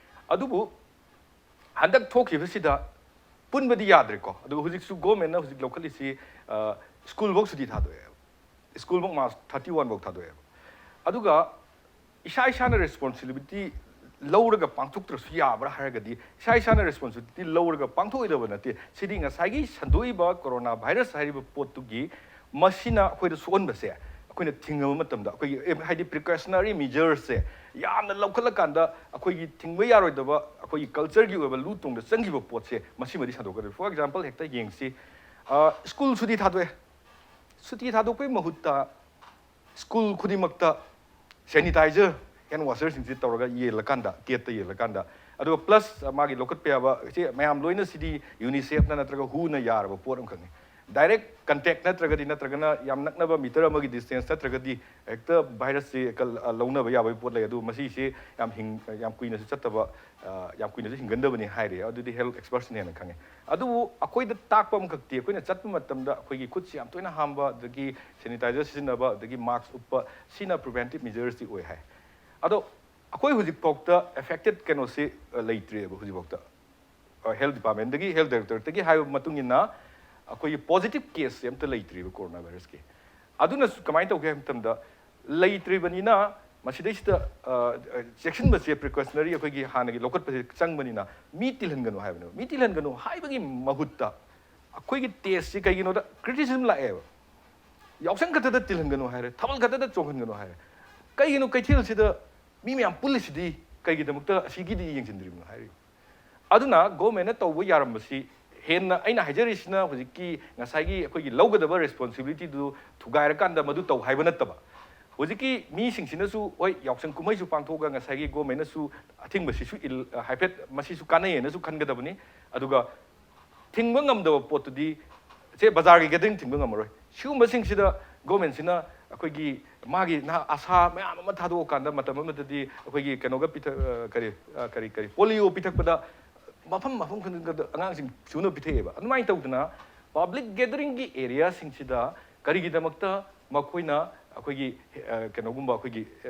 ꯑꯗꯨꯕꯨ ꯍꯟꯗꯛ ꯊꯣꯛꯈꯤꯕꯁꯤꯗ ꯄꯨꯟꯕꯗꯤ ꯌꯥꯗ꯭ꯔꯦꯀꯣ꯫ ꯑꯗꯨꯒ ꯍꯧꯖꯤꯛꯁꯨ governmentꯅ ꯍꯧꯖꯤꯛ ꯂꯧꯈꯠꯂꯤꯁꯤ, ꯑ, schoolꯐꯧ ꯁꯨꯇꯤ ꯊꯥꯗꯣꯛꯑꯦꯕ꯫ Schoolꯐꯧ March thirty oneꯐꯧ ꯊꯥꯗꯣꯛꯑꯦꯕ꯫ ꯑꯗꯨꯒ ꯏꯁꯥ ꯏꯁꯥꯅ responsibility ꯂꯧꯔꯒ ꯄꯥꯡꯊꯣꯛꯇ꯭ꯔꯁꯨ ꯌꯥꯕ꯭ꯔꯥ ꯍꯥꯏꯔꯒꯗꯤ, ꯏꯁꯥ ꯏꯁꯥꯅ ꯔꯦꯁꯄꯣꯟꯁꯤꯕꯤꯂꯤꯇꯤ ꯂꯧꯔꯒ ꯄꯥꯡꯊꯣꯛꯑꯣꯏꯗꯕ ꯅꯠꯇꯦ꯫ ꯁꯤꯗꯤ ꯉꯁꯥꯏꯒꯤ ꯁꯟꯗꯣꯛꯏꯕ ꯀꯣꯔꯣꯅꯥ ꯚꯥꯏꯔꯁ ꯍꯥꯏꯔꯤꯕ ꯄꯣꯠꯇꯨꯒꯤ, ꯃꯁꯤꯅ ꯑꯩꯈꯣꯏꯗ ꯁꯣꯛꯍꯟꯕꯁꯦ, ꯑꯩꯈꯣꯏꯅ ꯊꯤꯡꯉꯕ ꯃꯇꯝꯗ, ꯑꯩꯈꯣꯏꯒꯤ, ꯑꯦ, ꯍꯥꯏꯗꯤ, ꯄ꯭ꯔꯤꯀꯣꯁꯅꯔꯤ ꯃꯦꯖꯔꯁꯁꯦ ꯌꯥꯝꯅ ꯂꯧꯈꯠꯂꯀꯥꯟꯗ, ꯑꯩꯈꯣꯏꯒꯤ ꯊꯤꯡꯕ ꯌꯥꯔꯣꯏꯗꯕ, ꯑꯩꯈꯣꯏꯒꯤ ꯀꯜꯆꯔꯒꯤ ꯑꯣꯏꯕ ꯂꯨ ꯇꯣꯡꯗ ꯆꯪꯈꯤꯕ ꯄꯣꯠꯁꯦ, ꯃꯁꯤꯃꯗꯤ ꯁꯟꯗꯣꯛꯀꯗꯕꯅꯤ꯫ ꯐꯣꯔ ꯑꯦꯛꯖꯥꯝꯄꯜ ꯍꯦꯛꯇ ꯌꯦꯡꯁꯤ, ꯑ, ꯁ꯭ꯀꯨꯜ ꯁꯨꯇꯤ ꯊꯥꯗꯣꯛꯑꯦ꯫ ꯁꯨꯇꯤ ꯊꯥꯗꯣꯛꯄꯒꯤ ꯃꯍꯨꯠꯇ ꯁ꯭ꯀꯨꯜ ꯈꯨꯗꯤꯡꯃꯛꯇ ꯁꯦꯅꯤꯇꯥꯏꯖꯔ, ꯍꯦꯟ ꯋꯥꯁꯔꯁꯤꯡꯁꯤ ꯇꯧꯔꯒ ꯌꯦꯜꯂꯀꯥꯟꯗ, ꯇꯦꯠꯇ ꯌꯦꯜꯂꯀꯥꯟꯗ, ꯑꯗꯨꯒ ꯄ꯭ꯂꯁ ꯃꯥꯒꯤ ꯂꯧꯈꯠꯄ ꯌꯥꯕ, ꯁꯤ ꯃꯌꯥꯝ ꯂꯣꯏꯅ, ꯁꯤꯗꯤ ꯌꯨꯅꯤꯁꯦꯐꯅ ꯅꯠꯇ꯭ꯔꯒ ꯍꯨꯅ ꯌꯥꯔꯕ ꯄꯣꯠ ꯑꯃꯈꯛꯅꯤ꯫ ꯗꯥꯏꯔꯦꯛ ꯀꯟꯇꯦꯛ ꯅꯠꯇ꯭ꯔꯒꯗꯤ, ꯅꯠꯇ꯭ꯔꯒꯅ ꯌꯥꯝ ꯅꯛꯅꯕ ꯃꯤꯇꯔ ꯑꯃꯒꯤ ꯗꯤꯁꯇꯦꯟꯁ ꯅꯠꯇ꯭ꯔꯒꯗꯤ ꯍꯦꯛꯇ ꯚꯥꯏꯔꯁꯁꯤ ꯍꯦꯛꯇ ꯂꯧꯅꯕ ꯌꯥꯕꯒꯤ ꯄꯣꯠ ꯂꯩ꯫ ꯑꯗꯨ ꯃꯁꯤꯁꯤ ꯌꯥꯝ ꯍꯤꯡ-, ꯌꯥꯝ ꯀꯨꯏꯅꯁꯨ ꯆꯠꯇꯕ, ꯑ, ꯌꯥꯝ ꯀꯨꯏꯅꯁꯨ ꯍꯤꯡꯒꯟꯗꯕꯅꯤ ꯍꯥꯏꯔꯤ꯫ ꯑꯗꯨꯗꯤ ꯍꯦꯜꯊ ꯑꯦꯛꯁꯄꯔꯠꯁꯤꯡꯅ ꯍꯦꯟꯅ ꯈꯪꯉꯦ꯫ ꯑꯗꯨꯕꯨ ꯑꯩꯈꯣꯏꯗ ꯇꯥꯛꯄ ꯑꯃꯈꯛꯇꯤ, ꯑꯩꯈꯣꯏꯅ ꯆꯠꯄ ꯃꯇꯝꯗ ꯑꯩꯈꯣꯏꯒꯤ ꯈꯨꯠꯁꯤ ꯌꯥꯝ ꯇꯣꯏꯅ ꯍꯥꯝꯕ, ꯑꯗꯒꯤ ꯁꯦꯅꯤꯇꯥꯏꯖꯔ ꯁꯤꯖꯤꯟꯅꯕ, ꯑꯗꯒꯤ ꯃꯥꯛꯁ ꯎꯞꯄ, ꯁꯤꯅ ꯄ꯭ꯔꯤꯚꯦꯟꯇꯤꯞ ꯃꯦꯖꯔꯁꯇꯤ ꯑꯣꯏ ꯍꯥꯏ꯫ ꯑꯗꯣ ꯑꯩꯈꯣꯏ ꯍꯧꯖꯤꯛꯐꯥꯎꯗ ꯑꯦꯐꯦꯛꯇꯦꯠ ꯀꯩꯅꯣꯁꯤ, ꯑ, ꯂꯩꯇ꯭ꯔꯤꯑꯕ ꯍꯧꯖꯤꯛꯐꯥꯎꯗ꯫ ꯑ, ꯍꯦꯜꯊ ꯗꯤꯄꯥꯔꯠꯃꯦꯟꯗꯒꯤ, ꯍꯦꯜꯊ ꯗꯥꯏꯔꯦꯛꯇꯣꯔꯦꯠꯇꯒꯤ ꯍꯥꯏꯕ ꯃꯇꯨꯡ ꯏꯟꯅ, ꯑꯩꯈꯣꯏꯒꯤ ꯄꯣꯖꯤꯇꯤꯚ ꯀꯦꯁꯁꯦ ꯑꯝꯇ ꯂꯩꯇ꯭ꯔꯤꯕ ꯀꯣꯔꯣꯅꯥ ꯚꯥꯏꯔꯁꯀꯤ꯫ ꯑꯗꯨꯅꯁꯨ ꯀꯃꯥꯏꯅ ꯇꯧꯒꯦ ꯍꯥꯏꯕ ꯃꯇꯝꯗ, ꯂꯩꯇ꯭ꯔꯤꯕꯅꯤꯅ ꯃꯁꯤꯗꯩꯁꯤꯗ, ꯑ, ꯑ, ꯆꯦꯛꯁꯤꯟꯕꯁꯦ, ꯄ꯭ꯔꯤꯀꯣꯁꯅꯔꯤ ꯑꯩꯈꯣꯏꯒꯤ ꯍꯥꯟꯅꯒꯤ ꯂꯧꯈꯠꯄꯁꯦ ꯆꯪꯕꯅꯤꯅ, ꯃꯤ ꯇꯤꯜꯍꯟꯒꯅꯨ ꯍꯥꯏꯕꯅꯦꯕ꯫ ꯃꯤ ꯇꯤꯜꯍꯟꯒꯅꯨ ꯍꯥꯏꯕꯒꯤ ꯃꯍꯨꯠꯇ ꯑꯩꯈꯣꯏꯒꯤ ꯇꯦꯁꯁꯤ ꯀꯩꯒꯤꯅꯣꯗ ꯀ꯭ꯔꯤꯇꯤꯁꯤꯖꯝ ꯂꯥꯛꯑꯦꯕ꯫ ꯌꯥꯎꯁꯪ ꯈꯛꯇꯗ ꯇꯤꯜꯍꯟꯒꯅꯨ ꯍꯥꯏꯔꯦ, ꯊꯥꯕꯜ ꯈꯛꯇꯗ ꯆꯣꯡꯍꯟꯒꯅꯨ ꯍꯥꯏꯔꯦ꯫ ꯀꯩꯒꯤꯅꯣ ꯀꯩꯊꯦꯜꯁꯤꯗ ꯃꯤ ꯃꯌꯥꯝ ꯄꯨꯜꯂꯤꯁꯤꯗꯤ ꯀꯩꯒꯤꯗꯃꯛꯇ ꯑꯁꯤꯒꯤꯗꯤ ꯌꯦꯡꯁꯤꯟꯗ꯭ꯔꯤꯕꯅꯣ ꯍꯥꯏꯔꯤꯕ꯫ ꯑꯗꯨꯅ ꯒꯣꯔꯃꯦꯟꯅ ꯇꯧꯕ ꯌꯥꯔꯝꯕꯁꯤ ꯍꯦꯟꯅ, ꯑꯩꯅ ꯍꯥꯏꯖꯔꯤꯁꯤꯅ ꯍꯧꯖꯤꯛꯀꯤ ꯉꯁꯥꯏꯒꯤ ꯑꯩꯈꯣꯏꯒꯤ ꯂꯧꯒꯗꯕ ꯔꯦꯁꯄꯣꯟꯁꯤꯕꯤꯂꯤꯇꯤꯗꯨ ꯊꯨꯒꯥꯏꯔꯀꯥꯟꯗ ꯃꯗꯨ ꯇꯧ ꯍꯥꯏꯕ ꯅꯠꯇꯕ, ꯍꯧꯖꯤꯛꯀꯤ ꯃꯤꯁꯤꯡꯁꯤꯅꯁꯨ, ꯍꯣꯏ, ꯌꯥꯎꯁꯪ ꯀꯨꯝꯍꯩꯁꯨ ꯄꯥꯡꯊꯣꯛꯑꯒ ꯉꯁꯥꯏꯒꯤ ꯒꯣꯔꯃꯦꯟꯅꯁꯨ ꯑꯊꯤꯡꯕꯁꯤꯁꯨ ꯏꯜ-, ꯍꯥꯏꯐꯦꯠ ꯃꯁꯤꯁꯨ ꯀꯥꯟꯅꯩꯌꯦꯅꯁꯨ ꯈꯟꯒꯗꯕꯅꯤ꯫ ꯑꯗꯨꯒ ꯊꯤꯡꯕ ꯉꯝꯗꯕ ꯄꯣꯠꯇꯨꯗꯤ, ꯁꯦ, ꯕꯖꯥꯔꯒꯤ ꯒꯦꯗꯔꯤꯡ ꯊꯤꯡꯕ ꯉꯝꯃꯔꯣꯏ꯫ ꯁꯤꯒꯨꯝꯕꯁꯤꯡꯁꯤꯗ ꯒꯣꯔꯃꯦꯟꯁꯤꯅ ꯑꯩꯈꯣꯏꯒꯤ ꯃꯥꯒꯤ ꯅꯍꯥ ꯑꯁꯥ ꯃꯌꯥꯝ ꯑꯃ ꯊꯥꯗꯣꯛꯑꯀꯥꯟꯗ, ꯃꯇꯝ ꯑꯃꯗꯗꯤ ꯑꯩꯈꯣꯏꯒꯤ ꯀꯩꯅꯣꯒ ꯄꯤꯊꯛ-, ꯑ, ꯀꯔꯤ, ꯑ, ꯀꯔꯤ, ꯀꯔꯤ, ꯄꯣꯂꯤꯑꯣ ꯄꯤꯊꯛꯄꯗ ꯃꯐꯝ, ꯃꯐꯝ ꯈꯨꯗꯤꯡꯗ ꯑꯉꯥꯡꯁꯤꯡ ꯁꯨꯅꯕ ꯄꯤꯊꯛꯑꯦꯕ꯫ ꯑꯗꯨꯃꯥꯏꯅ ꯇꯧꯗꯅ ꯄꯕ꯭ꯂꯤꯛ ꯒꯦꯗꯔꯤꯡꯒꯤ ꯑꯦꯔꯤꯌꯥꯁꯤꯡꯁꯤꯗ ꯀꯔꯤꯒꯤꯗꯃꯛꯇ ꯃꯈꯣꯏꯅ ꯑꯩꯈꯣꯏꯒꯤ, ꯑ, ꯀꯩꯅꯣꯒꯨꯝꯕ ꯑꯩꯈꯣꯏꯒꯤ, ꯑ,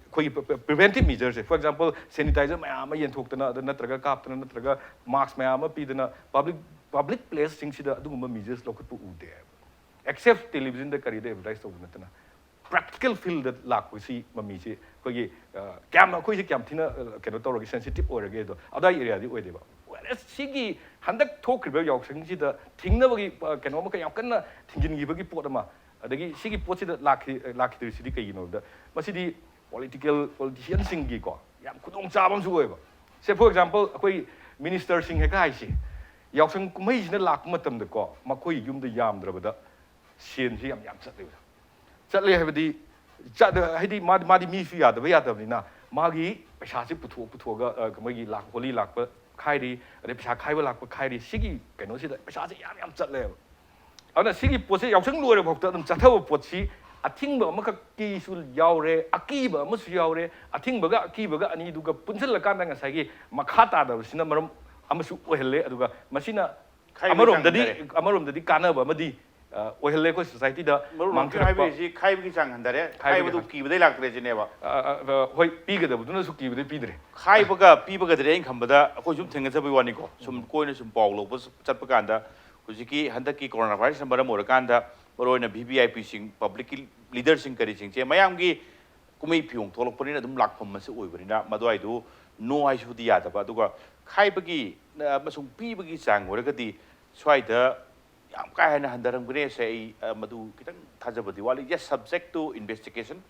ꯑꯩꯈꯣꯏꯒꯤ ꯄ꯭ꯔꯤꯚꯦꯟꯇꯤꯞ ꯃꯦꯖꯔꯁꯦ, ꯐꯣꯔ ꯑꯦꯛꯖꯥꯝꯄꯜ, ꯁꯦꯅꯤꯇꯥꯏꯖꯔ ꯃꯌꯥꯝ ꯑꯃ ꯌꯦꯟꯊꯣꯛꯇꯅ, ꯑꯗ ꯅꯠꯇ꯭ꯔꯒ ꯀꯥꯞꯇꯅ, ꯅꯠꯇ꯭ꯔꯒ ꯃꯥꯛꯁ ꯃꯌꯥꯝ ꯑꯃ ꯄꯤꯗꯅ, ꯄꯕ꯭ꯂꯤꯛ, ꯄꯕ꯭ꯂꯤꯛ ꯄ꯭ꯂꯦꯁꯁꯤꯡꯁꯤꯗ ꯑꯗꯨꯒꯨꯝꯕ ꯃꯦꯖꯔꯁ ꯂꯧꯈꯠꯄ ꯎꯗꯦ ꯍꯥꯏꯕ꯫ ꯑꯦꯛꯁꯦꯞ ꯇꯦꯂꯤꯚꯤꯖꯟꯗ ꯀꯔꯤꯗ ꯑꯦꯗꯚꯔꯇꯥꯏꯁ ꯇꯧꯕ ꯅꯠꯇꯅ꯫ ꯄ꯭ꯔꯦꯛꯇꯤꯀꯦꯜ ꯐꯤꯜꯗ ꯂꯥꯛꯄꯁꯤ ꯃꯃꯤꯁꯤ ꯑꯩꯈꯣꯏꯒꯤ ꯑ, ꯀꯌꯥꯝ ꯑꯩꯈꯣꯏꯁꯤ ꯀꯌꯥꯝ ꯊꯤꯅ ꯑ, ꯀꯩꯅꯣ ꯇꯧꯔꯒꯦ, ꯁꯦꯟꯁꯤꯇꯤꯞ ꯑꯣꯏꯔꯒꯦ ꯑꯗꯣ ꯑꯗꯥꯏ ꯑꯦꯔꯤꯌꯥꯗꯤ ꯑꯣꯏꯗꯦꯕ꯫ Whereas ꯁꯤꯒꯤ ꯍꯟꯗꯛ ꯊꯣꯛꯈ꯭ꯔꯤꯕ ꯌꯥꯎꯁꯪꯁꯤꯗ ꯊꯤꯡꯅꯕꯒꯤ ꯑ, ꯀꯩꯅꯣ ꯑꯃꯈꯛ ꯌꯥꯝ ꯀꯟꯅ ꯊꯤꯡꯖꯤꯟꯈꯤꯕꯒꯤ ꯄꯣꯠ ꯑꯃ, ꯑꯗꯒꯤ ꯁꯤꯒꯤ ꯄꯣꯠꯁꯤꯗ ꯂꯥꯛꯈꯤ ꯂꯥꯛꯈꯤꯗ꯭ꯔꯤꯁꯤꯗꯤ ꯀꯩꯒꯤꯅꯣꯗ ꯃꯁꯤꯗꯤ ꯄꯣꯂꯤꯇꯤꯀꯦꯜ ꯄꯣꯂꯤꯇꯤꯁꯤꯌꯟꯁꯤꯡꯒꯤꯀꯣ ꯌꯥꯝ ꯈꯨꯗꯣꯡꯆꯥꯕ ꯑꯃꯁꯨ ꯑꯣꯏꯕ꯫ ꯁꯦ ꯐꯣꯔ ꯑꯦꯛꯖꯥꯝꯄꯜ ꯑꯩꯈꯣꯏ ꯃꯤꯅꯤꯁꯇꯔꯁꯤꯡ ꯍꯦꯛꯇ ꯍꯥꯏꯁꯤ ꯌꯥꯎꯁꯪ ꯀꯨꯝꯍꯩꯁꯤꯅ ꯂꯥꯛꯄ ꯃꯇꯝꯗꯀꯣ ꯃꯈꯣꯏ ꯌꯨꯝꯗ ꯌꯥꯝꯗ꯭ꯔꯕꯗ ꯁꯦꯟꯁꯤ ꯌꯥꯝ ꯌꯥꯝ ꯆꯠꯂꯦꯕ꯫ ꯆꯠꯂꯦ ꯍꯥꯏꯕꯗꯤ ꯆꯠ- ꯍꯥꯏꯗꯤ ꯃꯥꯗꯤ ꯃꯥꯗꯤ ꯃꯤꯁꯨ ꯌꯥꯗꯕ ꯌꯥꯗꯕꯅꯤꯅ ꯃꯥꯒꯤ ꯄꯩꯁꯥꯁꯤ ꯄꯨꯊꯣꯛ ꯄꯨꯊꯣꯛꯑꯒ ꯑ, ꯃꯣꯏꯒꯤ ꯂꯥꯛ ꯍꯣꯂꯤ ꯂꯥꯛꯄ ꯈꯥꯏꯔꯤ, ꯑꯗꯩ ꯄꯩꯁꯥ ꯈꯥꯏꯕ ꯂꯥꯛꯄ ꯈꯥꯏꯔꯤ꯫ ꯁꯤꯒꯤ ꯀꯩꯅꯣꯁꯤꯗ ꯄꯩꯁꯥꯁꯦ ꯌꯥꯝ ꯌꯥꯝ ꯆꯠꯂꯦꯕ꯫ ꯑꯗꯨꯅ ꯁꯤꯒꯤ ꯄꯣꯠꯁꯦ ꯌꯥꯎꯁꯪ ꯂꯣꯏꯔ ꯐꯥꯎꯗ ꯑꯗꯨꯝ ꯆꯠꯊꯕ ꯄꯣꯠꯁꯤ ꯑꯊꯤꯡꯕ ꯑꯃꯈꯛꯀꯤꯁꯨ ꯌꯥꯎꯔꯦ, ꯑꯀꯤꯕ ꯑꯃꯁꯨ ꯌꯥꯎꯔꯦ꯫ ꯑꯊꯤꯡꯕꯒ ꯑꯀꯤꯕꯒ ꯑꯅꯤꯗꯨꯒ ꯄꯨꯟꯁꯤꯜꯂꯀꯥꯟꯗ ꯉꯁꯥꯏꯒꯤ ꯃꯈꯥ ꯇꯥꯗꯕꯁꯤꯅ ꯃꯔꯝ ꯑꯃꯁꯨ ꯑꯣꯏꯍꯜꯂꯦ꯫ ꯑꯗꯨꯒ ꯃꯁꯤꯅ ꯈꯥꯏꯕꯒꯤ ꯆꯥꯡ ꯑꯃꯔꯣꯝꯗꯗꯤ ꯍꯟꯊꯔꯦ꯫ ꯑꯃꯔꯣꯝꯗꯗꯤ ꯀꯥꯟꯅꯕ ꯑꯃꯗꯤ ꯑ, ꯑꯣꯏꯍꯜꯂꯦ ꯑꯩꯈꯣꯏ ꯁꯣꯁꯥꯏꯇꯤꯗ ꯃꯔꯨꯞ ꯂꯝꯀꯤꯅ ꯃꯥꯡꯊꯔꯛꯄ꯫ ꯍꯥꯏꯕꯤꯔꯤꯁꯤ ꯈꯥꯏꯕꯒꯤ ꯆꯥꯡ ꯍꯟꯊꯔꯦ, ꯈꯥꯏꯕꯒꯤ ꯈꯥꯏꯕꯗꯨ ꯆꯥꯡ꯫ ꯀꯤꯕꯗꯩ ꯂꯥꯛꯇ꯭ꯔꯦ ꯁꯤꯅꯦꯕ꯫ ꯑ, ꯑ, ꯑ, ꯍꯣꯏ, ꯄꯤꯒꯗꯕꯗꯨꯅꯁꯨ ꯀꯤꯕꯗꯩ ꯄꯤꯗ꯭ꯔꯦ꯫ ꯈꯥꯏꯕꯒ ꯄꯤꯕꯒꯗꯤ ꯑꯩꯅ ꯈꯟꯕꯗ ꯑꯩꯈꯣꯏ ꯁꯨꯝ ꯊꯦꯡꯅꯖꯕꯒꯤ ꯋꯥꯅꯤꯀꯣ, ꯁꯨꯝ ꯀꯣꯏꯅ ꯁꯨꯝ ꯄꯥꯎ ꯂꯧꯕ ꯆꯠꯄ ꯀꯥꯟꯗ ꯍꯧꯖꯤꯛꯀꯤ ꯍꯟꯗꯛꯀꯤ ꯀꯣꯔꯣꯅꯥ ꯚꯥꯏꯔꯁꯅ ꯃꯔꯝ ꯑꯣꯏꯔꯀꯥꯟꯗ ꯃꯔꯨꯑꯣꯏꯅ ꯚꯤ ꯚꯤ ꯑꯥꯏ ꯄꯤꯁꯤꯡ, ꯄꯕ꯭ꯂꯤꯛꯀꯤ ꯂꯤꯗꯔꯁꯤꯡ ꯀꯔꯤꯁꯤꯡꯁꯦ ꯃꯌꯥꯝꯒꯤ ꯀꯨꯝꯍꯩ ꯐꯤꯌꯣꯡ ꯊꯣꯛꯂꯛꯄꯅꯤꯅ ꯑꯗꯨꯝ ꯂꯥꯛꯐꯝ ꯑꯃꯁꯨ ꯑꯣꯏꯕꯅꯤꯅ ꯃꯗꯨꯋꯥꯏꯗꯨ no ꯍꯥꯏꯁꯤꯕꯨꯗꯤ ꯌꯥꯗꯕ꯫ ꯑꯗꯨꯒ ꯈꯥꯏꯕꯒꯤ, ꯑ, ꯑꯃꯁꯨꯡ ꯄꯤꯕꯒꯤ ꯆꯥꯡ ꯑꯣꯏꯔꯒꯗꯤ ꯁ꯭ꯋꯥꯏꯗ ꯌꯥꯝ ꯀꯥ ꯍꯦꯟꯅ ꯍꯟꯊꯔꯝꯒꯅꯤ ꯍꯥꯏꯁꯦ ꯑꯩ, ꯑ, ꯃꯗꯨ ꯈꯤꯇꯪ ꯊꯥꯖꯕꯗꯤ ꯋꯥꯠꯂꯤ꯫ Yes, subject to investigation,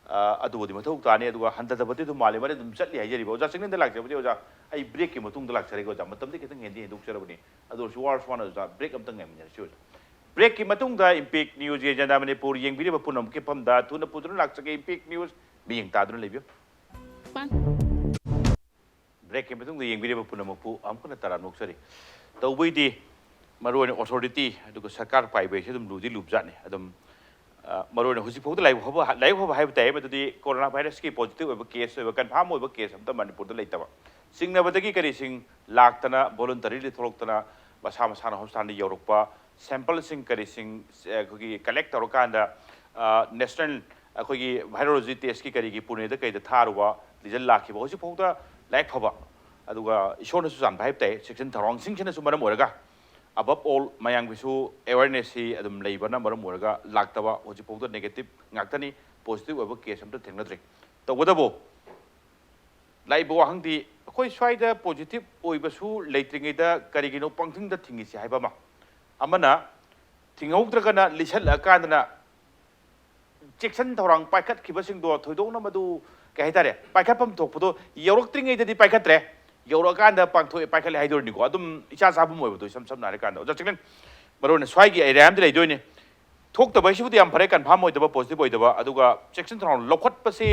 ꯑ, ꯑꯗꯨꯕꯨꯗꯤ ꯃꯊꯧ ꯇꯥꯅꯤ꯫ ꯑꯗꯨꯒ ꯍꯟꯊꯗꯕꯗꯤ ꯑꯗꯨꯝ ꯃꯥꯜꯂꯤ, ꯃꯔꯝ ꯑꯗꯨꯝ ꯆꯠꯂꯤ ꯍꯥꯏꯖꯔꯤꯕ꯫ ꯑꯣꯖꯥ ꯆꯤꯡꯂꯦꯟꯗ ꯂꯥꯛꯆꯕꯗꯤ ꯑꯣꯖꯥ, ꯑꯩ ꯕ꯭ꯔꯦꯛꯀꯤ ꯃꯇꯨꯡꯗ ꯂꯥꯛꯆꯔꯒꯦ ꯑꯣꯖꯥ, ꯃꯇꯝꯗꯤ ꯈꯤꯇꯪ ꯍꯦꯟꯗꯤ ꯍꯦꯟꯗꯣꯛꯆꯔꯕꯅꯤ꯫ ꯑꯗꯨ ꯑꯣꯏꯔꯁꯨ ꯋꯥꯔꯁꯨ ꯋꯥꯅ ꯑꯣꯖꯥ ꯕ꯭ꯔꯦꯛ ꯑꯝꯇꯪ ꯉꯥꯏꯃꯤꯟꯅꯔꯁꯤ ꯑꯣꯖꯥ꯫ ꯕ꯭ꯔꯦꯛꯀꯤ ꯃꯇꯨꯡꯗ ꯏꯝꯄꯦꯛ ꯅ꯭ꯌꯨꯁ ꯑꯦꯖꯦꯟꯗꯥ ꯃꯅꯤꯄꯨꯔ ꯌꯦꯡꯕꯤꯔꯤꯕ ꯄꯨꯝꯅꯃꯛꯀꯤ ꯃꯐꯝꯗ ꯊꯨꯅ ꯄꯨꯗꯨꯅ ꯂꯥꯛꯆꯒꯦ꯫ ꯏꯝꯄꯦꯛ ꯅ꯭ꯌꯨꯁ ꯃꯤꯠꯌꯦꯡ ꯇꯥꯗꯨꯅ ꯂꯩꯕꯤꯌꯨ꯫ ꯕ꯭ꯔꯦꯛꯀꯤ ꯃꯇꯨꯡꯗ ꯌꯦꯡꯕꯤꯔꯤꯕ ꯄꯨꯝꯅꯃꯛꯄꯨ ꯑꯃꯨꯛ ꯍꯟꯅ ꯇꯔꯥꯝꯅ ꯑꯣꯛꯆꯔꯤ꯫ ꯇꯧꯕꯩꯗꯤ ꯃꯔꯨꯑꯣꯏꯅ ꯑꯣꯊꯣꯔꯤꯇꯤ ꯑꯗꯨꯒ ꯁꯔꯀꯥꯔ ꯄꯥꯏꯕ ꯍꯥꯏꯁꯦ ꯑꯗꯨꯝ ꯂꯨꯗꯤ ꯂꯨꯕꯖꯥꯠꯅꯤ꯫ ꯑꯗꯨꯝ, ꯑ, ꯃꯔꯨꯑꯣꯏꯅ ꯍꯧꯖꯤꯛ ꯐꯥꯎꯗ ꯂꯥꯏꯕꯛ ꯐꯕ, ꯂꯥꯏꯕꯛ ꯐꯕ ꯍꯥꯏꯕ ꯇꯥꯏ, ꯃꯗꯨꯗꯤ ꯀꯣꯔꯣꯅꯥ ꯚꯥꯏꯔꯁꯀꯤ ꯄꯣꯖꯤꯇꯤꯚ ꯑꯣꯏꯕ ꯀꯦꯁ ꯑꯣꯏꯕ, ꯀꯟꯐꯥꯔꯝ ꯑꯣꯏꯕ ꯀꯦꯁ ꯑꯝꯇ ꯃꯅꯤꯄꯨꯔꯗ ꯂꯩꯇꯕ꯫ ꯆꯤꯡꯅꯕꯗꯒꯤ ꯀꯔꯤꯁꯤꯡ ꯂꯥꯛꯇꯅ, ꯚꯣꯂꯨꯟꯇꯔꯤꯂꯤ ꯊꯣꯛꯂꯛꯇꯅ, ꯃꯁꯥ ꯃꯁꯥꯅ ꯍꯣꯁꯄꯤꯇꯥꯜꯗ ꯌꯧꯔꯛꯄ, ꯁꯦꯝꯄꯜꯁꯤꯡ ꯀꯔꯤꯁꯤꯡ, ꯑ, ꯑꯩꯈꯣꯏꯒꯤ ꯀꯂꯦꯛ ꯇꯧꯔꯀꯥꯟꯗ, ꯑ, ꯅꯦꯁꯅꯦꯜ ꯑꯩꯈꯣꯏꯒꯤ ꯚꯥꯏꯔꯣꯂꯣꯖꯤ ꯇꯦꯁꯀꯤ ꯀꯔꯤꯒꯤ ꯄꯨꯅꯦꯗ ꯀꯩꯗ ꯊꯥꯔꯨꯕ, ꯔꯤꯖꯜ ꯂꯥꯛꯈꯤꯕ, ꯍꯧꯖꯤꯛꯐꯥꯎꯗ ꯂꯥꯏꯕꯛ ꯐꯕ, ꯑꯗꯨꯒ ꯏꯁꯣꯔꯅꯁꯨ ꯆꯥꯟꯕ ꯍꯥꯏꯕ ꯇꯥꯏ, ꯆꯦꯛꯁꯤꯟ ꯊꯧꯔꯥꯡꯁꯤꯡꯁꯤꯅꯁꯨ ꯃꯔꯝ ꯑꯣꯏꯔꯒ Above all, ꯃꯌꯥꯝꯒꯤꯁꯨ awareness ꯁꯤ ꯑꯗꯨꯝ ꯂꯩꯕꯅ ꯃꯔꯝ ꯑꯣꯏꯔꯒ ꯂꯥꯛꯇꯕ, ꯍꯧꯖꯤꯛꯐꯥꯎꯗ negative ꯉꯥꯛꯇꯅꯤ, positive ꯑꯣꯏꯕ case ꯑꯝꯇ ꯊꯦꯡꯅꯗ꯭ꯔꯤ꯫ ꯇꯧꯕꯇꯕꯨ ꯂꯥꯛꯏꯕ ꯋꯥꯍꯪꯗꯤ, ꯑꯩꯈꯣꯏ ꯁ꯭ꯋꯥꯏꯗ positive ꯑꯣꯏꯕꯁꯨ ꯂꯩꯇ꯭ꯔꯤꯉꯩꯗ ꯀꯔꯤꯒꯤꯅꯣ ꯄꯪꯊꯤꯡꯗ ꯊꯤꯡꯉꯤꯁꯤ ꯍꯥꯏꯕ ꯑꯃ, ꯑꯃꯅ ꯊꯤꯡꯍꯧꯗ꯭ꯔꯒꯅ ꯂꯤꯁꯜꯂꯛꯑꯀꯥꯟꯗꯅ ꯆꯦꯛꯁꯤꯟ ꯊꯧꯔꯥꯡ ꯄꯥꯏꯈꯠꯈꯤꯕꯁꯤꯡꯗꯣ ꯊꯣꯏꯗꯣꯛꯅ ꯃꯗꯨ, ꯀꯩ ꯍꯥꯏꯇꯥꯔꯦ, ꯄꯥꯏꯈꯠꯐꯝ ꯊꯣꯛꯄꯗꯣ ꯌꯧꯔꯛꯇ꯭ꯔꯤꯉꯩꯗꯗꯤ ꯄꯥꯏꯈꯠꯇ꯭ꯔꯦ, ꯌꯧꯔꯛꯑꯀꯥꯟꯗ ꯄꯥꯡꯊꯣꯛꯑꯦ, ꯄꯥꯏꯈꯠꯂꯦ ꯍꯥꯏꯗꯣꯔꯤꯅꯤꯀꯣ꯫ ꯑꯗꯨꯝ ꯏꯆꯥ ꯆꯥꯐꯝ ꯑꯣꯏꯕꯗꯣ, ꯏꯁꯝ ꯁꯝꯅ ꯍꯥꯏꯔꯀꯥꯟꯗ, ꯑꯣꯖꯥ ꯆꯤꯛꯂꯦꯟ, ꯃꯔꯨ ꯑꯣꯏꯅ ꯁ꯭ꯋꯥꯏꯒꯤ area ꯑꯃꯗꯤ ꯂꯩꯗꯣꯏꯅꯤ꯫ ꯊꯣꯛꯇꯕ ꯍꯥꯏꯁꯤꯕꯨꯗꯤ ꯌꯥꯝ ꯐꯔꯦ, confirm ꯑꯣꯏꯗꯕ, positive ꯑꯣꯏꯗꯕ, ꯑꯗꯨꯒ ꯆꯦꯛꯁꯤꯟ ꯊꯧꯔꯥꯡ ꯂꯧꯈꯠꯄꯁꯤ,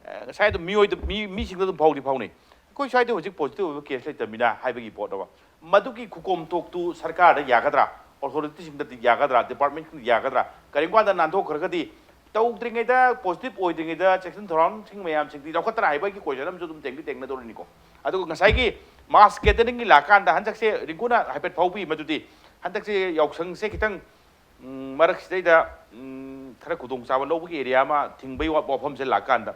ꯑꯦ, ꯉꯁꯥꯏ ꯑꯗꯨꯝ ꯃꯤꯑꯣꯏꯗ-, ꯃꯤ-, ꯃꯤꯁꯤꯡꯗ ꯑꯗꯨꯝ ꯐꯥꯎꯗꯤ ꯐꯥꯎꯅꯩ꯫ ꯑꯩꯈꯣꯏ ꯁ꯭ꯋꯥꯏꯗ ꯍꯧꯖꯤꯛ positive ꯑꯣꯏꯕ case ꯂꯩꯇꯕꯅꯤꯅ ꯍꯥꯏꯕꯒꯤ ꯄꯣꯠ ꯑꯃ꯫ ꯃꯗꯨꯒꯤ ꯈꯨꯀꯣꯝ ꯊꯣꯛꯇꯨ ꯁꯔꯀꯥꯔꯗ ꯌꯥꯒꯗ꯭ꯔꯥ, authority ꯁꯤꯡꯗꯗꯤ ꯌꯥꯒꯗ꯭ꯔꯥ, department ꯁꯤꯡꯗ ꯌꯥꯒꯗ꯭ꯔꯥ? ꯀꯔꯤꯒꯨꯝꯕ ꯀꯥꯟꯗ ꯅꯥꯟꯊꯣꯛꯈ꯭ꯔꯒꯗꯤ, ꯇꯧꯗ꯭ꯔꯤꯉꯩꯗ, positive ꯑꯣꯏꯗ꯭ꯔꯤꯉꯩꯗ ꯆꯦꯛꯁꯤꯟ ꯊꯧꯔꯥꯡꯁꯤꯡ ꯃꯌꯥꯝꯁꯤꯡꯗꯤ ꯂꯧꯈꯠꯇ꯭ꯔꯥ ꯍꯥꯏꯕꯒꯤ question ꯑꯃꯁꯨ ꯑꯗꯨꯝ ꯊꯦꯡꯗꯤ ꯊꯦꯡꯅꯗꯧꯔꯤꯅꯤꯀꯣ꯫ ꯑꯗꯨꯒ ꯉꯁꯥꯏꯒꯤ mass gathering ꯒꯤ ꯂꯥꯛꯀꯥꯟꯗ, ꯍꯟꯗꯛꯁꯦ ꯔꯤꯡꯀꯨꯅ ꯍꯥꯏꯐꯦꯠ ꯐꯥꯎꯕꯤ ꯃꯗꯨꯗꯤ, ꯍꯟꯗꯛꯁꯦ ꯌꯥꯎꯁꯪꯁꯦ ꯈꯤꯇꯪ ꯎꯝ, ꯃꯔꯛꯁꯤꯗꯩꯗ, ꯎꯝ, ꯈꯔ ꯈꯨꯗꯣꯡꯆꯥꯕ ꯂꯧꯕꯒꯤ area ꯑꯃ ꯊꯤꯡꯕꯒꯤ ꯋꯥ-, ꯋꯥꯐꯝꯁꯦ ꯂꯥꯛꯀꯥꯟꯗ,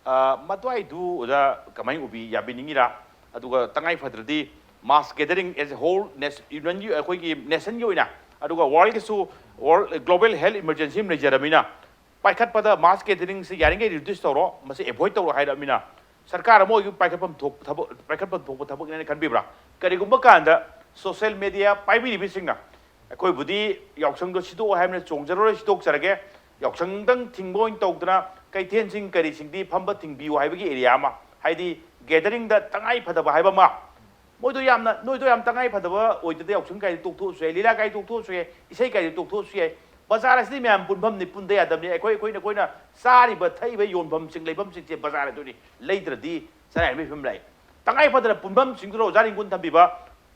ꯑ, ꯃꯗꯨꯋꯥꯏꯗꯨ ꯑꯣꯖꯥ ꯀꯃꯥꯏꯅ ꯎꯕꯤ, ꯌꯥꯕꯤꯅꯤꯡꯉꯤꯔꯥ? ꯑꯗꯨꯒ ꯇꯉꯥꯏ ꯐꯗ꯭ꯔꯗꯤ mass gathering as a whole, S-, union ꯒꯤ, ꯑꯩꯈꯣꯏꯒꯤ nation ꯒꯤ ꯑꯣꯏꯅ, ꯑꯗꯨꯒ world ꯒꯤꯁꯨ, world global health emergency ꯑꯃ ꯂꯩꯖꯔꯕꯅꯤꯅ, ꯄꯥꯏꯈꯠꯄꯗ mass gathering ꯁꯤ ꯌꯥꯔꯤꯉꯩ reduce ꯇꯧꯔꯣ, ꯃꯁꯤ avoid ꯇꯧꯔꯣ ꯍꯥꯏꯔꯕꯅꯤꯅ, ꯁꯔꯀꯥꯔ ꯑꯃ ꯑꯣꯏꯕꯒꯤ ꯄꯥꯏꯈꯠꯐꯝ ꯊꯣꯛ-, ꯊꯕꯛ, ꯄꯥꯏꯈꯠꯐꯝ ꯊꯣꯛꯄ ꯊꯕꯛꯅꯦꯅ ꯈꯟꯕꯤꯕ꯭ꯔꯥ? ꯀꯔꯤꯒꯨꯝꯕ ꯀꯥꯟꯗ social media ꯄꯥꯏꯕꯤꯔꯤꯕꯁꯤꯡꯅ, ꯑꯩꯈꯣꯏꯕꯨꯗꯤ ꯌꯥꯎꯁꯪꯗꯣ ꯁꯤꯗꯣꯛꯑꯣ ꯍꯥꯏꯕꯅ ꯆꯣꯡꯖꯔꯔꯣꯏ, ꯁꯤꯗꯣꯛꯆꯔꯒꯦ, ꯌꯥꯎꯁꯪꯗꯪ ꯊꯤꯡꯕ ꯑꯣꯏꯅ ꯇꯧꯗꯅ ꯀꯩꯊꯦꯜꯁꯤꯡ ꯀꯔꯤꯁꯤꯡꯗꯤ ꯐꯝꯕ ꯊꯤꯡꯕꯤꯌꯨ ꯍꯥꯏꯕꯒꯤ area ꯑꯃ, ꯍꯥꯏꯗꯤ gathering ꯗ ꯇꯉꯥꯏ ꯐꯗꯕ ꯍꯥꯏꯕ ꯑꯃ, ꯃꯣꯏꯗꯣ ꯌꯥꯝꯅ, ꯅꯣꯏꯗꯣ ꯌꯥꯝ ꯇꯉꯥꯏ ꯐꯗꯕ ꯑꯣꯏꯗ꯭ꯔꯗꯤ ꯌꯥꯎꯁꯪ ꯀꯥꯏꯗꯤ ꯇꯣꯛꯊꯣꯛꯑꯁꯨ ꯌꯥꯏ, ꯂꯤꯂꯥ ꯀꯥꯏꯗꯤ ꯇꯣꯛꯊꯣꯛꯑꯁꯨ ꯌꯥꯏ, ꯏꯁꯩ ꯀꯥꯏꯗꯤ ꯇꯣꯛꯊꯣꯛꯑꯁꯨ ꯌꯥꯏ, ꯕꯖꯥꯔ ꯑꯁꯤꯗꯤ ꯃꯌꯥꯝ ꯄꯨꯟꯐꯝꯅꯤ, ꯄꯨꯟꯗ ꯌꯥꯗꯕꯅꯤ꯫ ꯑꯩꯈꯣꯏ, ꯑꯩꯈꯣꯏꯅ, ꯑꯩꯈꯣꯏꯅ ꯆꯥꯔꯤꯕ ꯊꯛꯏꯕ ꯌꯣꯟꯐꯝꯁꯤꯡ, ꯂꯩꯐꯝꯁꯤꯡꯁꯦ ꯕꯖꯥꯔ ꯑꯗꯨꯅꯤ, ꯂꯩꯗ꯭ꯔꯗꯤ ꯆꯔꯥ ꯍꯦꯟꯕꯒꯤ ꯐꯤꯕꯝ ꯂꯥꯛꯏ꯫ ꯇꯉꯥꯏ ꯐꯗꯅ ꯄꯨꯟꯐꯝꯁꯤꯡꯗꯨꯗ ꯑꯣꯖꯥ ꯔꯤꯡꯀꯨꯟ ꯊꯝꯕꯤꯕ,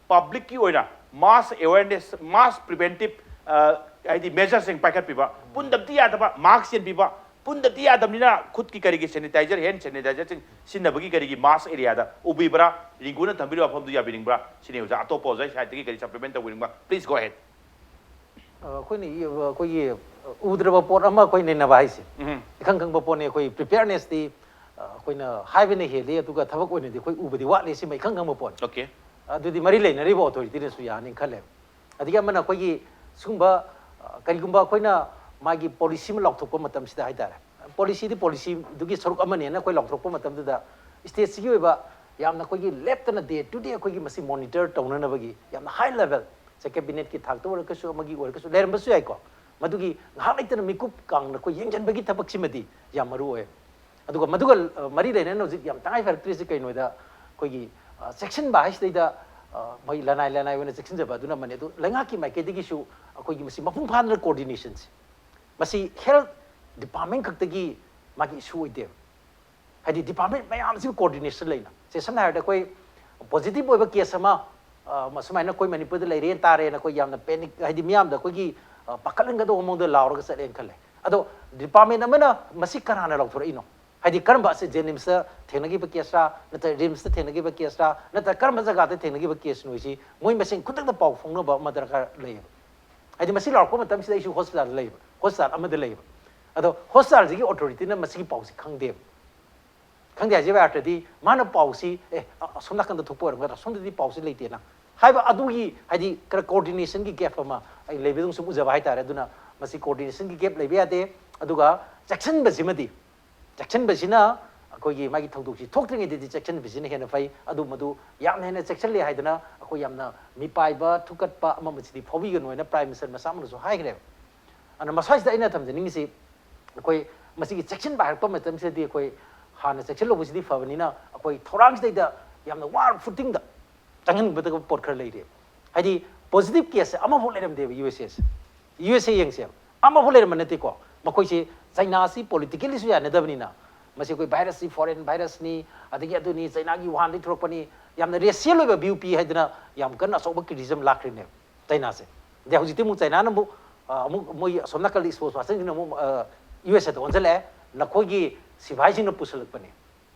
public ꯀꯤ ꯑꯣꯏꯅ mass awareness, mass preventive, ꯑ, ꯍꯥꯏꯗꯤ measure ꯁꯤꯡ ꯄꯥꯏꯈꯠꯄꯤꯕ, ꯄꯨꯟꯗꯕꯗꯤ ꯌꯥꯗꯕ, mask ꯆꯦꯟꯕꯤꯕ, ꯄꯨꯟꯗꯕꯗꯤ ꯌꯥꯗꯕꯅꯤꯅ ꯈꯨꯠꯀꯤ ꯀꯔꯤꯒꯤ sanitizer, hand sanitizer ꯁꯤꯡ ꯁꯤꯖꯤꯟꯅꯕꯒꯤ ꯀꯔꯤꯒꯤ mass area ꯗ ꯎꯕꯤꯕ꯭ꯔꯥ? ꯔꯤꯡꯀꯨꯅ ꯊꯝꯕꯤꯔꯤꯕ ꯋꯥꯐꯝꯗꯨ ꯌꯥꯕꯤꯅꯤꯡꯕ꯭ꯔꯥ? ꯁꯤꯅꯤ ꯑꯣꯖꯥ, ꯑꯇꯣꯞꯄ ꯑꯣꯖꯥ side ꯇꯒꯤ ꯀꯔꯤ supplement ꯇꯧꯕꯤꯅꯤꯡꯕ? Please go ahead꯫ ꯑ, ꯑꯩꯈꯣꯏꯅ ꯏ-, ꯑꯩꯈꯣꯏꯒꯤ ꯎꯗ꯭ꯔꯕ ꯄꯣꯠ ꯑꯃ ꯑꯩꯈꯣꯏ ꯅꯩꯅꯕ ꯍꯥꯏꯁꯦ꯫ ꯎꯝ꯫ ꯏꯈꯪ ꯈꯪꯕ ꯄꯣꯠꯅꯤ꯫ ꯑꯩꯈꯣꯏ preparedness ꯇꯤ, ꯑ, ꯑꯩꯈꯣꯏꯅ ꯍꯥꯏꯕꯅ ꯍꯦꯜꯂꯤ, ꯑꯗꯨꯒ ꯊꯕꯛ ꯑꯣꯏꯅꯗꯤ ꯑꯩꯈꯣꯏ ꯎꯕꯗꯤ ꯋꯥꯠꯂꯤ, ꯁꯤꯃ ꯏꯈꯪ ꯈꯪꯕ ꯄꯣꯠꯅꯤ꯫ Okay꯫ ꯑꯗꯨꯗꯤ ꯃꯔꯤ ꯂꯩꯅꯔꯤꯕ ꯑꯣꯊꯣꯔꯤꯇꯤꯅꯁꯨ ꯌꯥꯅꯤ ꯈꯜꯂꯦ꯫ ꯑꯗꯒꯤ ꯑꯃꯅ ꯑꯩꯈꯣꯏꯒꯤ ꯁꯤꯒꯨꯝꯕ, ꯑ, ꯀꯔꯤꯒꯨꯝꯕ ꯑꯩꯈꯣꯏꯅ ꯃꯥꯒꯤ ꯄꯣꯂꯤꯁꯤ ꯑꯃ ꯂꯥꯎꯊꯣꯛꯄ ꯃꯇꯝꯁꯤꯗ ꯍꯥꯏꯇꯥꯔꯦ, ꯄꯣꯂꯤꯁꯤꯗꯤ ꯄꯣꯂꯤꯁꯤꯗꯨꯒꯤ ꯁꯔꯨꯛ ꯑꯃꯅꯦꯅ ꯑꯩꯈꯣꯏ ꯂꯥꯎꯊꯣꯛꯄ ꯃꯇꯝꯗꯨꯗ, ꯁ꯭ꯇꯦꯠꯁꯤꯒꯤ ꯑꯣꯏꯕ ꯌꯥꯝꯅ ꯑꯩꯈꯣꯏꯒꯤ ꯂꯦꯞꯇꯅ ꯗꯦ ꯇꯨ ꯗꯦ ꯑꯩꯈꯣꯏꯒꯤ ꯃꯁꯤ ꯃꯣꯅꯤꯇꯔ ꯇꯧꯅꯅꯕꯒꯤ ꯌꯥꯝꯅ ꯍꯥꯏ ꯂꯦꯚꯦꯜ, ꯁꯦ ꯀꯦꯕꯤꯅꯦꯠꯀꯤ ꯊꯥꯛꯇ ꯑꯣꯏꯔꯒꯁꯨ, ꯑꯃꯒꯤ ꯑꯣꯏꯔꯒꯁꯨ ꯂꯩꯔꯝꯕꯁꯨ ꯌꯥꯏꯀꯣ꯫ ꯃꯗꯨꯒꯤ ꯉꯥꯏꯍꯥꯛ ꯂꯩꯇꯅ ꯃꯤꯀꯨꯞ ꯀꯥꯡꯅ ꯑꯩꯈꯣꯏ ꯌꯦꯡꯁꯤꯟꯕꯒꯤ ꯊꯕꯛꯁꯤꯃꯗꯤ ꯌꯥꯝ ꯃꯔꯨ ꯑꯣꯏ꯫ ꯑꯗꯨꯒ ꯃꯗꯨꯒ, ꯑ, ꯃꯔꯤ ꯂꯩꯅꯅ ꯍꯧꯖꯤꯛ ꯌꯥꯝ ꯇꯉꯥꯏ ꯐꯔꯛꯇ꯭ꯔꯤꯁꯤ ꯀꯩꯅꯣꯗ, ꯑꯩꯈꯣꯏꯒꯤ, ꯑ, ꯆꯦꯛꯁꯤꯟꯕ ꯍꯥꯏꯁꯤꯗꯩꯗ, ꯑ, ꯃꯣꯏ ꯂꯅꯥꯏ ꯂꯅꯥꯏ ꯑꯣꯏꯅ ꯆꯦꯛꯁꯤꯟꯖꯕ ꯑꯗꯨꯅ ꯑꯃꯅꯤ꯫ ꯑꯗꯨ ꯂꯩꯉꯥꯛꯀꯤ ꯃꯥꯏꯀꯩꯗꯒꯤꯁꯨ ꯑꯩꯈꯣꯏꯒꯤ ꯃꯁꯤ ꯃꯄꯨꯡ ꯐꯥꯅ ꯀꯣꯑꯣꯔꯗꯤꯅꯦꯁꯟꯁꯦ, ꯃꯁꯤ ꯍꯦꯜꯊ ꯗꯤꯄꯥꯔꯠꯃꯦꯟ ꯈꯛꯇꯒꯤ ꯃꯥꯒꯤ ꯏꯁꯨ ꯑꯣꯏꯗꯦꯕ꯫ ꯍꯥꯏꯗꯤ ꯗꯤꯄꯥꯔꯠꯃꯦꯟ ꯃꯌꯥꯝꯁꯤꯒ ꯀꯣꯑꯣꯔꯗꯤꯅꯦꯁꯟ ꯂꯩꯅ, ꯁꯦ ꯁꯝꯅ ꯍꯥꯏꯔꯕꯗ ꯑꯩꯈꯣꯏ ꯄꯣꯖꯤꯇꯤꯚ ꯑꯣꯏꯕ ꯀꯦꯁ ꯑꯃ, ꯑ, ꯁꯨꯃꯥꯏꯅ ꯑꯩꯈꯣꯏ ꯃꯅꯤꯄꯨꯔꯗ ꯂꯩꯔꯦꯅ ꯇꯥꯔꯦꯅ ꯑꯩꯈꯣꯏ ꯌꯥꯝꯅ ꯄꯦꯅꯤꯛ, ꯍꯥꯏꯗꯤ ꯃꯤꯌꯥꯝꯗ ꯑꯩꯈꯣꯏꯒꯤ, ꯑ, ꯄꯥꯈꯠꯍꯟꯒꯗꯧꯕ ꯃꯑꯣꯡꯗ ꯂꯥꯎꯔꯒ ꯆꯠꯂꯦꯅ ꯈꯜꯂꯦ꯫ ꯑꯗꯣ ꯗꯤꯄꯥꯔꯠꯃꯦꯟ ꯑꯃꯅ ꯃꯁꯤ ꯀꯅꯥꯅ ꯂꯥꯎꯊꯣꯔꯛꯏꯅꯣ? ꯍꯥꯏꯗꯤ ꯀꯔꯝꯕ ꯑꯁꯤ ꯖꯦꯅꯤꯝꯁꯇ ꯊꯦꯡꯅꯈꯤꯕ ꯀꯦꯁꯔꯥ, ꯅꯠꯇ꯭ꯔꯒ ꯔꯤꯝꯁꯇ ꯊꯦꯡꯅꯈꯤꯕ ꯀꯦꯁꯔꯥ, ꯅꯠꯇ꯭ꯔꯒ ꯀꯔꯝꯕ ꯖꯒꯥꯗ ꯊꯦꯡꯅꯈꯤꯕ ꯀꯦꯁꯅꯣ ꯍꯥꯏꯁꯤ ꯃꯣꯏ ꯃꯁꯦꯟ ꯈꯨꯗꯛꯇ ꯄꯥꯎ ꯐꯥꯎꯅꯕ ꯑꯃ ꯗꯔꯀꯥꯔ ꯂꯩꯌꯦꯕ꯫ ꯍꯥꯏꯗꯤ ꯃꯁꯤ ꯂꯥꯎꯔꯛꯄ ꯃꯇꯝꯁꯤꯗ ꯑꯩꯁꯨ ꯍꯣꯁꯄꯤꯇꯥꯜꯗ ꯂꯩꯕ, ꯍꯣꯁꯄꯤꯇꯥꯜ ꯑꯃꯗ ꯂꯩꯕ꯫ ꯑꯗꯣ ꯍꯣꯁꯄꯤꯇꯥꯜꯁꯤꯒꯤ ꯑꯣꯊꯣꯔꯤꯇꯤꯅ ꯃꯁꯤꯒꯤ ꯄꯥꯎꯁꯤ ꯈꯪꯗꯦꯕ꯫ ꯈꯪꯗꯦ ꯍꯥꯏꯖꯕ ꯑꯥꯔꯊꯗꯤ ꯃꯥꯅ ꯄꯥꯎꯁꯤ, "ꯑꯦ, ꯑ-, ꯑꯁꯣꯝ ꯅꯥꯀꯟꯗ ꯊꯣꯛꯄ ꯑꯣꯏꯔꯝꯒꯗ꯭ꯔꯥ, ꯑꯁꯣꯝꯗꯗꯤ ꯄꯥꯎꯁꯤ ꯂꯩꯇꯦꯅ" ꯍꯥꯏꯕ ꯑꯗꯨꯒꯤ, ꯍꯥꯏꯗꯤ, ꯈꯔ ꯀꯣꯑꯣꯔꯗꯤꯅꯦꯁꯟꯒꯤ ꯒꯦꯞ ꯑꯃ ꯑꯩ ꯂꯩꯕꯗꯧꯅ ꯁꯨꯝ ꯎꯖꯕ ꯍꯥꯏꯇꯥꯔꯦ꯫ ꯑꯗꯨꯅ ꯃꯁꯤ ꯀꯣꯑꯣꯔꯗꯤꯅꯦꯁꯟꯒꯤ ꯒꯦꯞ ꯂꯩꯕ ꯌꯥꯗꯦ꯫ ꯑꯗꯨꯒ ꯆꯦꯛꯁꯤꯟꯕꯁꯤꯃꯗꯤ, ꯆꯦꯛꯁꯤꯟꯕꯁꯤꯅ ꯑꯩꯈꯣꯏꯒꯤ ꯃꯥꯒꯤ ꯊꯧꯗꯣꯛꯁꯤ ꯊꯣꯛꯇ꯭ꯔꯤꯉꯩꯗꯗꯤ ꯆꯦꯛꯁꯤꯟꯕꯁꯤꯅ ꯍꯦꯟꯅ ꯐꯩ꯫ ꯑꯗꯨ ꯃꯗꯨ ꯌꯥꯝꯅ ꯍꯦꯟꯅ ꯆꯦꯛꯁꯤꯜꯂꯦ ꯍꯥꯏꯗꯅ ꯑꯩꯈꯣꯏ ꯌꯥꯝꯅ ꯃꯤꯄꯥꯏꯕ, ꯊꯨꯀꯠꯄ ꯑꯃ ꯃꯁꯤꯗꯤ ꯐꯥꯎꯕꯤꯒꯅꯨ ꯍꯥꯏꯅ ꯄ꯭ꯔꯥꯏꯝ ꯃꯤꯅꯤꯁꯇꯔ ꯃꯁꯥꯃꯛꯅꯁꯨ ꯍꯥꯏꯈ꯭ꯔꯦꯕ꯫ ꯑꯗꯨꯅ ꯃꯁ꯭ꯋꯥꯏꯁꯤꯗ ꯑꯩꯅ ꯊꯝꯖꯅꯤꯡꯉꯤꯁꯤ, ꯑꯩꯈꯣꯏ ꯃꯁꯤꯒꯤ ꯆꯦꯛꯁꯤꯟꯕ ꯍꯥꯏꯔꯛꯄ ꯃꯇꯝꯁꯤꯗꯗꯤ ꯑꯩꯈꯣꯏ ꯍꯥꯟꯅ ꯆꯦꯛꯁꯤꯜꯍꯧꯕꯁꯤꯗꯤ ꯐꯕꯅꯤꯅ, ꯑꯩꯈꯣꯏ ꯊꯧꯔꯥꯡꯁꯤꯗꯩꯗ ꯌꯥꯝꯅ ꯋꯥꯔ ꯐꯨꯇꯤꯡꯗ ꯆꯪꯍꯟꯒꯗꯕ ꯄꯣꯠ ꯈꯔ ꯂꯩꯔꯤ꯫ ꯍꯥꯏꯗꯤ ꯄꯣꯖꯤꯇꯤꯚ ꯀꯦꯁꯁꯦ ꯑꯃꯐꯥꯎ ꯂꯩꯔꯝꯗꯦꯕ ꯌꯨ ꯑꯦꯁ ꯑꯦꯁꯦ꯫ ꯌꯨ ꯑꯦꯁ ꯑꯦ ꯌꯦꯡꯁꯦꯕ, ꯑꯃꯐꯥꯎ ꯂꯩꯔꯝꯕ ꯅꯠꯇꯦꯀꯣ꯫ ꯃꯈꯣꯏꯁꯤ ꯆꯩꯅꯥꯁꯤ ꯄꯣꯂꯤꯇꯤꯀꯦꯜꯂꯤꯁꯨ ꯌꯥꯅꯗꯕꯅꯤꯅ, ꯃꯁꯤ ꯑꯩꯈꯣꯏ ꯚꯥꯏꯔꯁꯁꯤ ꯐꯣꯔꯦꯟ ꯚꯥꯏꯔꯁꯅꯤ, ꯑꯗꯒꯤ ꯑꯗꯨꯅꯤ, ꯆꯩꯅꯥꯒꯤ ꯋꯨꯍꯥꯟꯗꯒꯤ ꯊꯣꯛꯂꯛꯄꯅꯤ, ꯌꯥꯝꯅ ꯔꯦꯁꯤꯌꯦꯜ ꯑꯣꯏꯕ ꯚ꯭ꯌꯨ ꯄꯤ ꯍꯥꯏꯗꯅ ꯌꯥꯝ ꯀꯟꯅ ꯑꯆꯧꯕ ꯀ꯭ꯔꯤꯇꯤꯁꯤꯖꯝ ꯂꯥꯛꯈ꯭ꯔꯤꯅꯦꯕ ꯆꯩꯅꯥꯁꯦ꯫ ꯑꯗꯩ ꯍꯧꯖꯤꯛꯇꯤ ꯑꯃꯨꯛ ꯆꯩꯅꯥꯅ ꯑꯃꯨꯛ, ꯑ, ꯑꯃꯨꯛ ꯃꯣꯏ ꯑꯁꯣꯝ ꯅꯥꯀꯜꯒꯤ ꯏꯁꯄꯣꯔꯠꯁ ꯄꯥꯔꯁꯟꯁꯤꯡꯅ ꯑꯃꯨꯛ, ꯑ, ꯌꯨ ꯑꯦꯁ ꯑꯦꯗ ꯑꯣꯟꯁꯤꯜꯂꯛꯑꯦ, "ꯅꯈꯣꯏꯒꯤ ꯁꯤꯐꯥꯏꯁꯤꯡꯅ ꯄꯨꯁꯤꯜꯂꯛꯄꯅꯤ"꯫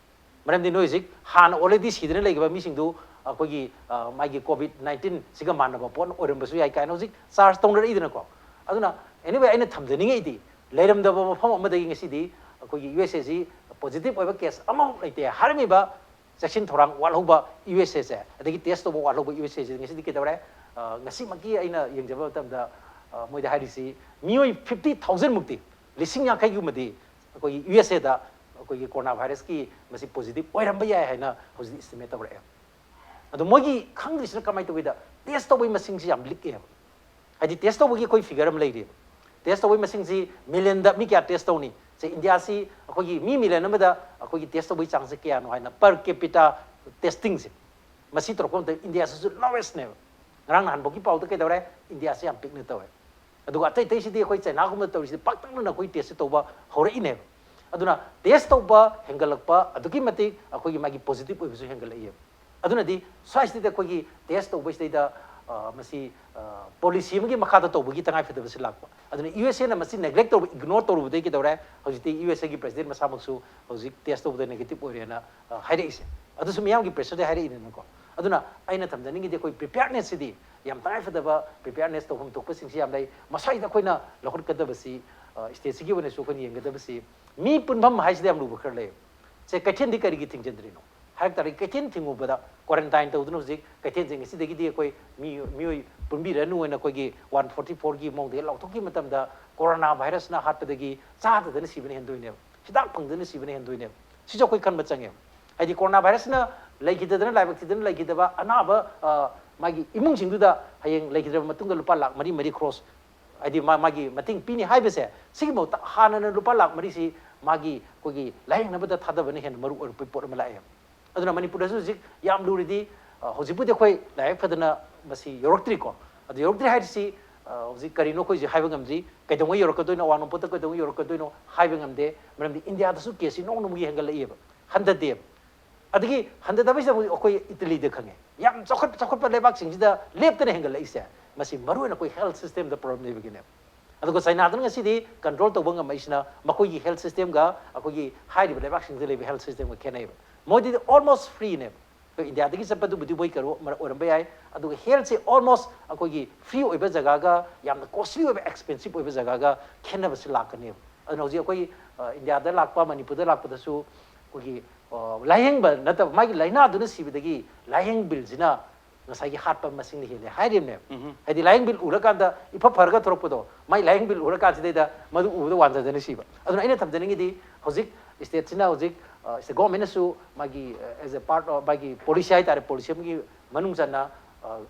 ꯃꯔꯝꯗꯤ ꯅꯣꯏ ꯍꯧꯖꯤꯛ ꯍꯥꯟꯅ ꯑꯣꯜꯔꯦꯗꯤ ꯁꯤꯗꯅ ꯂꯩꯈꯤꯕ ꯃꯤꯁꯤꯡꯗꯨ ꯑꯩꯈꯣꯏꯒꯤ, ꯑ, ꯃꯥꯒꯤ ꯀꯣꯚꯤꯗ ꯅꯥꯏꯟꯇꯤꯟ ꯁꯤꯒ ꯃꯥꯟꯅꯕ ꯄꯣꯠ ꯑꯣꯏꯔꯝꯕꯁꯨ ꯌꯥꯏ ꯀꯥꯏꯅ ꯍꯧꯖꯤꯛ ꯆꯥꯔꯖ ꯇꯧꯅꯔꯛꯏꯗꯅꯀꯣ꯫ ꯑꯗꯨꯅ, anyway, ꯑꯩꯅ ꯊꯝꯖꯅꯤꯡꯉꯛꯏꯗꯤ, ꯂꯩꯔꯝꯗꯕ ꯃꯐꯝ ꯑꯃꯗꯒꯤ ꯉꯁꯤꯗꯤ ꯑꯩꯈꯣꯏꯒꯤ ꯌꯨ ꯑꯦꯁ ꯑꯦꯁꯤ ꯄꯣꯖꯤꯇꯤꯚ ꯑꯣꯏꯕ ꯀꯦꯁ ꯑꯃꯐꯥꯎ ꯂꯩꯇꯦ ꯍꯥꯏꯔꯝꯃꯤꯕ ꯆꯦꯛꯁꯤꯟ ꯊꯧꯔꯥꯡ ꯋꯥꯠꯍꯧꯕ ꯌꯨ ꯑꯦꯁ ꯑꯦꯁꯦ, ꯑꯗꯒꯤ ꯇꯦꯁ ꯇꯧꯕ ꯋꯥꯠꯍꯧꯕ ꯌꯨ ꯑꯦꯁ ꯑꯦꯁꯦ ꯉꯁꯤꯗꯤ ꯀꯩꯗꯧꯔꯦ? ꯑ, ꯉꯁꯤꯃꯛꯀꯤ ꯑꯩꯅ ꯌꯦꯡꯖꯕ ꯃꯇꯝꯗ, ꯑ, ꯃꯣꯏꯗ ꯍꯥꯏꯔꯤꯁꯤ ꯃꯤꯑꯣꯏ ꯐꯤꯐꯇꯤ ꯊꯥꯎꯖꯟ ꯃꯨꯛꯇꯤ, ꯂꯤꯁꯤꯡ ꯌꯥꯡꯈꯩꯒꯨꯝꯕꯗꯤ ꯑꯩꯈꯣꯏꯒꯤ ꯌꯨ ꯑꯦꯁ ꯑꯦꯗ ꯑꯩꯈꯣꯏꯒꯤ ꯀꯣꯔꯣꯅꯥ ꯚꯥꯏꯔꯁꯀꯤ ꯃꯁꯤ ꯄꯣꯖꯤꯇꯤꯚ ꯑꯣꯏꯔꯝꯕ ꯌꯥꯏ ꯍꯥꯏꯅ ꯍꯧꯖꯤꯛ ꯏꯁꯇꯤꯃꯦꯠ ꯇꯧꯔꯛꯑꯦ꯫ ꯑꯗꯣ ꯃꯣꯏꯒꯤ ꯈꯪꯗ꯭ꯔꯤꯁꯤꯅ ꯀꯃꯥꯏꯅ ꯇꯧꯒꯦꯗ, ꯇꯦꯁ ꯇꯧꯕꯒꯤ ꯃꯁꯤꯡꯁꯤ ꯌꯥꯝ ꯂꯤꯛꯑꯦꯕ꯫ ꯍꯥꯏꯗꯤ ꯇꯦꯁ ꯇꯧꯕꯒꯤ ꯑꯩꯈꯣꯏ ꯐꯤꯒꯔ ꯑꯃ ꯂꯩꯔꯤꯕ꯫ ꯇꯦꯁ ꯇꯧꯕꯒꯤ ꯃꯁꯤꯡꯁꯤ ꯃꯤꯂꯤꯌꯟꯗ ꯃꯤ ꯀꯌꯥ ꯇꯦꯁ ꯇꯧꯅꯤ? ꯁꯦ, ꯏꯟꯗꯤꯌꯥꯁꯤ ꯑꯩꯈꯣꯏꯒꯤ ꯃꯤ ꯃꯤꯂꯤꯌꯟ ꯑꯃꯗ ꯑꯩꯈꯣꯏꯒꯤ ꯇꯦꯁ ꯇꯧꯕꯒꯤ ꯆꯥꯡꯁꯦ ꯀꯌꯥꯅꯣ ꯍꯥꯏꯅ, ꯄꯔ ꯀꯦꯄꯤꯇꯥ ꯇꯦꯁꯇꯤꯡꯁꯦ, ꯃꯁꯤ ꯇꯧꯔꯛꯄ ꯃꯇꯝꯗ ꯏꯟꯗꯤꯌꯥꯁꯤꯁꯨ ꯂꯣꯋꯦꯁꯅꯦꯕ꯫ ꯉꯔꯥꯡ ꯅꯍꯥꯟꯐꯥꯎꯒꯤ ꯄꯥꯎꯗ ꯀꯩꯗꯧꯔꯦ? ꯏꯟꯗꯤꯌꯥꯁꯤ ꯌꯥꯝ ꯄꯤꯛꯅ ꯇꯧꯋꯦ꯫ ꯑꯗꯨꯒ ꯑꯇꯩ ꯑꯇꯩꯁꯤꯗꯤ ꯑꯩꯈꯣꯏ ꯆꯩꯅꯥꯒꯨꯝꯕ ꯇꯧꯔꯤꯁꯤꯗꯤ ꯄꯥꯛꯇꯛꯅꯅ ꯑꯩꯈꯣꯏ ꯇꯦꯁꯁꯦ ꯇꯧꯕ ꯍꯧꯔꯛꯏꯅꯦꯕ꯫ ꯑꯗꯨꯅ ꯇꯦꯁ ꯇꯧꯕ ꯍꯦꯟꯒꯠꯂꯛꯄ ꯑꯗꯨꯛꯀꯤ ꯃꯇꯤꯛ ꯑꯩꯈꯣꯏꯒꯤ ꯃꯥꯒꯤ ꯄꯣꯖꯤꯇꯤꯚ ꯑꯣꯏꯕꯁꯨ ꯍꯦꯟꯒꯠꯂꯛꯏꯕ꯫ ꯑꯗꯨꯅꯗꯤ ꯁ꯭ꯋꯥꯏꯁꯤꯗ ꯑꯩꯈꯣꯏꯒꯤ ꯇꯦꯁ ꯇꯧꯕꯁꯤꯗꯩꯗ, ꯑ, ꯃꯁꯤ, ꯑ, ꯄꯣꯂꯤꯁꯤ ꯑꯃꯒꯤ ꯃꯈꯥꯗ ꯇꯧꯕꯒꯤ ꯇꯉꯥꯏꯐꯗꯕꯁꯤ ꯂꯥꯛꯄ꯫ ꯑꯗꯨꯅ ꯌꯨ ꯑꯦꯁ ꯑꯦꯅ ꯃꯁꯤ ꯅꯦꯒ꯭ꯂꯦꯛ ꯇꯧꯔꯨꯕ, ꯏꯒꯅꯣꯔ ꯇꯧꯔꯨꯕꯗꯒꯤ ꯀꯩꯗꯧꯔꯦ? ꯍꯧꯖꯤꯛꯇꯤ ꯌꯨ ꯑꯦꯁ ꯑꯦꯒꯤ ꯄ꯭ꯔꯦꯁꯤꯗꯦꯟꯠ ꯃꯁꯥꯃꯛꯁꯨ ꯍꯧꯖꯤꯛ ꯇꯦꯁ ꯇꯧꯕꯗ ꯅꯦꯒꯦꯇꯤꯚ ꯑꯣꯏꯔꯦꯅ, ꯑ, ꯍꯥꯏꯔꯛꯏꯁꯦ꯫ ꯑꯗꯨꯁꯨ ꯃꯤꯌꯥꯝꯒꯤ ꯄ꯭ꯔꯦꯁꯔꯗ ꯍꯥꯏꯔꯛꯏꯅꯤꯅꯀꯣ꯫ ꯑꯗꯨꯅ ꯑꯩꯅ ꯊꯝꯖꯅꯤꯡꯉꯤꯗꯤ ꯑꯩꯈꯣꯏ ꯄ꯭ꯔꯤꯄꯦꯌꯔꯅꯦꯁꯁꯤꯗꯤ ꯌꯥꯝ ꯇꯉꯥꯏꯐꯗꯕ ꯄ꯭ꯔꯤꯄꯦꯌꯔꯅꯦꯁ ꯇꯧꯐꯝ ꯊꯣꯛꯄꯁꯤꯡꯁꯤ ꯌꯥꯝ ꯂꯩ꯫ ꯃꯁꯥꯏꯗ ꯑꯩꯈꯣꯏꯅ ꯂꯧꯈꯠꯀꯗꯕꯁꯤ, ꯑ, ꯁ꯭ꯇꯦꯠꯁꯤꯒꯤ ꯑꯣꯏꯅꯁꯨ ꯑꯩꯈꯣꯏꯅ ꯌꯦꯡꯒꯗꯕꯁꯤ ꯃꯤ ꯄꯨꯟꯐꯝ ꯍꯥꯏꯁꯤꯗ ꯌꯥꯝ ꯂꯨꯕ ꯈꯔ ꯂꯩ꯫ ꯁꯦ, ꯀꯩꯊꯦꯜꯗꯤ ꯀꯔꯤꯒꯤ ꯊꯤꯡꯖꯤꯟꯗ꯭ꯔꯤꯅꯣ? ꯍꯥꯏꯔꯛ ꯇꯥꯔꯗꯤ, ꯀꯩꯊꯦꯜ ꯊꯤꯡꯉꯨꯕꯗ ꯀ꯭ꯋꯥꯔꯦꯟꯇꯥꯏꯟ ꯇꯧꯗꯨꯅ ꯍꯧꯖꯤꯛ ꯀꯩꯊꯦꯜꯁꯦ ꯉꯁꯤꯗꯒꯤꯗꯤ ꯑꯩꯈꯣꯏ ꯃꯤ-, ꯃꯤꯑꯣꯏ ꯄꯨꯟꯕꯤꯔꯅꯨ ꯍꯥꯏꯅ ꯑꯩꯈꯣꯏꯒꯤ ꯋꯥꯟ ꯐꯣꯔꯇꯤ ꯐꯣꯔꯒꯤ ꯃꯑꯣꯡꯗꯒꯤ ꯂꯥꯎꯊꯣꯛꯈꯤꯕ ꯃꯇꯝꯗ ꯀꯣꯔꯣꯅꯥ ꯚꯥꯏꯔꯁꯅ ꯍꯥꯠꯄꯗꯒꯤ ꯆꯥꯗꯗꯅ ꯁꯤꯕꯅ ꯍꯦꯟꯗꯣꯏꯅꯦꯕ, ꯍꯤꯗꯥꯛ ꯐꯪꯗꯅ ꯁꯤꯕꯅ ꯍꯦꯟꯗꯣꯏꯅꯦꯕ꯫ ꯁꯤꯁꯨ ꯑꯩꯈꯣꯏ ꯈꯟꯕ ꯆꯪꯉꯦꯕ꯫ ꯍꯥꯏꯗꯤ ꯀꯣꯔꯣꯅꯥ ꯚꯥꯏꯔꯁꯅ ꯂꯩꯈꯤꯗꯗꯅ, ꯂꯥꯏꯕꯛ ꯊꯤꯗꯅ ꯂꯩꯈꯤꯗꯕ ꯑꯅꯥꯕ, ꯑ, ꯃꯥꯒꯤ ꯏꯃꯨꯡꯁꯤꯡꯗꯨꯗ ꯍꯌꯦꯡ ꯂꯩꯈꯤꯗ꯭ꯔꯕ ꯃꯇꯨꯡꯗ ꯂꯨꯄꯥ ꯂꯥꯛ ꯃꯔꯤ, ꯃꯔꯤ ꯈ꯭ꯔꯣꯁ, ꯍꯥꯏꯗꯤ ꯃꯥ-, ꯃꯥꯒꯤ ꯃꯇꯦꯡ ꯄꯤꯅꯤ ꯍꯥꯏꯕꯁꯦ, ꯁꯤꯒꯤ ꯃꯍꯨꯠꯇ ꯍꯥꯟꯅꯅ ꯂꯨꯄꯥ ꯂꯥꯛ ꯃꯔꯤꯁꯤ ꯃꯥꯒꯤ ꯑꯩꯈꯣꯏꯒꯤ ꯂꯥꯏꯌꯦꯡꯅꯕꯗ ꯊꯥꯗꯕꯅ ꯍꯦꯟꯅ ꯃꯔꯨ ꯑꯣꯏꯔꯛꯄꯒꯤ ꯄꯣꯠ ꯑꯃ ꯂꯥꯛꯑꯦ꯫ ꯑꯗꯨꯅ ꯃꯅꯤꯄꯨꯔꯗꯁꯨ ꯍꯧꯖꯤꯛ ꯌꯥꯝ ꯂꯨꯔꯤꯗꯤ, ꯑ, ꯍꯧꯖꯤꯛꯄꯨꯗꯤ ꯑꯩꯈꯣꯏ ꯂꯥꯏꯕꯛ ꯐꯗꯅ ꯃꯁꯤ ꯌꯧꯔꯛꯇ꯭ꯔꯤꯀꯣ꯫ ꯑꯗꯨ ꯌꯧꯔꯛꯇ꯭ꯔꯤ ꯍꯥꯏꯔꯤꯁꯤ, ꯑ, ꯍꯧꯖꯤꯛ ꯀꯔꯤꯅꯣ ꯑꯩꯈꯣꯏ ꯍꯧꯖꯤꯛ ꯍꯥꯏꯕ ꯉꯝꯗ꯭ꯔꯤ, ꯀꯩꯗꯧꯉꯩ ꯌꯧꯔꯛꯀꯗꯣꯏꯅꯣ, ꯑꯋꯥꯡ ꯅꯣꯡꯄꯣꯛꯇ ꯀꯩꯗꯧꯉꯩ ꯌꯧꯔꯛꯀꯗꯣꯏꯅꯣ ꯍꯥꯏꯕ ꯉꯝꯗꯦ꯫ ꯃꯔꯝꯗꯤ ꯏꯟꯗꯤꯌꯥꯗꯁꯨ ꯀꯦꯁꯁꯤ ꯅꯣꯡ ꯅꯣꯡꯃꯒꯤ ꯍꯦꯟꯒꯠꯂꯛꯏꯑꯕ, ꯍꯟꯊꯗꯦꯕ꯫ ꯑꯗꯒꯤ ꯍꯟꯊꯗꯕꯩꯁꯤꯗ ꯑꯃꯨꯛ ꯑꯩꯈꯣꯏ ꯏꯇꯂꯤꯗ ꯈꯪꯉꯦ, ꯌꯥꯝ ꯆꯥꯎꯈꯠ-, ꯆꯥꯎꯈꯠꯄ ꯂꯩꯕꯥꯛꯁꯤꯡꯁꯤꯗ ꯂꯦꯞꯇꯅ ꯍꯦꯟꯒꯠꯂꯛꯏꯁꯦ꯫ ꯃꯁꯤ ꯃꯔꯨꯑꯣꯏꯅ ꯑꯩꯈꯣꯏ ꯍꯦꯜꯊ ꯁꯤꯁꯇꯦꯝꯗ ꯄ꯭ꯔꯣꯕ꯭ꯂꯦꯝ ꯂꯩꯕꯒꯤꯅꯦꯕ꯫ ꯑꯗꯨꯒ ꯆꯥꯏꯅꯥꯗꯅ ꯉꯁꯤꯗꯤ ꯀꯟꯇ꯭ꯔꯣꯜ ꯇꯧꯕ ꯉꯝꯃꯛꯏꯁꯤꯅ ꯃꯈꯣꯏꯒꯤ ꯍꯦꯜꯊ ꯁꯤꯁꯇꯦꯝꯒ ꯑꯩꯈꯣꯏꯒꯤ ꯍꯥꯏꯔꯤꯕ ꯂꯩꯕꯥꯛꯁꯤꯡꯁꯤꯗ ꯂꯩꯕ ꯍꯦꯜꯊ ꯁꯤꯁꯇꯦꯝꯒ ꯈꯦꯠꯅꯩꯕ꯫ ꯃꯣꯏꯗꯤ ꯑꯣꯜꯃꯣꯁ ꯐ꯭ꯔꯤꯅꯦꯕ꯫ ꯑꯩꯈꯣꯏ ꯏꯟꯗꯤꯌꯥꯗꯒꯤ ꯆꯠꯄꯗꯨꯕꯨꯗꯤ ꯃꯣꯏ ꯀꯩꯅꯣ ꯑꯃ ꯑꯣꯏꯔꯝꯕ ꯌꯥꯏ, ꯑꯗꯨꯒ ꯍꯦꯜꯊꯁꯦ ꯑꯣꯜꯃꯣꯁ ꯑꯩꯈꯣꯏꯒꯤ ꯐ꯭ꯔꯤ ꯑꯣꯏꯕ ꯖꯒꯥꯒ ꯌꯥꯝꯅ ꯀꯣꯁꯂꯤ ꯑꯣꯏꯕ, ꯑꯦꯛꯁꯄꯦꯟꯁꯤꯞ ꯑꯣꯏꯕ ꯖꯒꯥꯒ ꯈꯦꯠꯅꯕꯁꯦ ꯂꯥꯛꯀꯅꯦꯕ꯫ ꯑꯗꯨꯅ ꯍꯧꯖꯤꯛ ꯑꯩꯈꯣꯏ, ꯑ, ꯏꯟꯗꯤꯌꯥꯗ ꯂꯥꯛꯄ, ꯃꯅꯤꯄꯨꯔꯗ ꯂꯥꯛꯄꯗꯁꯨ ꯑꯩꯈꯣꯏꯒꯤ ꯂꯥꯏꯌꯦꯡꯕ ꯅꯠꯇꯕ, ꯃꯥꯒꯤ ꯂꯥꯏꯅꯥꯗꯨꯅ ꯁꯤꯕꯗꯒꯤ ꯂꯥꯏꯌꯦꯡ ꯕꯤꯜꯁꯤꯅ ꯉꯁꯥꯏꯒꯤ ꯍꯥꯠꯄ ꯃꯁꯤꯡꯅ ꯍꯦꯜꯂꯦ ꯍꯥꯏꯔꯤꯕꯅꯦ꯫ ꯍꯥꯏꯗꯤ ꯂꯥꯏꯌꯦꯡ ꯕꯤꯜ ꯎꯔꯀꯥꯟꯗ ꯏꯐ ꯐꯔꯒ ꯊꯣꯔꯛꯄꯗꯣ, ꯃꯥꯏ ꯂꯥꯏꯌꯦꯡ ꯕꯤꯜ ꯎꯔꯀꯥꯟꯁꯤꯗꯩꯗ ꯃꯗꯨ ꯎꯕꯗ ꯋꯥꯟꯖꯗꯅ ꯁꯤꯕ꯫ ꯑꯗꯨꯅ ꯑꯩꯅ ꯊꯝꯖꯅꯤꯡꯉꯤꯗꯤ, ꯍꯧꯖꯤꯛ ꯁ꯭ꯇꯦꯠꯁꯤꯅ ꯍꯧꯖꯤꯛ ꯁ꯭ꯇꯦꯠ ꯒꯣꯔꯃꯦꯟꯅꯁꯨ ꯃꯥꯒꯤ ꯑꯦꯖ ꯑꯦ ꯄꯥꯔꯠ ꯑꯣꯐ ꯃꯥꯒꯤ ꯄꯣꯂꯤꯁꯤ ꯍꯥꯏꯇꯥꯔꯦ, ꯄꯣꯂꯤꯁꯤ ꯑꯃꯒꯤ ꯃꯅꯨꯡ ꯆꯟꯅ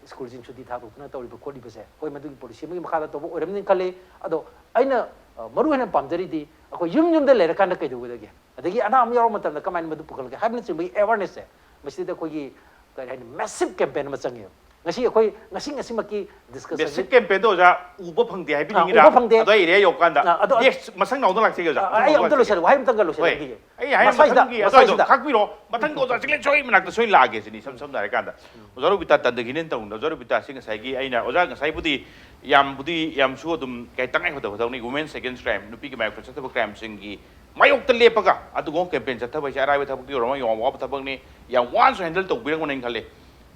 ꯁ꯭ꯀꯨꯜꯁꯤꯡ ꯁꯨꯇꯤ ꯊꯥꯗꯣꯛꯇꯅ ꯇꯧꯔꯤꯕ ꯈꯣꯠꯂꯤꯕꯁꯦ, ꯍꯣꯏ, ꯃꯗꯨꯒꯤ ꯄꯣꯂꯤꯁꯤ ꯑꯃꯒꯤ ꯃꯈꯥꯗ ꯇꯧꯕ ꯑꯣꯏꯔꯝꯅꯤ ꯈꯜꯂꯤ꯫ ꯑꯗꯣ ꯑꯩꯅ ꯃꯔꯨ ꯑꯣꯏꯅ ꯄꯥꯝꯖꯔꯤꯗꯤ, ꯑꯩꯈꯣꯏ ꯌꯨꯝ ꯌꯨꯝꯗ ꯂꯩꯔꯀꯥꯟꯗ ꯀꯩꯗꯧꯒꯗꯒꯦ? ꯑꯗꯒꯤ ꯑꯅꯥ ꯑꯃ ꯌꯥꯎꯔꯛꯄ ꯃꯇꯝꯗ ꯀꯃꯥꯏꯅ ꯃꯗꯨ ꯄꯨꯈꯠꯂꯒꯦ ꯍꯥꯏꯕꯅꯆꯤꯡꯕꯒꯤ ꯑꯦꯋꯥꯔꯅꯦꯁꯁꯦ, ꯃꯁꯤꯗ ꯑꯩꯈꯣꯏꯒꯤ, ꯀꯔꯤ ꯍꯥꯏꯅꯤ, ꯃꯦꯁꯤꯞ ꯀꯦꯝꯄꯦꯟ ꯑꯃ ꯆꯪꯉꯦꯕ꯫ ꯉꯁꯤ ꯑꯩꯈꯣꯏ, ꯉꯁꯤ, ꯉꯁꯤꯃꯛꯀꯤ ꯗꯤꯁꯀꯁꯟꯁꯦ ꯕꯦꯁꯤꯛ ꯀꯦꯝꯄꯦꯟꯗꯣ ꯑꯣꯖꯥ ꯎꯕ ꯐꯪꯗꯦ ꯍꯥꯏꯕꯤꯅꯤꯡꯉꯤꯔꯥ? ꯎꯕ ꯐꯪꯗꯦ꯫ ꯑꯗꯣ ꯑꯩ ꯏꯔꯦ ꯌꯧꯔꯀꯥꯟꯗ ꯑ, ꯑꯗꯣ, ꯅꯦꯛꯁ ꯃꯁꯪ ꯅꯥꯎꯗ ꯂꯥꯛꯆꯒꯦ ꯑꯣꯖꯥ꯫ ꯑ, ꯑꯩ ꯑꯝꯇ ꯂꯣꯏꯁꯜꯂꯨ, ꯋꯥꯍꯩ ꯑꯝꯇꯪꯒ ꯂꯣꯏꯁꯜꯂꯝꯈꯤꯒꯦ꯫ ꯑꯩ ꯍꯥꯏ ꯃꯁꯥꯏꯁꯤꯗ, ꯃꯊꯪꯒꯤ ꯑꯗꯨꯋꯥꯏꯗꯣ ꯃꯁꯥꯏꯁꯤꯗ꯫ ꯈꯥꯛꯄꯤꯔꯣ꯫ ꯃꯊꯪꯗ ꯑꯣꯖꯥ ꯆꯤꯡꯂꯦꯟ ꯁꯣꯏ ꯃꯅꯥꯛꯇ ꯁꯣꯏ ꯂꯥꯛꯑꯒꯦ ꯁꯤꯅꯤ ꯏꯁꯝ ꯁꯝꯅ ꯍꯥꯏꯔꯀꯥꯟꯗ꯫ ꯑꯣꯖꯥ ꯔꯣꯕꯤꯇꯥ ꯇꯟꯗꯈꯤꯅꯦꯅ ꯇꯧꯅꯤꯡꯗ꯫ ꯑꯣꯖꯥ ꯔꯣꯕꯤꯇꯥꯁꯤ ꯉꯁꯥꯏꯒꯤ ꯑꯩꯅ, ꯑꯣꯖꯥ, ꯉꯁꯥꯏꯕꯨꯗꯤ ꯌꯥꯝꯕꯨꯗꯤ, ꯌꯥꯝꯁꯨ ꯑꯗꯨꯝ ꯀꯩ ꯇꯉꯥꯏ ꯐꯗꯕ ꯊꯕꯛꯅꯤ, Women's Against Crime, ꯅꯨꯄꯤꯒꯤ ꯃꯥꯌꯣꯛꯇ ꯆꯠꯊꯕ ꯀ꯭ꯔꯥꯏꯝꯁꯤꯡꯒꯤ ꯃꯥꯌꯣꯛꯇ ꯂꯦꯞꯄꯒ ꯑꯗꯨꯒꯨꯝꯕ ꯀꯦꯝꯄꯦꯟ ꯆꯠꯊꯕ ꯍꯥꯏꯁꯦ ꯑꯔꯥꯏꯕ ꯊꯕꯛꯇꯤ ꯑꯣꯏꯔꯝꯃꯣꯏ, ꯌꯥꯝ ꯋꯥꯕ ꯊꯕꯛꯅꯤ, ꯌꯥꯝ ꯋꯥꯅꯁꯨ ꯍꯦꯟꯗꯜ ꯇꯧꯕꯤꯔꯝꯒꯅꯤꯅ ꯈꯜꯂꯤ꯫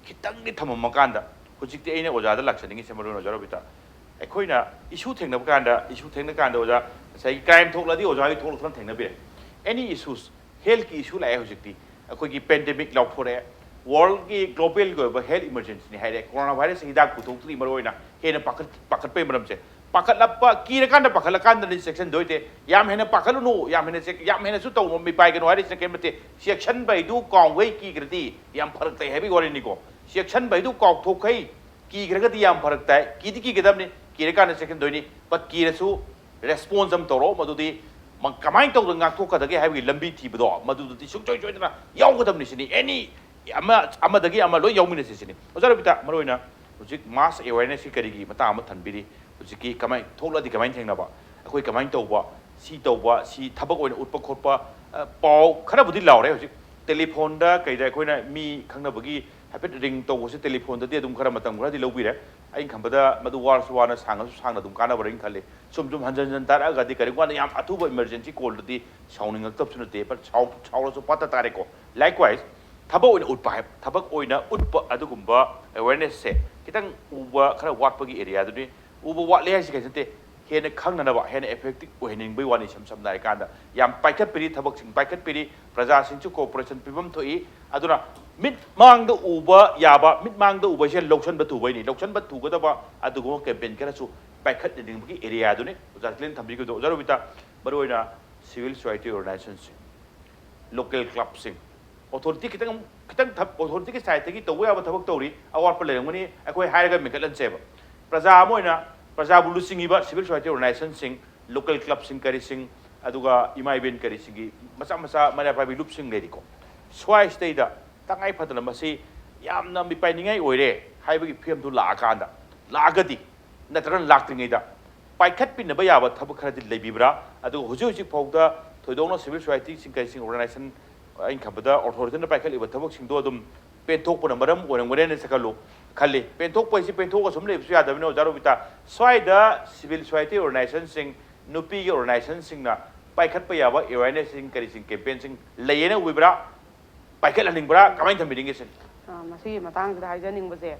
ꯈꯤꯇꯪꯗꯤ ꯊꯝꯃꯝꯃꯀꯥꯟꯗ ꯍꯧꯖꯤꯛꯇꯤ ꯑꯩꯅ ꯑꯣꯖꯥꯗ ꯂꯥꯛꯆꯅꯤꯡꯉꯤꯁꯦ, ꯃꯔꯨ ꯑꯣꯏꯅ ꯑꯣꯖꯥ ꯔꯣꯕꯤꯇꯥ, ꯑꯩꯈꯣꯏꯅ ꯏꯁꯨ ꯊꯦꯡꯅꯕ ꯀꯥꯟꯗ, ꯏꯁꯨ ꯊꯦꯡꯅ ꯀꯥꯟꯗ ꯑꯣꯖꯥ, ꯉꯁꯥꯏꯒꯤ ꯀ꯭ꯔꯥꯏꯝ ꯊꯣꯛꯂꯗꯤ ꯑꯣꯖꯥ ꯍꯣꯏ ꯊꯣꯛꯂꯛꯇꯅ ꯊꯦꯡꯅꯕꯤꯔꯦ꯫ ꯑꯦꯅꯤ ꯏꯁꯨꯁ, ꯍꯦꯜꯊꯀꯤ ꯏꯁꯨ ꯂꯥꯛꯑꯦ ꯍꯧꯖꯤꯛꯇꯤ, ꯑꯩꯈꯣꯏꯒꯤ ꯄꯦꯟꯗꯦꯃꯤꯛ ꯂꯥꯎꯊꯣꯔꯛꯑꯦ, ꯋꯥꯔꯜꯒꯤ ꯒ꯭ꯂꯣꯕꯦꯜꯒꯤ ꯑꯣꯏꯕ ꯍꯦꯜꯊ ꯏꯃꯔꯖꯦꯟꯁꯤꯅꯤ ꯍꯥꯏꯔꯦ, ꯀꯣꯔꯣꯅꯥ ꯚꯥꯏꯔꯁ ꯍꯤꯗꯥꯛ ꯄꯨꯊꯣꯛꯇ꯭ꯔꯤ, ꯃꯔꯨ ꯑꯣꯏꯅ ꯍꯦꯟꯅ ꯄꯥꯈꯠ ꯄꯥꯈꯠꯄꯒꯤ ꯃꯔꯝꯁꯦ꯫ ꯄꯥꯈꯠꯂꯛꯄ, ꯀꯤꯔꯀꯥꯟꯗ ꯄꯥꯈꯠꯂꯀꯥꯟꯗꯅꯤ ꯆꯦꯛꯁꯤꯟꯗꯣꯏꯁꯦ꯫ ꯌꯥꯝ ꯍꯦꯟꯅ ꯄꯥꯈꯠꯂꯨꯅꯨ, ꯌꯥꯝ ꯍꯦꯟꯅ ꯆꯦꯛ ꯌꯥꯝ ꯍꯦꯟꯅꯁꯨ ꯇꯧꯅꯨ, ꯃꯤꯄꯥꯏꯒꯅꯨ ꯍꯥꯏꯔꯤꯁꯤꯅ ꯀꯔꯤꯝ ꯅꯠꯇꯦ꯫ ꯆꯦꯛꯁꯤꯟꯕ ꯍꯥꯏꯗꯨ ꯀꯥꯎꯈꯩ ꯀꯤꯈ꯭ꯔꯗꯤ ꯌꯥꯝ ꯐꯔꯛ ꯇꯥꯏ ꯍꯥꯏꯕꯒꯤ ꯋꯥꯔꯤꯅꯤꯀꯣ꯫ ꯆꯦꯛꯁꯤꯟꯕ ꯍꯥꯏꯗꯨ ꯀꯥꯎꯊꯣꯛꯈꯩ ꯀꯤꯈ꯭ꯔꯒꯗꯤ ꯌꯥꯝ ꯐꯔꯛ ꯇꯥꯏ꯫ ꯀꯤꯗꯤ ꯀꯤꯒꯗꯕꯅꯤ, ꯀꯤꯔꯀꯥꯟꯗ ꯆꯦꯛꯁꯤꯟꯗꯣꯏꯅꯤ꯫ ꯕꯠ ꯀꯤꯔꯁꯨ ꯔꯦꯁꯄꯣꯟꯁ ꯑꯃ ꯇꯧꯔꯣ, ꯃꯗꯨꯗꯤ ꯃ- ꯀꯃꯥꯏꯅ ꯇꯧꯗꯅ ꯉꯥꯛꯊꯣꯛꯀꯗꯒꯦ ꯍꯥꯏꯕꯒꯤ ꯂꯝꯕꯤ ꯊꯤꯕꯗꯣ, ꯃꯗꯨꯗꯨꯗꯤ ꯁꯨꯡꯁꯣꯏ ꯁꯣꯏꯗꯅ ꯌꯥꯎꯒꯗꯕꯅꯤ ꯁꯤꯅꯤ꯫ ꯑꯦꯅꯤ ꯑꯃ ꯑꯃꯗꯒꯤ ꯑꯃ ꯂꯣꯏ ꯌꯥꯎꯃꯤꯟꯅꯁꯤ ꯁꯤꯅꯤ꯫ ꯑꯣꯖꯥ ꯔꯣꯕꯤꯇꯥ, ꯃꯔꯨꯑꯣꯏꯅ ꯍꯧꯖꯤꯛ ꯃꯥꯁ ꯑꯦꯋꯦꯔꯅꯦꯁꯀꯤ ꯀꯔꯤꯒꯤ ꯃꯇꯥꯡ ꯑꯃ ꯊꯝꯕꯤꯔꯤ, ꯍꯧꯖꯤꯛꯀꯤ ꯀꯃꯥꯏ ꯊꯣꯛꯂꯗꯤ ꯀꯃꯥꯏꯅ ꯊꯦꯡꯅꯕ, ꯑꯩꯈꯣꯏ ꯀꯃꯥꯏꯅ ꯇꯧꯕ, ꯁꯤ ꯇꯧꯕ, ꯁꯤ ꯊꯕꯛ ꯑꯣꯏꯅ ꯎꯠꯄ ꯈꯣꯠꯄ, ꯑ, ꯄꯥꯎ ꯈꯔꯕꯨꯗꯤ ꯂꯥꯎꯔꯦ ꯍꯧꯖꯤꯛ꯫ ꯇꯦꯂꯤꯐꯣꯟꯗ ꯀꯩꯗ ꯑꯩꯈꯣꯏꯅ ꯃꯤ ꯈꯪꯅꯕꯒꯤ ꯍꯥꯏꯐꯦꯠ ꯔꯤꯡ ꯇꯧꯕꯁꯦ ꯇꯦꯂꯤꯐꯣꯟꯗꯗꯤ ꯑꯗꯨꯝ ꯈꯔ ꯃꯇꯝ ꯈꯔꯗꯤ ꯂꯧꯕꯤꯔꯦ꯫ ꯑꯩꯅ ꯈꯟꯕꯗ ꯃꯗꯨ ꯋꯥꯔꯁꯨ ꯋꯥꯅ, ꯁꯥꯡꯉꯁꯨ ꯁꯥꯡꯅ ꯑꯗꯨꯝ ꯀꯥꯟꯅꯕ꯭ꯔꯥ ꯍꯥꯏꯅ ꯈꯜꯂꯤ꯫ ꯁꯨꯝ ꯁꯨꯝ ꯍꯟꯖꯟ ꯍꯟꯖꯟ ꯇꯥꯔꯛꯑꯒꯗꯤ ꯀꯔꯤꯒꯨꯝꯕ ꯀꯥꯟꯗ ꯌꯥꯝ ꯑꯊꯨꯕ ꯏꯃꯔꯖꯦꯟꯁꯤ ꯀꯣꯜꯗꯗꯤ ꯁꯥꯎꯅꯤꯡꯉꯛꯇꯕꯁꯨ ꯅꯠꯇꯦ, ꯕꯠ ꯁꯥꯎ- ꯁꯥꯎꯔꯁꯨ ꯄꯠꯇ ꯇꯥꯔꯦꯀꯣ꯫ ꯂꯥꯏꯛꯋꯥꯏꯁ, ꯊꯕꯛ ꯑꯣꯏꯅ ꯎꯠꯄ ꯍꯥꯏꯕ, ꯊꯕꯛ ꯑꯣꯏꯅ ꯎꯠꯄ ꯑꯗꯨꯒꯨꯝꯕ ꯑꯦꯋꯦꯔꯅꯦꯁꯁꯦ ꯈꯤꯇꯪ ꯎꯕ ꯈꯔ ꯋꯥꯠꯄꯒꯤ ꯑꯦꯔꯤꯌꯥꯗꯨꯅꯤ꯫ ꯎꯕ ꯋꯥꯠꯂꯦ ꯍꯥꯏꯁꯤ ꯀꯩꯁꯨ ꯅꯠꯇꯦ, ꯍꯦꯟꯅ ꯈꯪꯅꯅꯕ, ꯍꯦꯟꯅ effective ꯑꯣꯏꯍꯟꯅꯤꯡꯕꯒꯤ ꯋꯥꯅꯤ꯫ ꯏꯁꯝ ꯁꯝꯅ ꯍꯥꯏꯔꯀꯥꯟꯗ ꯌꯥꯝ ꯄꯥꯏꯈꯠꯄꯤꯔꯤ, ꯊꯕꯛꯁꯤꯡ ꯄꯥꯏꯈꯠꯄꯤꯔꯤ, ꯄ꯭ꯔꯖꯥꯁꯤꯡꯁꯨ cooperation ꯄꯤꯐꯝ ꯊꯣꯛꯏ꯫ ꯑꯗꯨꯅ ꯃꯤꯠ ꯃꯥꯡꯗ ꯎꯕ ꯌꯥꯕ, ꯃꯤꯠ ꯃꯥꯡꯗ ꯎꯕ ꯍꯥꯏꯁꯦ ꯂꯧꯁꯟꯕ ꯊꯨꯕꯩꯅꯤ꯫ ꯂꯧꯁꯟꯕ ꯊꯨꯒꯗꯕ ꯑꯗꯨꯒꯨꯝꯕ campaign ꯈꯔꯁꯨ ꯄꯥꯏꯈꯠꯅꯅꯤꯡꯕꯒꯤ areaꯗꯨꯅꯤ ꯑꯣꯖꯥ ꯀꯤꯂꯟ ꯊꯝꯕꯤꯈꯤꯕꯗꯣ꯫ ꯑꯣꯖꯥ ꯔꯣꯕꯤꯇꯥ, ꯃꯔꯨꯑꯣꯏꯅ civil society organizationꯁꯤꯡ, local clubꯁꯤꯡ, authority ꯈꯤꯇꯪ, ꯈꯤꯇꯪ ꯊꯕ-, authorityꯒꯤ sideꯇꯒꯤ ꯇꯧꯕ ꯌꯥꯕ ꯊꯕꯛ ꯇꯧꯔꯤ, ꯑꯋꯥꯠꯄ ꯂꯩꯔꯝꯒꯅꯤ, ꯑꯩꯈꯣꯏ ꯍꯥꯏꯔꯒ ꯃꯦꯟꯈꯠꯍꯟꯁꯦꯕ꯫ ꯄ꯭ꯔꯖꯥ ꯑꯃ ꯑꯣꯏꯅ ꯄ꯭ꯔꯖꯥꯕꯨ ꯂꯨꯆꯤꯡꯉꯤꯕ civil society organizationꯁꯤꯡ, local clubꯁꯤꯡ ꯀꯔꯤꯁꯤꯡ, ꯑꯗꯨꯒ ꯏꯃꯥ ꯏꯕꯦꯟ ꯀꯔꯤꯁꯤꯡꯒꯤ ꯃꯆꯥ ꯃꯆꯥ ꯃꯩꯔꯥ ꯄꯥꯏꯕꯤ ꯂꯨꯞꯁꯤꯡ ꯂꯩꯔꯤꯀꯣ꯫ ꯁ꯭ꯋꯥꯏꯁꯤꯗꯩꯗ ꯇꯉꯥꯏ ꯐꯗꯅ ꯃꯁꯤ ꯌꯥꯝꯅ ꯃꯤꯄꯥꯏꯅꯤꯡꯉꯥꯏ ꯑꯣꯏꯔꯦ ꯍꯥꯏꯕꯒꯤ ꯐꯤꯕꯝꯗꯨ ꯂꯥꯛꯑꯀꯥꯟꯗ, ꯂꯥꯛꯑꯒꯗꯤ, ꯅꯠꯇ꯭ꯔꯒꯅ ꯂꯥꯛꯇ꯭ꯔꯤꯉꯩꯗ ꯄꯥꯏꯈꯠꯄꯤꯅꯕ ꯌꯥꯕ ꯊꯕꯛ ꯈꯔꯗꯤ ꯂꯩꯕꯤꯕ꯭ꯔꯥ? ꯑꯗꯨꯒ ꯍꯧꯖꯤꯛ ꯍꯧꯖꯤꯛ ꯐꯥꯎꯗ ꯊꯣꯏꯗꯣꯛꯅ civil societyꯁꯤꯡ ꯀꯔꯤꯁꯤꯡ organization, ꯑꯩꯅ ꯈꯟꯕꯗ authorityꯅ ꯄꯥꯏꯈꯠꯂꯤꯕ ꯊꯕꯛꯁꯤꯡꯗꯣ ꯑꯗꯨꯝ ꯄꯦꯟꯊꯣꯛꯄꯅ ꯃꯔꯝ ꯑꯣꯏꯔꯝꯒꯅꯦꯅ ꯈꯜꯂꯨ, ꯈꯜꯂꯤ꯫ ꯄꯦꯟꯊꯣꯛꯄ ꯍꯥꯏꯁꯤ ꯄꯦꯟꯊꯣꯛꯑꯒ ꯁꯨꯝ ꯂꯩꯕꯁꯨ ꯌꯥꯗꯕꯅꯤꯅ, ꯑꯣꯖꯥ ꯔꯣꯕꯤꯇꯥ, ꯁ꯭ꯋꯥꯏꯗ civil society organizationꯁꯤꯡ, ꯅꯨꯄꯤꯒꯤ organizationꯁꯤꯡꯅ ꯄꯥꯏꯈꯠꯄ ꯌꯥꯕ awarenessꯁꯤꯡ ꯀꯔꯤꯁꯤꯡ campaignꯁꯤꯡ ꯂꯩꯌꯦꯅ ꯎꯕꯤꯕ꯭ꯔꯥ? ꯄꯥꯏꯈꯠꯍꯟꯅꯤꯡꯕ꯭ꯔꯥ? ꯀꯃꯥꯏꯅ ꯊꯝꯕꯤꯅꯤꯡꯒꯦ ꯁꯤꯅꯤ? ꯑ, ꯃꯁꯤꯒꯤ ꯃꯇꯥꯡꯁꯤꯗ ꯍꯥꯏꯖꯅꯤꯡꯕꯁꯦ,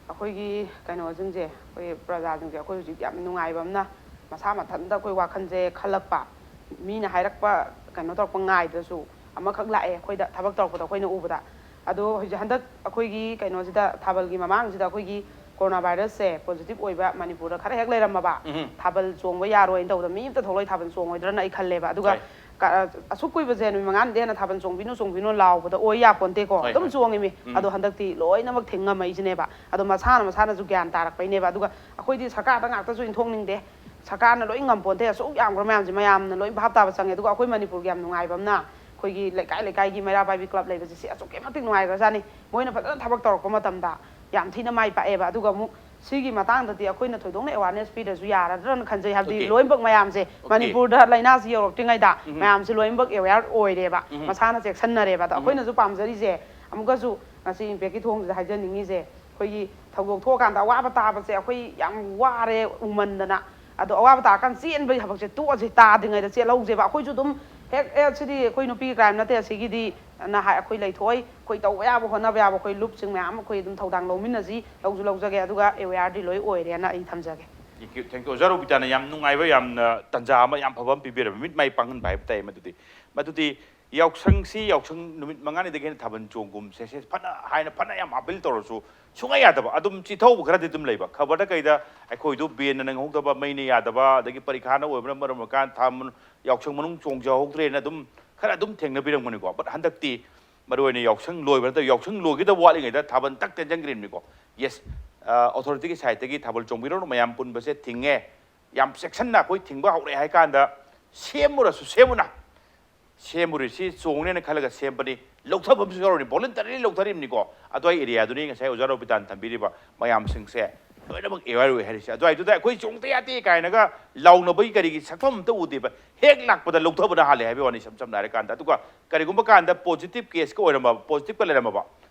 ꯑꯩꯈꯣꯏꯒꯤ ꯀꯩꯅꯣꯁꯤꯡꯁꯦ, ꯑꯩꯈꯣꯏ ꯄ꯭ꯔꯖꯥꯁꯤꯡꯁꯦ, ꯑꯩꯈꯣꯏ ꯍꯧꯖꯤꯛ ꯌꯥꯝ ꯅꯨꯡꯉꯥꯏꯕ ꯑꯃꯅ, ꯃꯁꯥ ꯃꯊꯟꯇ ꯑꯩꯈꯣꯏ ꯋꯥꯈꯜꯁꯦ ꯈꯜꯂꯛꯄ, ꯃꯤꯅ ꯍꯥꯏꯔꯛꯄ ꯀꯩꯅꯣ ꯇꯧꯔꯛꯄ ꯉꯥꯏꯗ꯭ꯔꯁꯨ, ꯑꯃꯈꯛ ꯂꯥꯛꯑꯦ ꯑꯩꯈꯣꯏꯗ ꯊꯕꯛ ꯇꯧꯔꯛꯄꯗ ꯑꯩꯈꯣꯏꯅ ꯎꯕꯗ꯫ ꯑꯗꯣ ꯍꯧꯖꯤꯛ ꯍꯟꯗꯛ ꯑꯩꯈꯣꯏꯒꯤ ꯀꯩꯅꯣꯁꯤꯗ, ꯊꯥꯕꯜꯒꯤ ꯃꯃꯥꯡꯁꯤꯗ ꯑꯩꯈꯣꯏꯒꯤ corona virusꯁꯦ positive ꯑꯣꯏꯕ ꯃꯅꯤꯄꯨꯔꯗ ꯈꯔ ꯍꯦꯛ ꯂꯩꯔꯝꯃꯕ, ꯎꯝꯍꯨꯝ꯫ ꯊꯥꯕꯜ ꯆꯣꯡꯕ ꯌꯥꯔꯣꯏꯅ ꯇꯧꯗꯅ ꯃꯤ ꯑꯝꯇ ꯊꯣꯛꯂꯛꯑꯣꯏ ꯊꯥꯕꯜ ꯆꯣꯡꯉꯣꯏꯗ꯭ꯔꯅ ꯑꯩ ꯈꯜꯂꯦꯕ꯫ ꯑꯗꯨꯒ ꯍꯣꯏ꯫ ꯀ-, ꯑꯁꯨꯛ ꯀꯨꯏꯕꯁꯦ ꯅꯨꯃꯤꯠ ꯃꯉꯥꯅꯤꯗꯩ ꯍꯦꯟꯅ ꯊꯥꯕꯜ ꯆꯣꯡꯕꯤꯅꯨ, ꯆꯣꯡꯕꯤꯅꯨ ꯂꯥꯎꯕꯗ ꯑꯣꯏ ꯌꯥꯄꯣꯟꯇꯦꯀꯣ꯫ ꯍꯣꯏ, ꯑꯗꯨꯝ ꯍꯣꯏ꯫ ꯆꯣꯡꯉꯤꯃꯤ꯫ ꯎꯝ꯫ ꯑꯗꯣ ꯍꯟꯗꯛꯇꯤ ꯂꯣꯏꯅꯃꯛ ꯊꯤꯡꯉꯝꯃꯛꯏꯁꯤꯅꯦꯕ꯫ ꯑꯗꯣ ꯃꯁꯥꯅ ꯃꯁꯥꯅꯁꯨ ꯒ꯭ꯌꯥꯟ ꯇꯥꯔꯛꯄꯩꯅꯦꯕ꯫ ꯑꯗꯨꯒ ꯑꯩꯈꯣꯏꯗꯤ ꯁꯔꯀꯥꯔꯗ ꯉꯥꯛꯇꯁꯨ ꯏꯟꯊꯣꯛꯅꯤꯡꯗꯦ꯫ ꯁꯔꯀꯥꯔꯅ ꯂꯣꯏ ꯉꯝꯄꯣꯟꯇꯦ꯫ ꯑꯁꯨꯛ ꯌꯥꯝꯈ꯭ꯔ ꯃꯌꯥꯝꯁꯦ ꯃꯌꯥꯝꯅ ꯂꯣꯏ ꯚꯥꯞ ꯇꯥꯕ ꯆꯪꯉꯦ꯫ ꯑꯗꯨꯒ ꯑꯩꯈꯣꯏ ꯃꯅꯤꯄꯨꯔꯒꯤ ꯌꯥꯝ ꯅꯨꯡꯉꯥꯏꯕ ꯑꯃꯅ, ꯑꯩꯈꯣꯏꯒꯤ ꯂꯩꯀꯥꯏ ꯂꯩꯀꯥꯏꯒꯤ ꯃꯩꯔꯥ ꯄꯥꯏꯕꯤ club ꯂꯩꯕꯁꯦ, ꯁꯤ ꯑꯁꯨꯛꯀꯤ ꯃꯇꯤꯛ ꯅꯨꯡꯉꯥꯏꯈ꯭ꯔꯖꯥꯠꯅꯤ꯫ ꯃꯣꯏꯅ ꯐꯖꯅ ꯊꯕꯛ ꯇꯧꯔꯛꯄ ꯃꯇꯝꯗ ꯌꯥꯝ ꯊꯤꯅ ꯃꯥꯏ ꯄꯥꯛꯑꯦꯕ꯫ ꯑꯗꯨꯒ ꯑꯃꯨꯛ ꯁꯤꯒꯤ ꯃꯇꯥꯡꯗꯗꯤ ꯑꯩꯈꯣꯏꯅ ꯊꯣꯏꯗꯣꯛꯅ awareness ꯄꯤꯗ꯭ꯔꯁꯨ ꯌꯥꯔꯗ꯭ꯔꯅ ꯈꯟꯖꯩ꯫ ꯍꯥꯏꯕꯗꯤ OK꯫ ꯂꯣꯏꯅꯃꯛ ꯃꯌꯥꯝꯁꯦ, OK꯫ ꯃꯅꯤꯄꯨꯔꯗ ꯂꯥꯏꯅꯥꯁꯤ ꯌꯧꯔꯛꯇ꯭ꯔꯤꯉꯩꯗ ꯎꯝ꯫ ꯃꯌꯥꯝꯁꯦ ꯂꯣꯏꯅꯃꯛ aware ꯑꯣꯏꯔꯦꯕ, ꯎꯝ꯫ ꯃꯁꯥꯅ ꯆꯦꯛꯁꯤꯟꯅꯔꯦꯕ꯫ ꯑꯗꯣ ꯎꯝ꯫ ꯑꯩꯈꯣꯏꯅꯁꯨ ꯄꯥꯝꯖꯔꯤꯁꯦ, ꯑꯃꯨꯛꯀꯁꯨ ꯉꯁꯤ ꯏꯝꯄꯦꯛꯀꯤ ꯊꯣꯡꯁꯤꯗ ꯍꯥꯏꯖꯅꯤꯡꯉꯤꯁꯦ, ꯑꯩꯈꯣꯏꯒꯤ ꯊꯧꯗꯣꯛ ꯊꯣꯛꯑꯀꯥꯟꯗ ꯑꯋꯥꯕ ꯇꯥꯕꯁꯦ ꯑꯩꯈꯣꯏ ꯌꯥꯝ ꯋꯥꯔꯦ ꯎꯃꯟꯗꯅ꯫ ꯑꯗꯣ ꯑꯋꯥꯕ ꯇꯥꯔꯀꯥꯟꯗ ꯆꯦꯟꯕꯒꯤ ꯊꯕꯛꯁꯦ ꯇꯣꯛꯑꯁꯦ, ꯇꯥꯗ꯭ꯔꯤꯉꯩꯗ ꯆꯦꯜꯍꯧꯁꯦꯕ꯫ ꯑꯩꯈꯣꯏꯁꯨ ꯑꯗꯨꯝ ꯍꯦꯛ, "ꯑꯦ, ꯁꯤꯗꯤ ꯑꯩꯈꯣꯏ ꯅꯨꯄꯤꯒꯤ crime ꯅꯠꯇꯦ, ꯑꯁꯤꯒꯤꯗꯤ"ꯅ ꯍꯥꯏ, ꯑꯩꯈꯣꯏ ꯂꯩꯊꯣꯛꯑꯣꯏ꯫ ꯑꯩꯈꯣꯏ ꯇꯧꯕ ꯌꯥꯕ ꯍꯣꯠꯅꯕ ꯌꯥꯕ ꯑꯩꯈꯣꯏ ꯂꯨꯞꯁꯤꯡ ꯃꯌꯥꯝ ꯑꯃ ꯑꯩꯈꯣꯏ ꯑꯗꯨꯝ ꯊꯧꯗꯥꯡ ꯂꯧꯃꯤꯟꯅꯁꯤ, ꯂꯧꯁꯨ ꯂꯧꯖꯒꯦ꯫ ꯑꯗꯨꯒ awareꯗꯤ ꯂꯣꯏ ꯑꯣꯏꯔꯦꯅ ꯑꯩ ꯊꯝꯖꯒꯦ꯫ Thank you, thank you. ꯑꯣꯖꯥ ꯔꯣꯕꯤꯇꯥꯅ ꯌꯥꯝ ꯅꯨꯡꯉꯥꯏꯕ, ꯌꯥꯝꯅ ꯇꯟꯖꯥ ꯑꯃ, ꯌꯥꯝ ꯐꯕ ꯑꯃ ꯄꯤꯕꯤꯔꯝꯃꯤ, ꯃꯤꯠ ꯃꯥꯏ ꯄꯥꯡꯍꯟꯕ ꯍꯥꯏꯕ ꯇꯥꯏ ꯃꯗꯨꯗꯤ꯫ ꯃꯗꯨꯗꯤ ꯌꯥꯎꯁꯪꯁꯤ, ꯌꯥꯎꯁꯪ ꯅꯨꯃꯤꯠ ꯃꯉꯥꯅꯤꯗꯒꯤ ꯍꯦꯟꯅ ꯊꯥꯕꯜ ꯆꯣꯡꯒꯨꯝꯁꯦ, ꯁꯦ ꯐꯅ ꯍꯥꯏꯅ, ꯐꯅ ꯌꯥꯝ ꯑꯄꯤꯜ ꯇꯧꯔꯁꯨ ꯁꯨꯡꯌꯥ ꯌꯥꯗꯕ, ꯑꯗꯨꯝ ꯆꯤꯊꯍꯧꯕ ꯈꯔꯗꯤ ꯑꯗꯨꯝ ꯂꯩꯕ꯫ ꯈꯕꯔꯗ ꯀꯩꯗ ꯑꯩꯈꯣꯏꯗꯨ ꯕꯦꯟꯅ ꯅꯪꯍꯧꯗꯕ, ꯃꯩꯅ ꯌꯥꯗꯕ, ꯑꯗꯒꯤ ꯄꯔꯤꯈꯥꯅ ꯑꯣꯏꯕꯅ ꯃꯔꯝ ꯑꯣꯏꯔꯀꯥꯟꯗ ꯊꯥ-, ꯌꯥꯎꯁꯪ ꯃꯅꯨꯡ ꯆꯣꯡꯖꯍꯧꯗ꯭ꯔꯦꯅ ꯑꯗꯨꯝ ꯈꯔ ꯑꯗꯨꯝ ꯊꯦꯡꯅꯕꯤꯔꯝꯒꯅꯤꯀꯣ꯫ But ꯍꯟꯗꯛꯇꯤ ꯃꯔꯨ ꯑꯣꯏꯅ ꯌꯥꯎꯁꯪ ꯂꯣꯏꯕ ꯅꯠꯇ꯭ꯔ ꯌꯥꯎꯁꯪ ꯂꯣꯏꯒꯗꯕ ꯋꯥꯠꯂꯤꯉꯩꯗ ꯊꯥꯕꯜ ꯇꯛ ꯇꯦꯟꯁꯤꯟꯈ꯭ꯔꯤꯕꯅꯤꯀꯣ꯫ Yes, ꯑ, ꯑꯣꯊꯣꯔꯤꯇꯤꯒꯤ ꯁꯥꯏꯠꯇꯒꯤ ꯊꯥꯕꯜ ꯆꯣꯡꯕꯤꯔꯣꯅ ꯃꯌꯥꯝ ꯄꯨꯟꯕꯁꯦ ꯊꯤꯡꯉꯦ, ꯌꯥꯝ ꯆꯦꯛꯁꯤꯟꯅ ꯑꯩꯈꯣꯏ ꯊꯤꯡꯕ ꯍꯧꯔꯦ ꯍꯥꯏ ꯀꯥꯟꯗ ꯁꯦꯝꯃꯨꯔꯁꯨ ꯁꯦꯝꯃꯨꯅ, ꯁꯦꯝꯃꯨꯔꯤꯁꯤ ꯆꯣꯡꯅꯦꯅ ꯈꯜꯂꯒ ꯁꯦꯝꯕꯅꯤ, ꯂꯧꯊꯕ ꯑꯃꯁꯨ ꯌꯥꯎꯔꯅꯤ, ꯚꯣꯂꯟꯇꯔꯤꯂꯤ ꯂꯧꯊꯔꯤꯕꯅꯤꯀꯣ꯫ ꯑꯗꯨꯋꯥꯏ ꯑꯦꯔꯤꯌꯥꯗꯨꯅꯤ ꯉꯁꯥꯏ ꯑꯣꯖꯥ ꯔꯣꯕꯤꯇꯥꯟ ꯊꯝꯕꯤꯔꯤꯕ ꯃꯌꯥꯝꯁꯤꯡꯁꯦ ꯂꯣꯏꯅꯃꯛ ꯑꯦꯋꯦꯌꯔ ꯑꯣꯏ ꯍꯥꯏꯔꯤꯁꯦ꯫ ꯑꯗꯨꯋꯥꯏꯗꯨꯗ ꯑꯩꯈꯣꯏ ꯆꯣꯡꯗ ꯌꯥꯗꯦ ꯀꯥꯏꯅꯒ ꯂꯥꯎꯅꯕꯒꯤ ꯀꯔꯤꯒꯤ ꯁꯛꯐꯝ ꯑꯝꯇ ꯎꯗꯦꯕ꯫ ꯍꯦꯛ ꯂꯥꯛꯄꯗ ꯂꯧꯊꯕꯅ ꯍꯥꯜꯂꯦ ꯍꯥꯏꯕ ꯋꯥꯅꯤ, ꯏꯁꯝ ꯁꯝꯅ ꯍꯥꯏꯔꯀꯥꯟꯗ꯫ ꯑꯗꯨꯒ ꯀꯔꯤꯒꯨꯝꯕ ꯀꯥꯟꯗ ꯄꯣꯖꯤꯇꯤꯚ ꯀꯦꯁꯀ ꯑꯣꯏꯔꯝꯃꯕ, ꯄꯣꯖꯤꯇꯤꯚꯀ ꯂꯩꯔꯝꯃꯕ,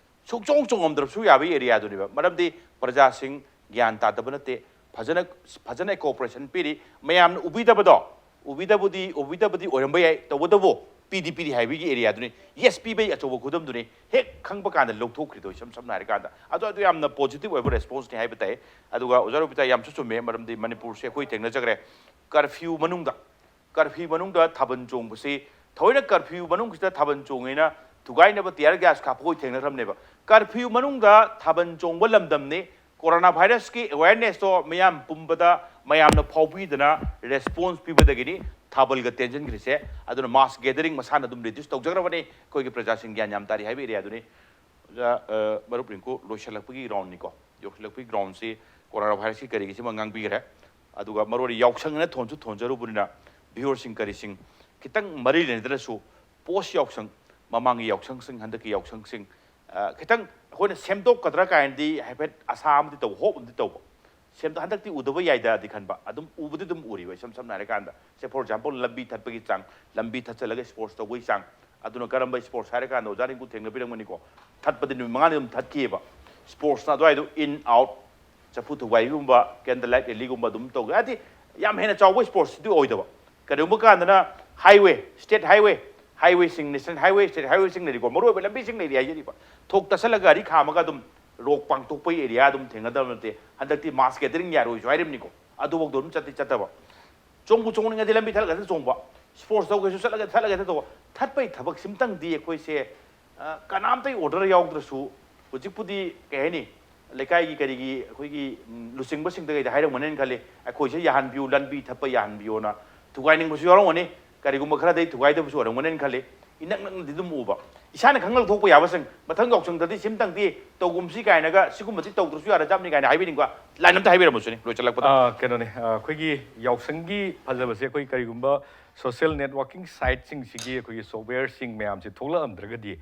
ꯁꯨꯡꯆꯣꯡ ꯆꯣꯡꯉꯝꯗ꯭ꯔꯕꯁꯨ ꯌꯥꯕꯒꯤ ꯑꯦꯔꯤꯌꯥꯗꯨꯅꯦꯕ꯫ ꯃꯔꯝꯗꯤ ꯄ꯭ꯔꯖꯥꯁꯤꯡ ꯒ꯭ꯌꯥꯟ ꯇꯥꯗꯕ ꯅꯠꯇꯦ, ꯐꯖꯅ, ꯐꯖꯅ ꯀꯣꯑꯣꯄꯔꯦꯁꯟ ꯄꯤꯔꯤ꯫ ꯃꯌꯥꯝꯅ ꯎꯕꯤꯗꯕꯗꯣ, ꯎꯕꯤꯗꯕꯨꯗꯤ, ꯎꯕꯤꯗꯕꯗꯤ ꯑꯣꯏꯔꯝꯕ ꯌꯥꯏ, ꯇꯧꯕꯇꯕꯨ ꯄꯤꯗꯤ ꯄꯤꯔꯤ ꯍꯥꯏꯕꯒꯤ ꯑꯦꯔꯤꯌꯥꯗꯨꯅꯤ꯫ ꯌꯦꯁ, ꯄꯤꯕꯒꯤ ꯑꯆꯧꯕ ꯈꯨꯗꯝꯗꯨꯅꯤ꯫ ꯍꯦꯛ ꯈꯪꯕ ꯀꯥꯟꯗ ꯂꯧꯊꯣꯛꯈ꯭ꯔꯤꯗꯣ, ꯏꯁꯝ ꯁꯝꯅ ꯍꯥꯏꯔꯀꯥꯟꯗ꯫ ꯑꯗꯣ ꯑꯗꯨ ꯌꯥꯝꯅ ꯄꯣꯖꯤꯇꯤꯚ ꯑꯣꯏꯕ ꯔꯦꯁꯄꯣꯟꯁꯅꯤ ꯍꯥꯏꯕ ꯇꯥꯏ꯫ ꯑꯗꯨꯒ ꯑꯣꯖꯥ ꯔꯣꯕꯤꯇꯥ ꯌꯥꯝꯁꯨ ꯆꯨꯝꯃꯦ, ꯃꯔꯝꯗꯤ ꯃꯅꯤꯄꯨꯔꯁꯦ ꯑꯩꯈꯣꯏ ꯊꯦꯡꯅꯖꯈ꯭ꯔꯦ꯫ ꯀꯔꯐ꯭ꯌꯨ ꯃꯅꯨꯡꯗ, ꯀꯔꯐ꯭ꯌꯨ ꯃꯅꯨꯡꯗ ꯊꯥꯕꯜ ꯆꯣꯡꯕꯁꯤ, ꯊꯑꯣꯏꯅ ꯀꯔꯐ꯭ꯌꯨ ꯃꯅꯨꯡꯁꯤꯗ ꯊꯥꯕꯜ ꯆꯣꯡꯉꯦꯅ ꯊꯨꯒꯥꯏꯅꯕ ꯇꯤꯌꯥꯔ ꯒ꯭ꯌꯥꯁ ꯀꯥꯞꯄ ꯑꯩꯈꯣꯏ ꯊꯦꯡꯅꯈ꯭ꯔꯕꯅꯦꯕ꯫ ꯀꯔꯐ꯭ꯌꯨ ꯃꯅꯨꯡꯗ ꯊꯥꯕꯜ ꯆꯣꯡꯕ ꯂꯝꯗꯝꯅꯤ꯫ ꯀꯣꯔꯣꯅꯥ ꯚꯥꯏꯔꯁꯀꯤ ꯑꯦꯋꯦꯌꯔꯅꯦꯁꯇꯣ ꯃꯤꯌꯥꯝ ꯄꯨꯝꯕꯗ ꯃꯌꯥꯝꯅ ꯐꯥꯎꯕꯤꯗꯅ ꯔꯦꯁꯄꯣꯟꯁ ꯄꯤꯕꯗꯒꯤꯅꯤ ꯊꯥꯕꯜꯒ ꯇꯦꯟꯁꯤꯟꯈ꯭ꯔꯤꯁꯦ꯫ ꯑꯗꯨꯅ ꯃꯥꯁ ꯒꯦꯗꯔꯤꯡ ꯃꯁꯥꯅ ꯑꯗꯨꯝ ꯔꯤꯗ꯭ꯌꯨꯁ ꯇꯧꯖꯈ꯭ꯔꯕꯅꯤ꯫ ꯑꯩꯈꯣꯏꯒꯤ ꯄ꯭ꯔꯖꯥꯁꯤꯡ ꯒ꯭ꯌꯥꯟ ꯌꯥꯝ ꯇꯥꯔꯤ ꯍꯥꯏꯕ ꯑꯦꯔꯤꯌꯥꯗꯨꯅꯤ꯫ ꯑꯣꯖꯥ, ꯑ, ꯃꯔꯨꯞ ꯔꯤꯡꯀꯨ, ꯂꯣꯏꯁꯤꯜꯂꯛꯄꯒꯤ ꯔꯥꯎꯟꯅꯤꯀꯣ꯫ ꯂꯣꯏꯁꯤꯜꯂꯛꯄꯒꯤ ꯔꯥꯎꯟꯁꯤ ꯀꯣꯔꯣꯅꯥ ꯚꯥꯏꯔꯁꯀꯤ ꯀꯔꯤꯒꯤꯁꯤꯃ ꯉꯥꯡꯕꯤꯈ꯭ꯔꯦ꯫ ꯑꯗꯨꯒ ꯃꯔꯨ ꯑꯣꯏꯅ ꯌꯥꯎꯁꯪ ꯑꯅ ꯊꯣꯟꯁꯨ ꯊꯣꯟꯖꯔꯨꯕꯅꯤꯅ ꯚ꯭ꯌꯨꯋꯔꯁꯤꯡ ꯀꯔꯤꯁꯤꯡ ꯈꯤꯇꯪ ꯃꯔꯤ ꯂꯩꯅꯗ꯭ꯔꯁꯨ ꯄꯣꯁ ꯌꯥꯎꯁꯪ, ꯃꯃꯥꯡꯒꯤ ꯌꯥꯎꯁꯪꯁꯤꯡ, ꯍꯟꯗꯛꯀꯤ ꯌꯥꯎꯁꯪꯁꯤꯡ, ꯑ, ꯈꯤꯇꯪ ꯑꯩꯈꯣꯏꯅ ꯁꯦꯝꯗꯣꯛꯀꯗ꯭ꯔꯥ ꯀꯥꯏꯅꯗꯤ ꯍꯥꯏꯐꯦꯠ ꯑꯁꯥ ꯑꯃꯗꯤ ꯇꯧꯕ, ꯍꯣꯞ ꯑꯃꯗꯤ ꯇꯧꯕ꯫ ꯁꯦꯝꯗꯣꯛ-, ꯍꯟꯗꯛꯇꯤ ꯎꯗꯕ ꯌꯥꯏꯗꯗꯤ ꯈꯟꯕ, ꯑꯗꯨꯝ ꯎꯕꯗꯤ ꯑꯗꯨꯝ ꯎꯔꯤꯕ꯫ ꯏꯁꯝ ꯁꯝꯅ ꯍꯥꯏꯔꯀꯥꯟꯗ, say for example, ꯂꯝꯕꯤ ꯊꯠꯄꯒꯤ ꯆꯥꯡ, ꯂꯝꯕꯤ ꯊꯠꯆꯜꯂꯒ ꯁ꯭ꯄꯣꯔꯠꯁ ꯇꯧꯕꯒꯤ ꯆꯥꯡ, ꯑꯗꯨꯅ ꯀꯔꯝꯕ ꯁ꯭ꯄꯣꯔꯠꯁ ꯍꯥꯏꯔꯀꯥꯟꯗ ꯑꯣꯖꯥ ꯔꯤꯡꯀꯨ ꯊꯦꯡꯅꯕꯤꯔꯝꯒꯅꯤꯀꯣ꯫ ꯊꯠꯄꯗꯤ ꯅꯨꯃꯤꯠ ꯃꯉꯥꯅꯤ ꯑꯗꯨꯝ ꯊꯠꯈꯤꯑꯕ꯫ ꯁ꯭ꯄꯣꯔꯠꯁꯅ ꯑꯗꯨꯋꯥꯏꯗꯣ in out, ꯆꯐꯨ ꯊꯨꯒꯥꯏꯕꯤꯒꯨꯝꯕ, candle light rallyꯒꯨꯝꯕ ꯑꯗꯨꯝ ꯇꯧꯒꯦ꯫ ꯍꯥꯏꯗꯤ ꯌꯥꯝ ꯍꯦꯟꯅ ꯆꯥꯎꯕ ꯁ꯭ꯄꯣꯔꯠꯁꯇꯤ ꯑꯣꯏꯗꯕ꯫ ꯀꯔꯤꯒꯨꯝꯕ ꯀꯥꯟꯗꯅ ꯍꯥꯏꯋꯦ, ꯁ꯭ꯇꯦꯠ ꯍꯥꯏꯋꯦ, ꯍꯥꯏꯋꯦꯁꯤꯡ, ꯅꯦꯁꯅꯦꯜ ꯍꯥꯏꯋꯦ, ꯁ꯭ꯇꯦꯠ ꯍꯥꯏꯋꯦꯁꯤꯡ ꯂꯩꯔꯤꯀꯣ, ꯃꯔꯨꯑꯣꯏꯕ ꯂꯝꯕꯤꯁꯤꯡ ꯂꯩꯔꯤ ꯍꯥꯏꯖꯔꯤꯕ꯫ ꯊꯣꯛ ꯇꯥꯁꯜꯂꯒ ꯒꯥꯔꯤ ꯈꯥꯝꯃꯒ ꯑꯗꯨꯝ ꯔꯣꯛ ꯄꯥꯡꯊꯣꯛꯄꯒꯤ ꯑꯦꯔꯤꯌꯥ ꯑꯗꯨꯝ ꯊꯦꯡꯅꯗꯕ ꯅꯠꯇꯦ꯫ ꯍꯟꯗꯛꯇꯤ ꯃꯥꯁ ꯒꯦꯗꯔꯤꯡ ꯌꯥꯔꯣꯏꯁꯨ ꯍꯥꯏꯔꯤꯕꯅꯤꯀꯣ꯫ ꯑꯗꯨꯐꯥꯎꯗ ꯑꯗꯨꯝ ꯆꯠꯇꯤ ꯆꯠꯇꯕ꯫ ꯆꯣꯡꯕꯨ ꯆꯣꯡꯅꯤꯡꯉꯗꯤ ꯂꯝꯕꯤ ꯊꯠꯂꯒ ꯍꯦꯛꯇ ꯆꯣꯡꯕ, ꯁ꯭ꯄꯣꯔꯠꯁ ꯇꯧꯒꯦꯁꯨ ꯆꯠꯂꯒ ꯊꯠꯂꯒ ꯍꯦꯛꯇ ꯇꯧꯕ꯫ ꯊꯠꯄꯩ ꯊꯕꯛꯁꯤꯝꯇꯪꯗꯤ ꯑꯩꯈꯣꯏꯁꯦ, ꯑ, ꯀꯅꯥꯝꯇꯒꯤ ꯑꯣꯔꯗꯔ ꯌꯥꯎꯗ꯭ꯔꯁꯨ, ꯍꯧꯖꯤꯛꯄꯨꯗꯤ ꯀꯩ ꯍꯥꯏꯅꯤ, ꯂꯩꯀꯥꯏꯒꯤ ꯀꯔꯤꯒꯤ ꯑꯩꯈꯣꯏꯒꯤ, ꯎꯝ, ꯂꯨꯆꯤꯡꯕꯁꯤꯡꯗ ꯀꯩꯗ ꯍꯥꯏꯔꯝꯒꯅꯦꯅ ꯈꯜꯂꯤ, ꯑꯩꯈꯣꯏꯁꯦ ꯌꯥꯍꯟꯕꯤꯌꯨ, ꯂꯝꯕꯤ ꯊꯠꯄ ꯌꯥꯍꯟꯕꯤꯌꯣꯅ ꯊꯨꯒꯥꯏꯅꯤꯡꯕꯁꯨ ꯌꯥꯎꯔꯝꯒꯅꯤ, ꯀꯔꯤꯒꯨꯝꯕ ꯈꯔꯗꯤ ꯊꯨꯒꯥꯏꯗꯕꯁꯨ ꯑꯣꯏꯔꯝꯒꯅꯦꯅ ꯈꯜꯂꯤ꯫ ꯏꯅꯛ ꯅꯛꯅꯗꯤ ꯑꯗꯨꯝ ꯎꯕ, ꯏꯁꯥꯅ ꯈꯪ ꯂꯧꯊꯣꯛꯄ ꯌꯥꯕꯁꯤꯡ, ꯃꯊꯪ ꯌꯥꯎꯁꯪꯗꯗꯤ ꯁꯤꯝꯇꯪꯗꯤ ꯇꯧꯒꯨꯝꯁꯤ ꯀꯥꯏꯅꯒ, ꯁꯤꯒꯨꯝꯕꯁꯤ ꯇꯧꯗ꯭ꯔꯁꯨ ꯌꯥꯔꯖꯥꯠꯅꯤ ꯀꯥꯏꯅ ꯍꯥꯏꯕꯤꯅꯤꯡꯕ ꯂꯥꯏꯟ ꯑꯝꯇ ꯍꯥꯏꯕꯤꯔꯝꯃꯨꯁꯤꯅꯦ ꯂꯣꯏꯁꯤꯜꯂꯛꯄꯗ꯫ ꯑꯥ, ꯀꯩꯅꯣꯅꯦ, ꯑꯥ, ꯑꯩꯈꯣꯏꯒꯤ ꯌꯥꯎꯁꯪꯒꯤ ꯐꯖꯕꯁꯦ ꯑꯩꯈꯣꯏ ꯀꯔꯤꯒꯨꯝꯕ social networking site ꯁꯤꯡꯁꯤꯒꯤ ꯑꯩꯈꯣꯏꯒꯤ software ꯁꯤꯡ ꯃꯌꯥꯝꯁꯦ ꯊꯣꯛꯂꯛꯑꯝꯗ꯭ꯔꯒꯗꯤ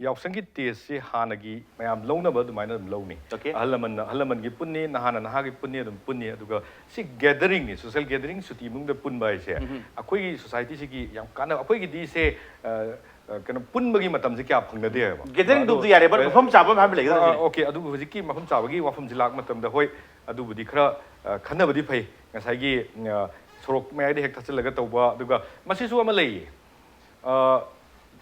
ꯌꯥꯎꯁꯪꯒꯤ taste ꯁꯤ ꯍꯥꯟꯅꯒꯤ ꯃꯌꯥꯝ ꯂꯧꯅꯕ ꯑꯗꯨꯃꯥꯏꯅ ꯑꯗꯨꯝ ꯂꯧꯅꯤ꯫ Okay. ꯑꯍꯜ ꯂꯃꯟꯅ, ꯑꯍꯜ ꯂꯃꯟꯒꯤ ꯄꯨꯟꯅꯤ, ꯅꯍꯥꯅ ꯅꯍꯥꯒꯤ ꯄꯨꯟꯅꯤ, ꯑꯗꯨꯝ ꯄꯨꯟꯅꯤ꯫ ꯑꯗꯨꯒ ꯁꯤ gathering ꯅꯤ, social gathering, ꯁꯨꯇꯤ ꯏꯃꯨꯡꯗ ꯄꯨꯟꯕ ꯍꯥꯏꯁꯦ ꯎꯝꯍꯨꯝ꯫ ꯑꯩꯈꯣꯏꯒꯤ society ꯁꯤꯒꯤ ꯌꯥꯝ ꯀꯥꯟꯅꯕ꯫ ꯑꯩꯈꯣꯏꯒꯤꯗꯤ ꯁꯦ, ꯑ, ꯑ, ꯀꯩꯅꯣ, ꯄꯨꯟꯕꯒꯤ ꯃꯇꯝꯁꯦ ꯀꯌꯥ ꯐꯪꯅꯗꯦꯕ꯫ Gathering ꯑꯗꯣ ꯗꯨꯕꯨꯗꯤ ꯌꯥꯔꯦ, but ꯑ, ꯃꯐꯝ ꯆꯥꯕ ꯑꯃ ꯍꯥꯏꯕ ꯂꯩꯒꯗ꯭ꯔꯥ ꯑ, ꯁꯤꯅꯤ? Okay, ꯑꯗꯨ ꯍꯧꯖꯤꯛꯀꯤ ꯃꯐꯝ ꯆꯥꯕꯒꯤ ꯋꯥꯐꯝꯁꯤ ꯂꯥꯛꯄ ꯃꯇꯝꯗ, ꯍꯣꯏ, ꯑꯗꯨꯕꯨꯗꯤ ꯈꯔ, ꯑ, ꯈꯟꯅꯕꯗꯤ ꯐꯩ꯫ ꯉꯁꯥꯏꯒꯤ, ꯑ, ꯁꯣꯔꯣꯛ ꯃꯌꯥꯏꯗ ꯍꯦꯛ ꯊꯠꯆꯜꯂꯒ ꯇꯧꯕ, ꯑꯗꯨꯒ ꯃꯁꯤꯁꯨ ꯑꯃ ꯂꯩꯌꯦ꯫ ꯑ,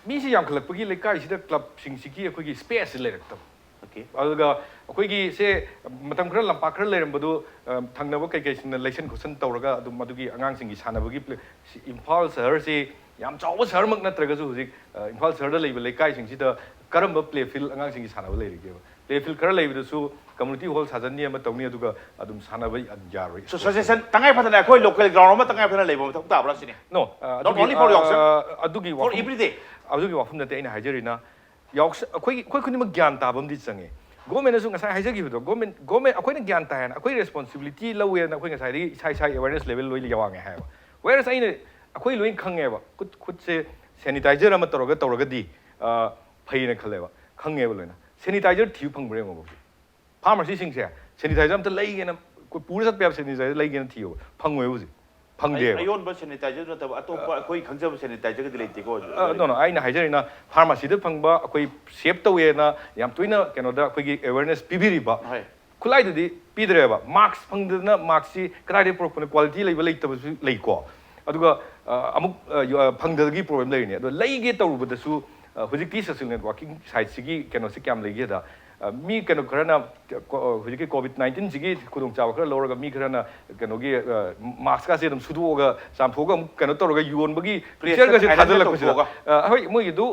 ꯃꯤꯁꯤ ꯌꯥꯝꯈꯠꯂꯛꯄꯒꯤ ꯂꯩꯀꯥꯏꯁꯤꯗ club ꯁꯤꯡꯁꯤꯒꯤ ꯑꯩꯈꯣꯏꯒꯤ space ꯁꯤ ꯂꯩꯔꯛꯇꯕ꯫ Okay. ꯑꯗꯨꯒ ꯑꯩꯈꯣꯏꯒꯤ ꯁꯦ ꯃꯇꯝ ꯈꯔ ꯂꯝꯄꯥꯛ ꯈꯔ ꯂꯩꯔꯝꯕꯗꯨ, ꯑ, ꯊꯪꯅꯕ ꯀꯩꯀꯩꯁꯤꯡꯅ ꯂꯩꯁꯟ ꯈꯣꯠꯁꯟ ꯇꯧꯔꯒ ꯑꯗꯨꯝ ꯑꯗꯨꯒꯤ ꯑꯉꯥꯡꯁꯤꯡꯒꯤ ꯁꯥꯟꯅꯕꯒꯤ play-, ꯁꯤ ꯏꯝꯐꯥꯜ ꯁꯍꯔꯁꯤ ꯌꯥꯝ ꯆꯥꯎꯕ ꯁꯍꯔꯃꯛ ꯅꯠꯇ꯭ꯔꯒꯁꯨ ꯍꯧꯖꯤꯛ, ꯑ, ꯏꯝꯐꯥꯜ ꯁꯍꯔꯗ ꯂꯩꯕ ꯂꯩꯀꯥꯏꯁꯤꯡꯁꯤꯗ ꯀꯔꯝꯕ play field ꯑꯉꯥꯡꯁꯤꯡꯒꯤ ꯁꯥꯟꯅꯕ ꯂꯩꯔꯤꯒꯦꯕ? Play field ꯈꯔ ꯂꯩꯕꯗꯁꯨ community hall ꯁꯥꯖꯟꯅꯤ ꯑꯃ ꯇꯧꯅꯤ, ꯑꯗꯨꯒ ꯑꯗꯨꯝ ꯁꯥꯟꯅꯕ ꯌꯥꯔꯣꯏ꯫ So, suggestion, ꯇꯉꯥꯏ ꯐꯗꯅ ꯑꯩꯈꯣꯏ local ground ꯑꯃ ꯇꯉꯥꯏ ꯐꯗꯅ ꯂꯩꯕ ꯃꯊꯧ ꯇꯥꯕ꯭ꯔꯥ ꯁꯤꯅꯤ? No, ꯑ, Not ꯑꯗꯨꯒꯤ, only for ꯌꯥꯎꯁꯪ, ꯑ, ꯑꯗꯨꯒꯤ for ꯋꯥꯐꯝ, every day. ꯑꯗꯨꯒꯤ ꯋꯥꯐꯝ ꯅꯠꯇꯦ ꯑꯩꯅ ꯍꯥꯏꯖꯔꯤꯅ꯫ ꯌꯥꯎꯁ-, ꯑꯩꯈꯣꯏꯒꯤ, ꯑꯩꯈꯣꯏ ꯈꯨꯗꯤꯡꯃꯛ ꯒ꯭ꯌꯥꯟ ꯇꯥꯕ ꯑꯃꯗꯤ ꯆꯪꯉꯦ꯫ Government ꯅꯁꯨ ꯉꯁꯥꯏ ꯍꯥꯏꯖꯈꯤꯕꯗꯣ, government, government, ꯑꯩꯈꯣꯏꯅ ꯒ꯭ꯌꯥꯟ ꯇꯥꯏ ꯍꯥꯏꯅ, ꯑꯩꯈꯣꯏ responsibility ꯂꯧꯋꯦꯅ ꯑꯩꯈꯣꯏ ꯉꯁꯥꯏꯗꯒꯤ ꯏꯁꯥ ꯏꯁꯥꯒꯤ awareness level ꯂꯣꯏꯅ ꯋꯥꯡꯉꯦ ꯍꯥꯏꯕ꯫ Whereas ꯑꯩꯅ, ꯑꯩꯈꯣꯏ ꯂꯣꯏꯅ ꯈꯪꯉꯦꯕ, ꯈꯨꯠ, ꯈꯨꯠꯁꯦ sanitizer ꯑꯃ ꯇꯧꯔꯒ ꯇꯧꯔꯒꯗꯤ, ꯑ, ꯐꯩꯅ ꯈꯜꯂꯦꯕ, ꯈꯪꯉꯦꯕ ꯂꯣꯏꯅ꯫ Sanitizer ꯊꯤꯕ ꯐꯪꯕ꯭ꯔꯥ ꯌꯦꯡꯉꯣ ꯍꯧꯖꯤꯛ꯫ Pharmacy ꯁꯤꯡꯁꯦ sanitizer ꯑꯝꯇ ꯂꯩꯒꯦꯅ, ꯑꯩꯈꯣꯏ ꯄꯨꯔ ꯆꯠꯄ ꯌꯥꯕ sanitizer ꯂꯩꯒꯦꯅ ꯊꯤꯌꯣꯕ, ꯐꯪꯉꯣꯏꯕ ꯍꯧꯖꯤꯛ꯫ ꯐꯪꯗꯦꯕ꯫ ꯑꯌꯣꯟꯕ sanitizer ꯅꯠꯇꯕ ꯑꯇꯣꯞꯄ ꯑꯩꯈꯣꯏ ꯈꯪꯖꯕ sanitizer ꯒꯗꯤ ꯂꯩꯇꯦꯀꯣ ꯍꯧꯖꯤꯛ? ꯑ, no, no, ꯑꯩꯅ ꯍꯥꯏꯖꯔꯤꯅ pharmacy ꯗ ꯐꯪꯕ, ꯑꯩꯈꯣꯏ save ꯇꯧꯋꯦꯅ ꯌꯥꯝ ꯇꯣꯏꯅ ꯀꯩꯅꯣꯗ ꯑꯩꯈꯣꯏꯒꯤ awareness ꯄꯤꯕꯤꯔꯤꯕ ꯍꯣꯏ꯫ ꯈꯨꯠꯂꯥꯏꯗꯨꯗꯤ ꯄꯤꯗ꯭ꯔꯦꯕ꯫ Mask ꯐꯪꯗꯗꯅ mask ꯁꯤ ꯀꯗꯥꯏꯗꯒꯤ ꯄꯨꯔꯛꯄꯅꯣ, quality ꯂꯩꯕ ꯂꯩꯇꯕꯁꯨ ꯂꯩꯀꯣ꯫ ꯑꯗꯨꯒ, ꯑ, ꯑꯃꯨꯛ, ꯑ, ꯌꯣ-, ꯑ, ꯐꯪꯗꯕꯒꯤ problem ꯂꯩꯔꯤꯅꯤ꯫ ꯑꯗꯣ ꯂꯩꯒꯦ ꯇꯧꯔꯨꯕꯗꯁꯨ, ꯑ, ꯍꯧꯖꯤꯛꯇꯤ social networking site ꯁꯤꯒꯤ ꯀꯩꯅꯣꯁꯤ ꯀꯌꯥꯝ ꯂꯩꯒꯦꯗ, ꯑ, ꯃꯤ ꯀꯩꯅꯣ ꯈꯔꯅ ꯀꯣ-, ꯍꯧꯖꯤꯛꯀꯤ ꯀꯣꯚꯤꯗ ꯅꯥꯏꯟꯇꯤꯟꯁꯤꯒꯤ ꯈꯨꯗꯣꯡꯆꯥꯕ ꯈꯔ ꯂꯧꯔꯒ ꯃꯤ ꯈꯔꯅ ꯀꯩꯅꯣꯒꯤ, ꯑ, ꯃꯥꯁꯛꯀꯥꯁꯦ ꯑꯗꯨꯝ ꯁꯨꯗꯣꯛꯑꯒ ꯆꯥꯝꯊꯣꯛꯑꯒ ꯑꯃꯨꯛ ꯀꯩꯅꯣ ꯇꯧꯔꯒ ꯌꯣꯟꯕꯒꯤ Press ꯄꯤꯛꯆꯔꯒꯁꯦ ꯑꯗꯨꯃꯥꯏꯅ ꯊꯥꯖꯤꯜꯂꯛꯄꯁꯤꯗ ꯇꯧꯊꯣꯛꯑꯒ꯫ ꯑ, ꯍꯣꯏ, ꯃꯣꯏꯒꯤꯗꯨ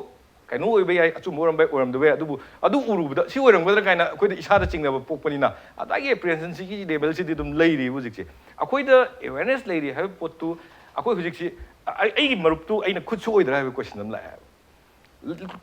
ꯀꯩꯅꯣ ꯑꯣꯏꯕ ꯌꯥꯏ, ꯑꯆꯨꯝꯕ ꯑꯣꯏꯔꯝꯕ ꯑꯣꯏꯔꯝꯗꯕ ꯌꯥꯏ, ꯑꯗꯨꯕꯨ ꯑꯗꯨ ꯎꯔꯨꯕꯗ ꯁꯤ ꯑꯣꯏꯔꯝꯒꯗ꯭ꯔꯥ ꯀꯥꯏꯅ ꯑꯩꯈꯣꯏꯗ ꯏꯁꯥꯗ ꯆꯤꯡꯅꯕ ꯄꯣꯛꯄꯅꯤꯅ ꯑꯗꯥꯏꯒꯤ ꯑꯦꯄ꯭ꯔꯤꯍꯦꯟꯁꯟꯁꯤꯒꯤ ꯂꯦꯚꯦꯜꯁꯤꯗꯤ ꯑꯗꯨꯝ ꯂꯩꯔꯤꯕ ꯍꯧꯖꯤꯛꯁꯦ꯫ ꯑꯩꯈꯣꯏꯗ ꯑꯦꯋꯦꯔꯅꯦꯁ ꯂꯩꯔꯤ ꯍꯥꯏꯕ ꯄꯣꯠꯇꯨ ꯑꯩꯈꯣꯏ ꯍꯧꯖꯤꯛꯁꯤ ꯑꯩ-, ꯑꯩꯒꯤ ꯃꯔꯨꯞꯇꯨ ꯑꯩꯅ ꯈꯨꯠ ꯁꯣꯛꯑꯣꯏꯗ꯭ꯔꯥ ꯍꯥꯏꯕ ꯀꯣꯏꯁꯟ ꯑꯃ ꯂꯥꯛꯑꯦ ꯍꯥꯏꯕ꯫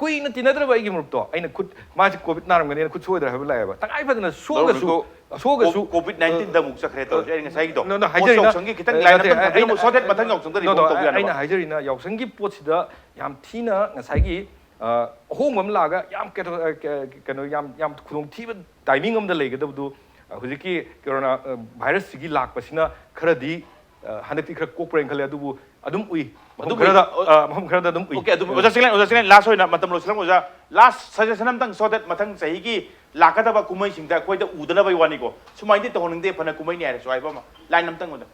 ꯀꯨꯏꯅ ꯇꯤꯟꯅꯗ꯭ꯔꯕ ꯑꯩꯒꯤ ꯃꯔꯨꯞꯇꯣ ꯑꯩꯅ ꯈꯨꯠ, ꯃꯥꯁꯦ ꯀꯣꯚꯤꯗ ꯅꯥꯔꯝꯒꯅꯤꯅ ꯈꯨꯠ ꯁꯣꯛꯑꯣꯏꯗ꯭ꯔꯥ ꯍꯥꯏꯕ ꯂꯥꯛꯑꯦꯕ꯫ ꯇꯉꯥꯏ ꯐꯗꯅ ꯁꯣꯛꯑꯒꯁꯨ, ꯃꯔꯨꯞ, ꯁꯣꯛꯑꯒꯁꯨ ꯀꯣ-, ꯀꯣꯚꯤꯗ ꯅꯥꯏꯟꯇꯤꯟꯗ ꯑꯃꯨꯛ ꯆꯠꯈ꯭ꯔꯦ ꯇꯧꯔꯤꯁꯦ꯫ ꯑꯩꯅ ꯉꯁꯥꯏꯒꯤꯗꯣ, ꯅꯣ, ꯅꯣ, ꯄꯣꯠ ꯍꯥꯏꯖꯔꯤꯅ, ꯌꯥꯎꯁꯪꯒꯤ ꯈꯤꯇꯪ ꯂꯥꯏꯟ ꯑꯃꯇꯪ ꯊꯝꯕꯤꯔꯝꯃꯣ, ꯁꯣꯔꯠ ꯍꯦꯠ ꯃꯊꯪ ꯌꯥꯎꯁꯪꯗ ꯔꯤꯃꯨꯚ ꯇꯧꯕ ꯌꯥꯅꯕ꯫ ꯑꯩꯅ ꯍꯥꯏꯖꯔꯤꯅ ꯌꯥꯎꯁꯪꯒꯤ ꯄꯣꯠꯁꯤꯗ ꯌꯥꯝ ꯊꯤꯅ ꯉꯁꯥꯏꯒꯤ, ꯑ, ꯑꯍꯣꯡꯕ ꯑꯃ ꯂꯥꯛꯑꯒ ꯌꯥꯝ ꯀꯩꯅꯣ, ꯑ, ꯀ-, ꯀꯩꯅꯣ ꯌꯥꯝ, ꯌꯥꯝ ꯈꯨꯗꯣꯡꯊꯤꯕ ꯇꯥꯏꯃꯤꯡ ꯑꯃꯗ ꯂꯩꯒꯗꯕꯗꯨ, ꯑ, ꯍꯧꯖꯤꯛꯀꯤ ꯀꯣꯔꯣꯅꯥ, ꯑ, ꯚꯥꯏꯔꯁꯁꯤꯒꯤ ꯂꯥꯛꯄꯁꯤꯅ ꯈꯔꯗꯤ, ꯑ, ꯍꯟꯗꯛꯇꯤ ꯈꯔ ꯀꯣꯛꯄ꯭ꯔꯦꯅ ꯈꯜꯂꯦ, ꯑꯗꯨꯕꯨ ꯑꯗꯨꯝ ꯎꯏ꯫ ꯃꯐꯝ ꯑꯗꯨꯝ ꯎꯏ꯫ ꯈꯔꯗ, ꯑꯣ, ꯑ, ꯃꯐꯝ ꯈꯔꯗ ꯑꯗꯨꯝ ꯎꯏ꯫ ꯑꯣꯀꯦ, ꯑꯗꯨꯝ ꯑꯣꯖꯥ ꯆꯤꯡꯂꯦꯟ, ꯑꯣꯖꯥ ꯆꯤꯡꯂꯦꯟ, ꯂꯥꯁ ꯑꯣꯏꯅ ꯃꯇꯝ ꯂꯣꯏꯁꯤꯜꯂꯝ ꯑꯣꯖꯥ, ꯂꯥꯁ ꯁꯖꯦꯁꯟ ꯑꯝꯇꯪ ꯁꯣꯔꯠ ꯍꯦꯠ ꯃꯊꯪ ꯆꯍꯤꯒꯤ ꯂꯥꯛꯀꯗꯕ ꯀꯨꯝꯍꯩꯁꯤꯡꯗ ꯑꯩꯈꯣꯏꯗ ꯎꯗꯅꯕꯒꯤ ꯋꯥꯅꯤꯀꯣ꯫ ꯁꯨꯃꯥꯏꯅꯗꯤ ꯇꯧꯍꯟꯅꯤꯡꯗꯦ, ꯐꯅ ꯀꯨꯝꯍꯩꯅꯤ ꯍꯥꯏꯔꯁꯨ ꯍꯥꯏꯕ ꯑꯃ꯫ ꯂꯥꯏꯟ ꯑꯝꯇꯪ ꯑꯣꯖꯥ꯫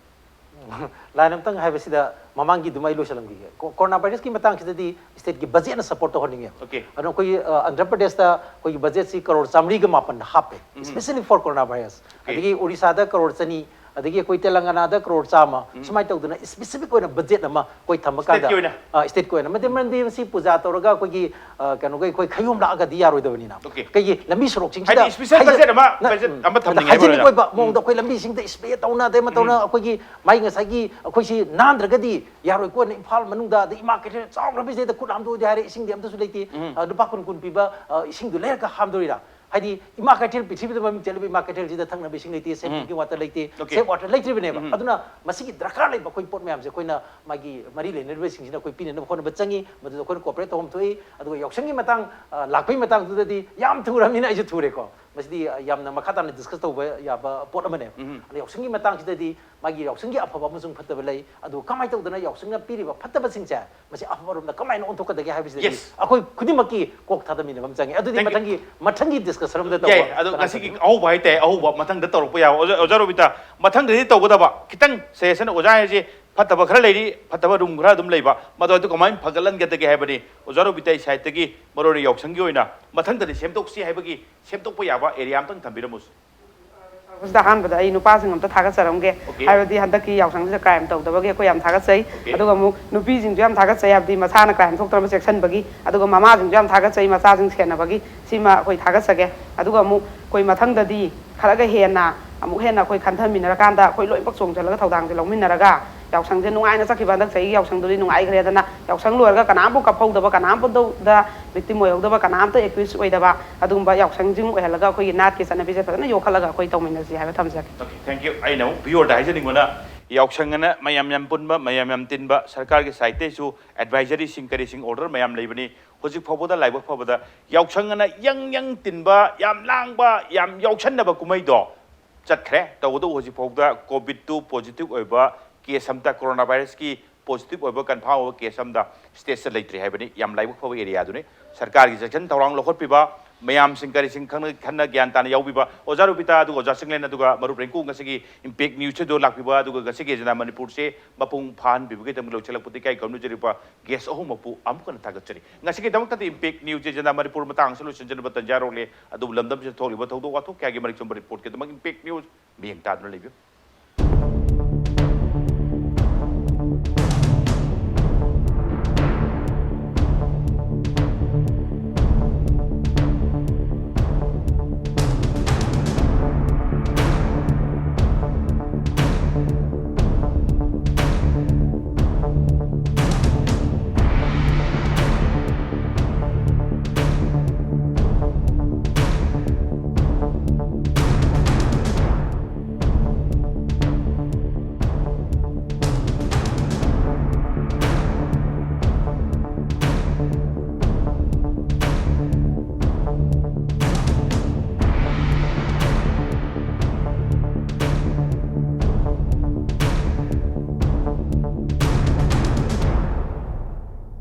ꯂꯥꯏꯟ ꯑꯝꯇꯪ ꯍꯥꯏꯕꯁꯤꯗ ꯃꯃꯥꯡꯒꯤ ꯑꯗꯨꯝ ꯑꯩ ꯂꯣꯏꯁꯤꯜꯂꯝꯈꯤꯒꯦ꯫ ꯀꯣ-, ꯀꯣꯔꯣꯅꯥ ꯚꯥꯏꯔꯁꯀꯤ ꯃꯇꯥꯡꯁꯤꯗꯗꯤ ꯁ꯭ꯇꯦꯠꯀꯤ ꯕꯖꯦꯠꯅ ꯁꯞꯄꯣꯔꯠ ꯇꯧꯍꯟꯅꯤꯡꯉꯦ꯫ ꯑꯣꯀꯦ꯫ ꯑꯗꯣ ꯑꯩꯈꯣꯏꯒꯤ, ꯑ, ꯑꯟꯙ꯭ꯔ ꯄ꯭ꯔꯗꯦꯁꯇ ꯑꯩꯈꯣꯏꯒꯤ ꯕꯖꯦꯠꯁꯤ ꯀꯔꯣꯔ ꯆꯥꯃꯔꯤꯒ ꯃꯥꯄꯟ ꯍꯥꯞꯄꯦ, especially for corona virus꯫ ꯑꯗꯒꯤ ꯑꯣꯔꯤꯁꯥꯗ ꯀꯔꯣꯔ ꯆꯅꯤ, ꯑꯗꯒꯤ ꯑꯩꯈꯣꯏ ꯇꯦꯂꯪꯒꯅꯥꯗ ꯀꯔꯣꯔ ꯆꯥꯝꯃ, ꯁꯨꯃꯥꯏꯅ ꯇꯧꯗꯅ ꯁ꯭ꯄꯦꯁꯤꯐꯤꯛ ꯑꯣꯏꯅ ꯕꯖꯦꯠ ꯑꯃ ꯑꯩꯈꯣꯏ ꯊꯝꯕ ꯀꯥꯟꯗ, ꯁ꯭ꯇꯦꯠꯀꯤ ꯑꯣꯏꯅ? ꯑ, ꯁ꯭ꯇꯦꯠꯀꯤ ꯑꯣꯏꯅ꯫ ꯃꯗꯤ ꯃꯔꯝꯗꯤ ꯃꯁꯤ ꯄꯨꯖꯥ ꯇꯧꯔꯒ ꯑꯩꯈꯣꯏꯒꯤ, ꯑ, ꯀꯩꯅꯣꯒ ꯑꯩꯈꯣꯏ ꯈꯌꯣꯝ ꯂꯥꯛꯑꯒꯗꯤ ꯌꯥꯔꯣꯏꯗꯕꯅꯤꯅ꯫ ꯑꯣꯀꯦ꯫ ꯀꯩꯒꯤ ꯂꯝꯕꯤ ꯁꯣꯔꯣꯛꯁꯤꯡꯁꯤꯗ ꯍꯥꯏꯗꯤ ꯁ꯭ꯄꯦꯁꯦꯜ ꯍꯥꯏꯖ-, ꯕꯖꯦꯠ ꯑꯃ, ꯅ-, ꯕꯖꯦꯠ ꯑꯃ ꯅꯠꯇꯦ, ꯊꯝꯅꯤꯡꯉꯦ ꯍꯥꯏꯖꯅꯤꯡ ꯍꯥꯏꯕ ꯑꯣꯏꯕ ꯃꯑꯣꯡꯗ ꯑꯩꯈꯣꯏ ꯂꯝꯕꯤꯁꯤꯡꯗ ꯁ꯭ꯄꯦ ꯇꯧꯅ ꯑꯗꯩ ꯑꯃ ꯇꯧꯅ ꯑꯩꯈꯣꯏꯒꯤ ꯃꯥꯏ ꯉꯁꯥꯏꯒꯤ ꯑꯩꯈꯣꯏꯁꯤ ꯅꯥꯟꯗ꯭ꯔꯒꯗꯤ ꯌꯥꯔꯣꯏꯀꯣꯅ ꯏꯝꯐꯥꯜ ꯃꯅꯨꯡꯗ ꯑꯗꯩ ꯏꯃꯥ ꯀꯩꯊꯦꯜ ꯆꯥꯎꯈ꯭ꯔꯕꯁꯤꯗꯩꯗ ꯈꯨꯠ ꯍꯥꯝꯗꯣꯛꯑꯗꯤ ꯍꯥꯏꯔꯦ, ꯏꯁꯤꯡꯗꯤ ꯑꯝꯇꯁꯨ ꯂꯩꯇꯦ꯫ ꯑ, ꯂꯨꯄꯥ ꯀꯨꯟ ꯀꯨꯟ ꯄꯤꯕ, ꯑ, ꯏꯁꯤꯡꯗꯨ ꯂꯩꯔꯒ ꯍꯥꯝꯗꯣꯔꯤꯔꯥ? ꯍꯥꯏꯗꯤ ꯏꯃꯥ ꯀꯩꯊꯦꯜ, ꯄ꯭ꯔꯤꯊꯤꯕꯤꯗ ꯃꯃꯤꯡ ꯆꯠꯂꯤꯕ ꯏꯃꯥ ꯀꯩꯊꯦꯜꯁꯤꯗ ꯊꯛꯅꯕ ꯏꯁꯤꯡ ꯂꯩꯇꯦ, ꯁꯦꯐ ꯗ꯭ꯔꯤꯡꯀꯤꯡ ꯋꯥꯇꯔ ꯂꯩꯇꯦ, ꯑꯣꯀꯦ꯫ ꯁꯦꯐ ꯋꯥꯇꯔ ꯂꯩꯇ꯭ꯔꯤꯕꯅꯦꯕ꯫ ꯑꯗꯨꯅ ꯃꯁꯤꯒꯤ ꯗꯔꯀꯥꯔ ꯂꯩꯕ ꯑꯩꯈꯣꯏ ꯄꯣꯠ ꯃꯌꯥꯝꯁꯦ ꯑꯩꯈꯣꯏꯅ ꯃꯥꯒꯤ ꯃꯔꯤ ꯂꯩꯅꯔꯤꯕꯁꯤꯡꯁꯤꯅ ꯑꯩꯈꯣꯏ ꯄꯤꯅꯅꯕ ꯍꯣꯠꯅꯕ ꯆꯪꯉꯤ꯫ ꯃꯗꯨꯗ ꯑꯩꯈꯣꯏꯅ ꯀꯣꯑꯣꯄꯔꯦꯠ ꯇꯧꯐꯝ ꯊꯣꯛꯏ꯫ ꯑꯗꯨꯒ ꯌꯥꯎꯁꯪꯒꯤ ꯃꯇꯥꯡ, ꯑ, ꯂꯥꯛꯄꯒꯤ ꯃꯇꯥꯡꯗꯨꯗꯗꯤ ꯌꯥꯝ ꯊꯨꯔꯕꯅꯤꯅ ꯑꯩꯁꯨ ꯊꯨꯔꯦꯀꯣ꯫ ꯃꯁꯤꯗꯤ, ꯑ, ꯌꯥꯝꯅ ꯃꯈꯥ ꯇꯥꯅ ꯗꯤꯁꯀꯁ ꯇꯧꯕ ꯌꯥꯕ ꯄꯣꯠ ꯑꯃꯅꯦ꯫ ꯑꯗꯣ ꯌꯥꯎꯁꯪꯒꯤ ꯃꯇꯥꯡꯁꯤꯗꯗꯤ ꯃꯥꯒꯤ ꯌꯥꯎꯁꯪꯒꯤ ꯑꯐꯕ ꯑꯃꯁꯨꯡ ꯐꯠꯇꯕ ꯂꯩ꯫ ꯑꯗꯨ ꯀꯃꯥꯏꯅ ꯇꯧꯗꯅ ꯌꯥꯎꯁꯪꯅ ꯄꯤꯔꯤꯕ ꯐꯠꯇꯕꯁꯤꯡꯁꯦ ꯃꯁꯤ ꯑꯐꯕꯔꯣꯝꯗ ꯀꯃꯥꯏꯅ ꯑꯣꯟꯊꯣꯛꯀꯗꯒꯦ ꯍꯥꯏꯕꯁꯤꯗꯗꯤ Yes. ꯑꯩꯈꯣꯏ ꯈꯨꯗꯤꯡꯃꯛꯀꯤ ꯀꯣꯛ ꯊꯥꯗꯃꯤꯟꯅꯕ ꯑꯃ ꯆꯪꯉꯤ꯫ ꯑꯗꯨꯗꯤ Thank you. ꯃꯊꯪꯒꯤ, ꯃꯊꯪꯒꯤ ꯗꯤꯁꯀꯁꯟ ꯑꯃꯗ ꯌꯥꯏ꯫ ꯇꯧꯕ ꯑꯗꯣ ꯀꯅꯥ ꯉꯁꯤꯒꯤ ꯀꯅꯥ? ꯑꯍꯧꯕ ꯍꯥꯏꯇꯥꯔꯦ, ꯑꯍꯧꯕ ꯃꯊꯪꯗ ꯇꯧꯔꯛꯄ ꯌꯥꯕ꯫ ꯑꯣꯖꯥ, ꯑꯣꯖꯥ ꯔꯣꯕꯤꯇꯥ, ꯃꯊꯪꯗꯗꯤ ꯇꯧꯒꯗꯕ ꯈꯤꯇꯪ ꯁꯖꯦꯁꯟ ꯑꯣꯖꯥ ꯍꯥꯏꯁꯦ ꯐꯠꯇꯕ ꯈꯔ ꯂꯩꯔꯤ, ꯐꯠꯇꯕ ꯔꯨꯝ ꯈꯔ ꯑꯗꯨꯝ ꯂꯩꯕ, ꯃꯗꯨ ꯑꯗꯨ ꯀꯃꯥꯏꯅ ꯐꯒꯠꯍꯟꯒꯗꯒꯦ ꯍꯥꯏꯕꯅꯤ ꯑꯣꯖꯥ ꯔꯣꯕꯤꯇꯥꯒꯤ ꯁꯥꯏꯠꯇꯒꯤ, ꯃꯔꯨꯑꯣꯏꯅ ꯌꯥꯎꯁꯪꯒꯤ ꯑꯣꯏꯅ ꯃꯊꯪꯗꯗꯤ ꯁꯦꯝꯗꯣꯛꯁꯤ ꯍꯥꯏꯕꯒꯤ, ꯁꯦꯝꯗꯣꯛꯄ ꯌꯥꯕ ꯑꯦꯔꯤꯌꯥ ꯑꯝꯇꯪ ꯊꯝꯕꯤꯔꯝꯃꯨꯁꯦ꯫ ꯁꯤꯗ ꯑꯍꯥꯟꯕꯗ ꯑꯩ ꯅꯨꯄꯥꯁꯤꯡ ꯑꯝꯇ ꯊꯥꯒꯠꯆꯔꯝꯒꯦ꯫ Okay. ꯍꯥꯏꯕꯗꯤ ꯍꯟꯗꯛꯀꯤ ꯌꯥꯎꯁꯪꯁꯤꯗ ꯀ꯭ꯔꯥꯏꯝ ꯇꯧꯗꯕꯒꯤ ꯑꯩꯈꯣꯏ ꯌꯥꯝ ꯊꯥꯒꯠꯆꯩ꯫ Okay. ꯑꯗꯨꯒ ꯑꯃꯨꯛ ꯅꯨꯄꯤꯁꯤꯡꯁꯨ ꯌꯥꯝ ꯊꯥꯒꯠꯆꯩ, ꯍꯥꯏꯕꯗꯤ ꯃꯁꯥꯅ ꯀ꯭ꯔꯥꯏꯝ ꯊꯣꯛꯇꯅꯕ ꯆꯦꯛꯁꯤꯟꯕꯒꯤ꯫ ꯑꯗꯨꯒ ꯃꯃꯥꯁꯤꯡꯁꯨ ꯌꯥꯝ ꯊꯥꯒꯠꯆꯩ, ꯃꯆꯥꯁꯤꯡ ꯁꯦꯟꯅꯕꯒꯤ꯫ ꯁꯤꯃ ꯑꯩꯈꯣꯏ ꯊꯥꯒꯠꯆꯒꯦ꯫ ꯑꯗꯨꯒ ꯑꯃꯨꯛ ꯑꯩꯈꯣꯏ ꯃꯊꯪꯗꯗꯤ ꯈꯔꯒ ꯍꯦꯟꯅ, ꯑꯃꯨꯛ ꯍꯦꯟꯅ ꯑꯩꯈꯣꯏ ꯈꯟꯊꯃꯤꯟꯅꯔꯀꯥꯟꯗ ꯑꯩꯈꯣꯏ ꯂꯣꯏꯅꯃꯛ ꯆꯣꯡꯁꯤꯜꯂꯒ ꯊꯧꯗꯥꯡꯁꯦ ꯂꯧꯃꯤꯟꯅꯔꯒ ꯌꯥꯎꯁꯪꯁꯦ ꯅꯨꯡꯉꯥꯏꯅ ꯆꯠꯈꯤꯕ꯫ ꯍꯟꯗꯛ ꯆꯍꯤꯒꯤ ꯌꯥꯎꯁꯪꯗꯨꯗꯤ ꯅꯨꯡꯉꯥꯏꯈ꯭ꯔꯦꯗꯅ, ꯌꯥꯎꯁꯪ ꯂꯣꯏꯔꯒ ꯀꯅꯥꯝꯐꯥꯎ ꯀꯞꯍꯧꯗꯕ, ꯀꯅꯥꯝꯐꯥꯎꯗ ꯚꯤꯛꯇꯤꯝ ꯑꯣꯏꯍꯧꯗꯕ, ꯀꯅꯥꯝꯇ ꯑꯦꯀ꯭ꯌꯨꯁ ꯑꯣꯏꯗꯕ, ꯑꯗꯨꯒꯨꯝꯕ ꯌꯥꯎꯁꯪꯁꯤꯡ ꯑꯣꯏꯍꯜꯂꯒ ꯑꯩꯈꯣꯏꯒꯤ ꯅꯥꯠꯀꯤ ꯆꯠꯅꯕꯤꯁꯦ ꯐꯖꯅ ꯌꯣꯛꯈꯠꯂꯒ ꯑꯩꯈꯣꯏ ꯇꯧꯃꯤꯟꯅꯁꯤ ꯍꯥꯏꯕ ꯊꯝꯖꯒꯦ꯫ Okay, thank you. ꯑꯩꯅ ꯑꯃꯨꯛ ꯚꯤꯌꯣꯔꯗ ꯍꯥꯏꯖꯅꯤꯡꯕꯅ, ꯌꯥꯎꯁꯪ ꯑꯅ ꯃꯌꯥꯝ ꯌꯥꯝ ꯄꯨꯟꯕ, ꯃꯌꯥꯝ ꯌꯥꯝ ꯇꯤꯟꯕ, ꯁꯔꯀꯥꯔꯒꯤ ꯁꯥꯏꯠꯇꯩꯁꯨ ꯑꯦꯗꯚꯥꯏꯖꯔꯤꯁꯤꯡ ꯀꯔꯤꯁꯤꯡ ꯑꯣꯔꯗꯔ ꯃꯌꯥꯝ ꯂꯩꯕꯅꯤ꯫ ꯍꯧꯖꯤꯛ ꯐꯥꯎꯕꯗ ꯂꯥꯏꯕꯛ ꯐꯕꯗ ꯌꯥꯎꯁꯪ ꯑꯅ ꯌꯪ ꯌꯪ ꯇꯤꯟꯕ, ꯌꯥꯝ ꯂꯥꯡꯕ, ꯌꯥꯝ ꯌꯥꯎꯁꯟꯅꯕ ꯀꯨꯝꯍꯩꯗꯣ ꯆꯠꯈ꯭ꯔꯦ꯫ ꯇꯧꯕꯇꯕꯨ ꯍꯧꯖꯤꯛ ꯐꯥꯎꯕꯗ ꯀꯣꯚꯤꯗꯇꯨ ꯄꯣꯖꯤꯇꯤꯚ ꯑꯣꯏꯕ ꯀꯦꯁ ꯑꯝꯇ, ꯀꯣꯔꯣꯅꯥ ꯚꯥꯏꯔꯁꯀꯤ ꯄꯣꯖꯤꯇꯤꯚ ꯑꯣꯏꯕ ꯀꯟꯐꯥꯔꯝ ꯑꯣꯏꯕ ꯀꯦꯁ ꯑꯝꯇ ꯁ꯭ꯇꯦꯠꯁꯤꯗ ꯂꯩꯇ꯭ꯔꯤ ꯍꯥꯏꯕꯅꯤ꯫ ꯌꯥꯝ ꯂꯥꯏꯕꯛ ꯐꯕ ꯑꯦꯔꯤꯌꯥꯗꯨꯅꯤ꯫ ꯁꯔꯀꯥꯔꯒꯤ ꯆꯦꯛꯁꯤꯟ ꯊꯧꯔꯥꯡ ꯂꯧꯈꯠꯄꯤꯕ, ꯃꯌꯥꯝꯁꯤꯡ ꯀꯔꯤꯁꯤꯡ ꯈꯪꯅ ꯈꯟꯅ ꯒ꯭ꯌꯥꯟ ꯇꯥꯅ ꯌꯥꯎꯕꯤꯕ꯫ ꯑꯣꯖꯥ ꯔꯨꯕꯤꯇꯥ, ꯑꯗꯨꯒ ꯑꯣꯖꯥ ꯆꯤꯡꯂꯦꯟ, ꯑꯗꯨꯒ ꯃꯔꯨꯞ ꯔꯤꯡꯀꯨ, ꯉꯁꯤꯒꯤ ꯏꯝꯄꯦꯛ ꯅ꯭ꯌꯨꯁ ꯑꯗꯨ ꯂꯥꯛꯄꯤꯕ, ꯑꯗꯨꯒ ꯉꯁꯤꯒꯤ ꯑꯦꯖꯦꯟꯗꯥ ꯃꯅꯤꯄꯨꯔꯁꯦ ꯃꯄꯨꯡ ꯐꯥꯍꯟꯕꯤꯕꯒꯤꯗꯃꯛ ꯂꯧꯁꯤꯜꯂꯛꯄꯗ ꯏꯀꯥꯏ ꯈꯨꯝꯅꯖꯔꯤꯕ ꯒꯦꯁ ꯑꯍꯨꯝꯃꯛꯄꯨ ꯑꯃꯨꯛ ꯍꯟꯅ ꯊꯥꯒꯠꯆꯔꯤ꯫ ꯉꯁꯤꯒꯤꯗꯃꯛꯇꯗꯤ ꯏꯝꯄꯦꯛ ꯅ꯭ꯌꯨꯁ ꯑꯦꯖꯦꯟꯗꯥ ꯃꯅꯤꯄꯨꯔ ꯃꯇꯥꯡꯁꯤ ꯂꯣꯏꯁꯤꯟꯖꯅꯕ ꯇꯟꯖꯥ ꯂꯧꯔꯦ꯫ ꯑꯗꯨꯕꯨ ꯂꯝꯗꯝꯁꯤꯗ ꯊꯣꯛꯂꯤꯕ ꯊꯧꯗꯣꯛ ꯋꯥꯊꯣꯛ ꯀꯌꯥꯒꯤ ꯃꯔꯤꯛ ꯆꯨꯝꯕ ꯔꯤꯄꯣꯔꯠꯀꯤꯗꯃꯛ ꯏꯝꯄꯦꯛ ꯅ꯭ꯌꯨꯁ ꯃꯤꯠꯌꯦꯡ ꯇꯥꯗꯨꯅ ꯂꯩꯕꯤꯌꯨ꯫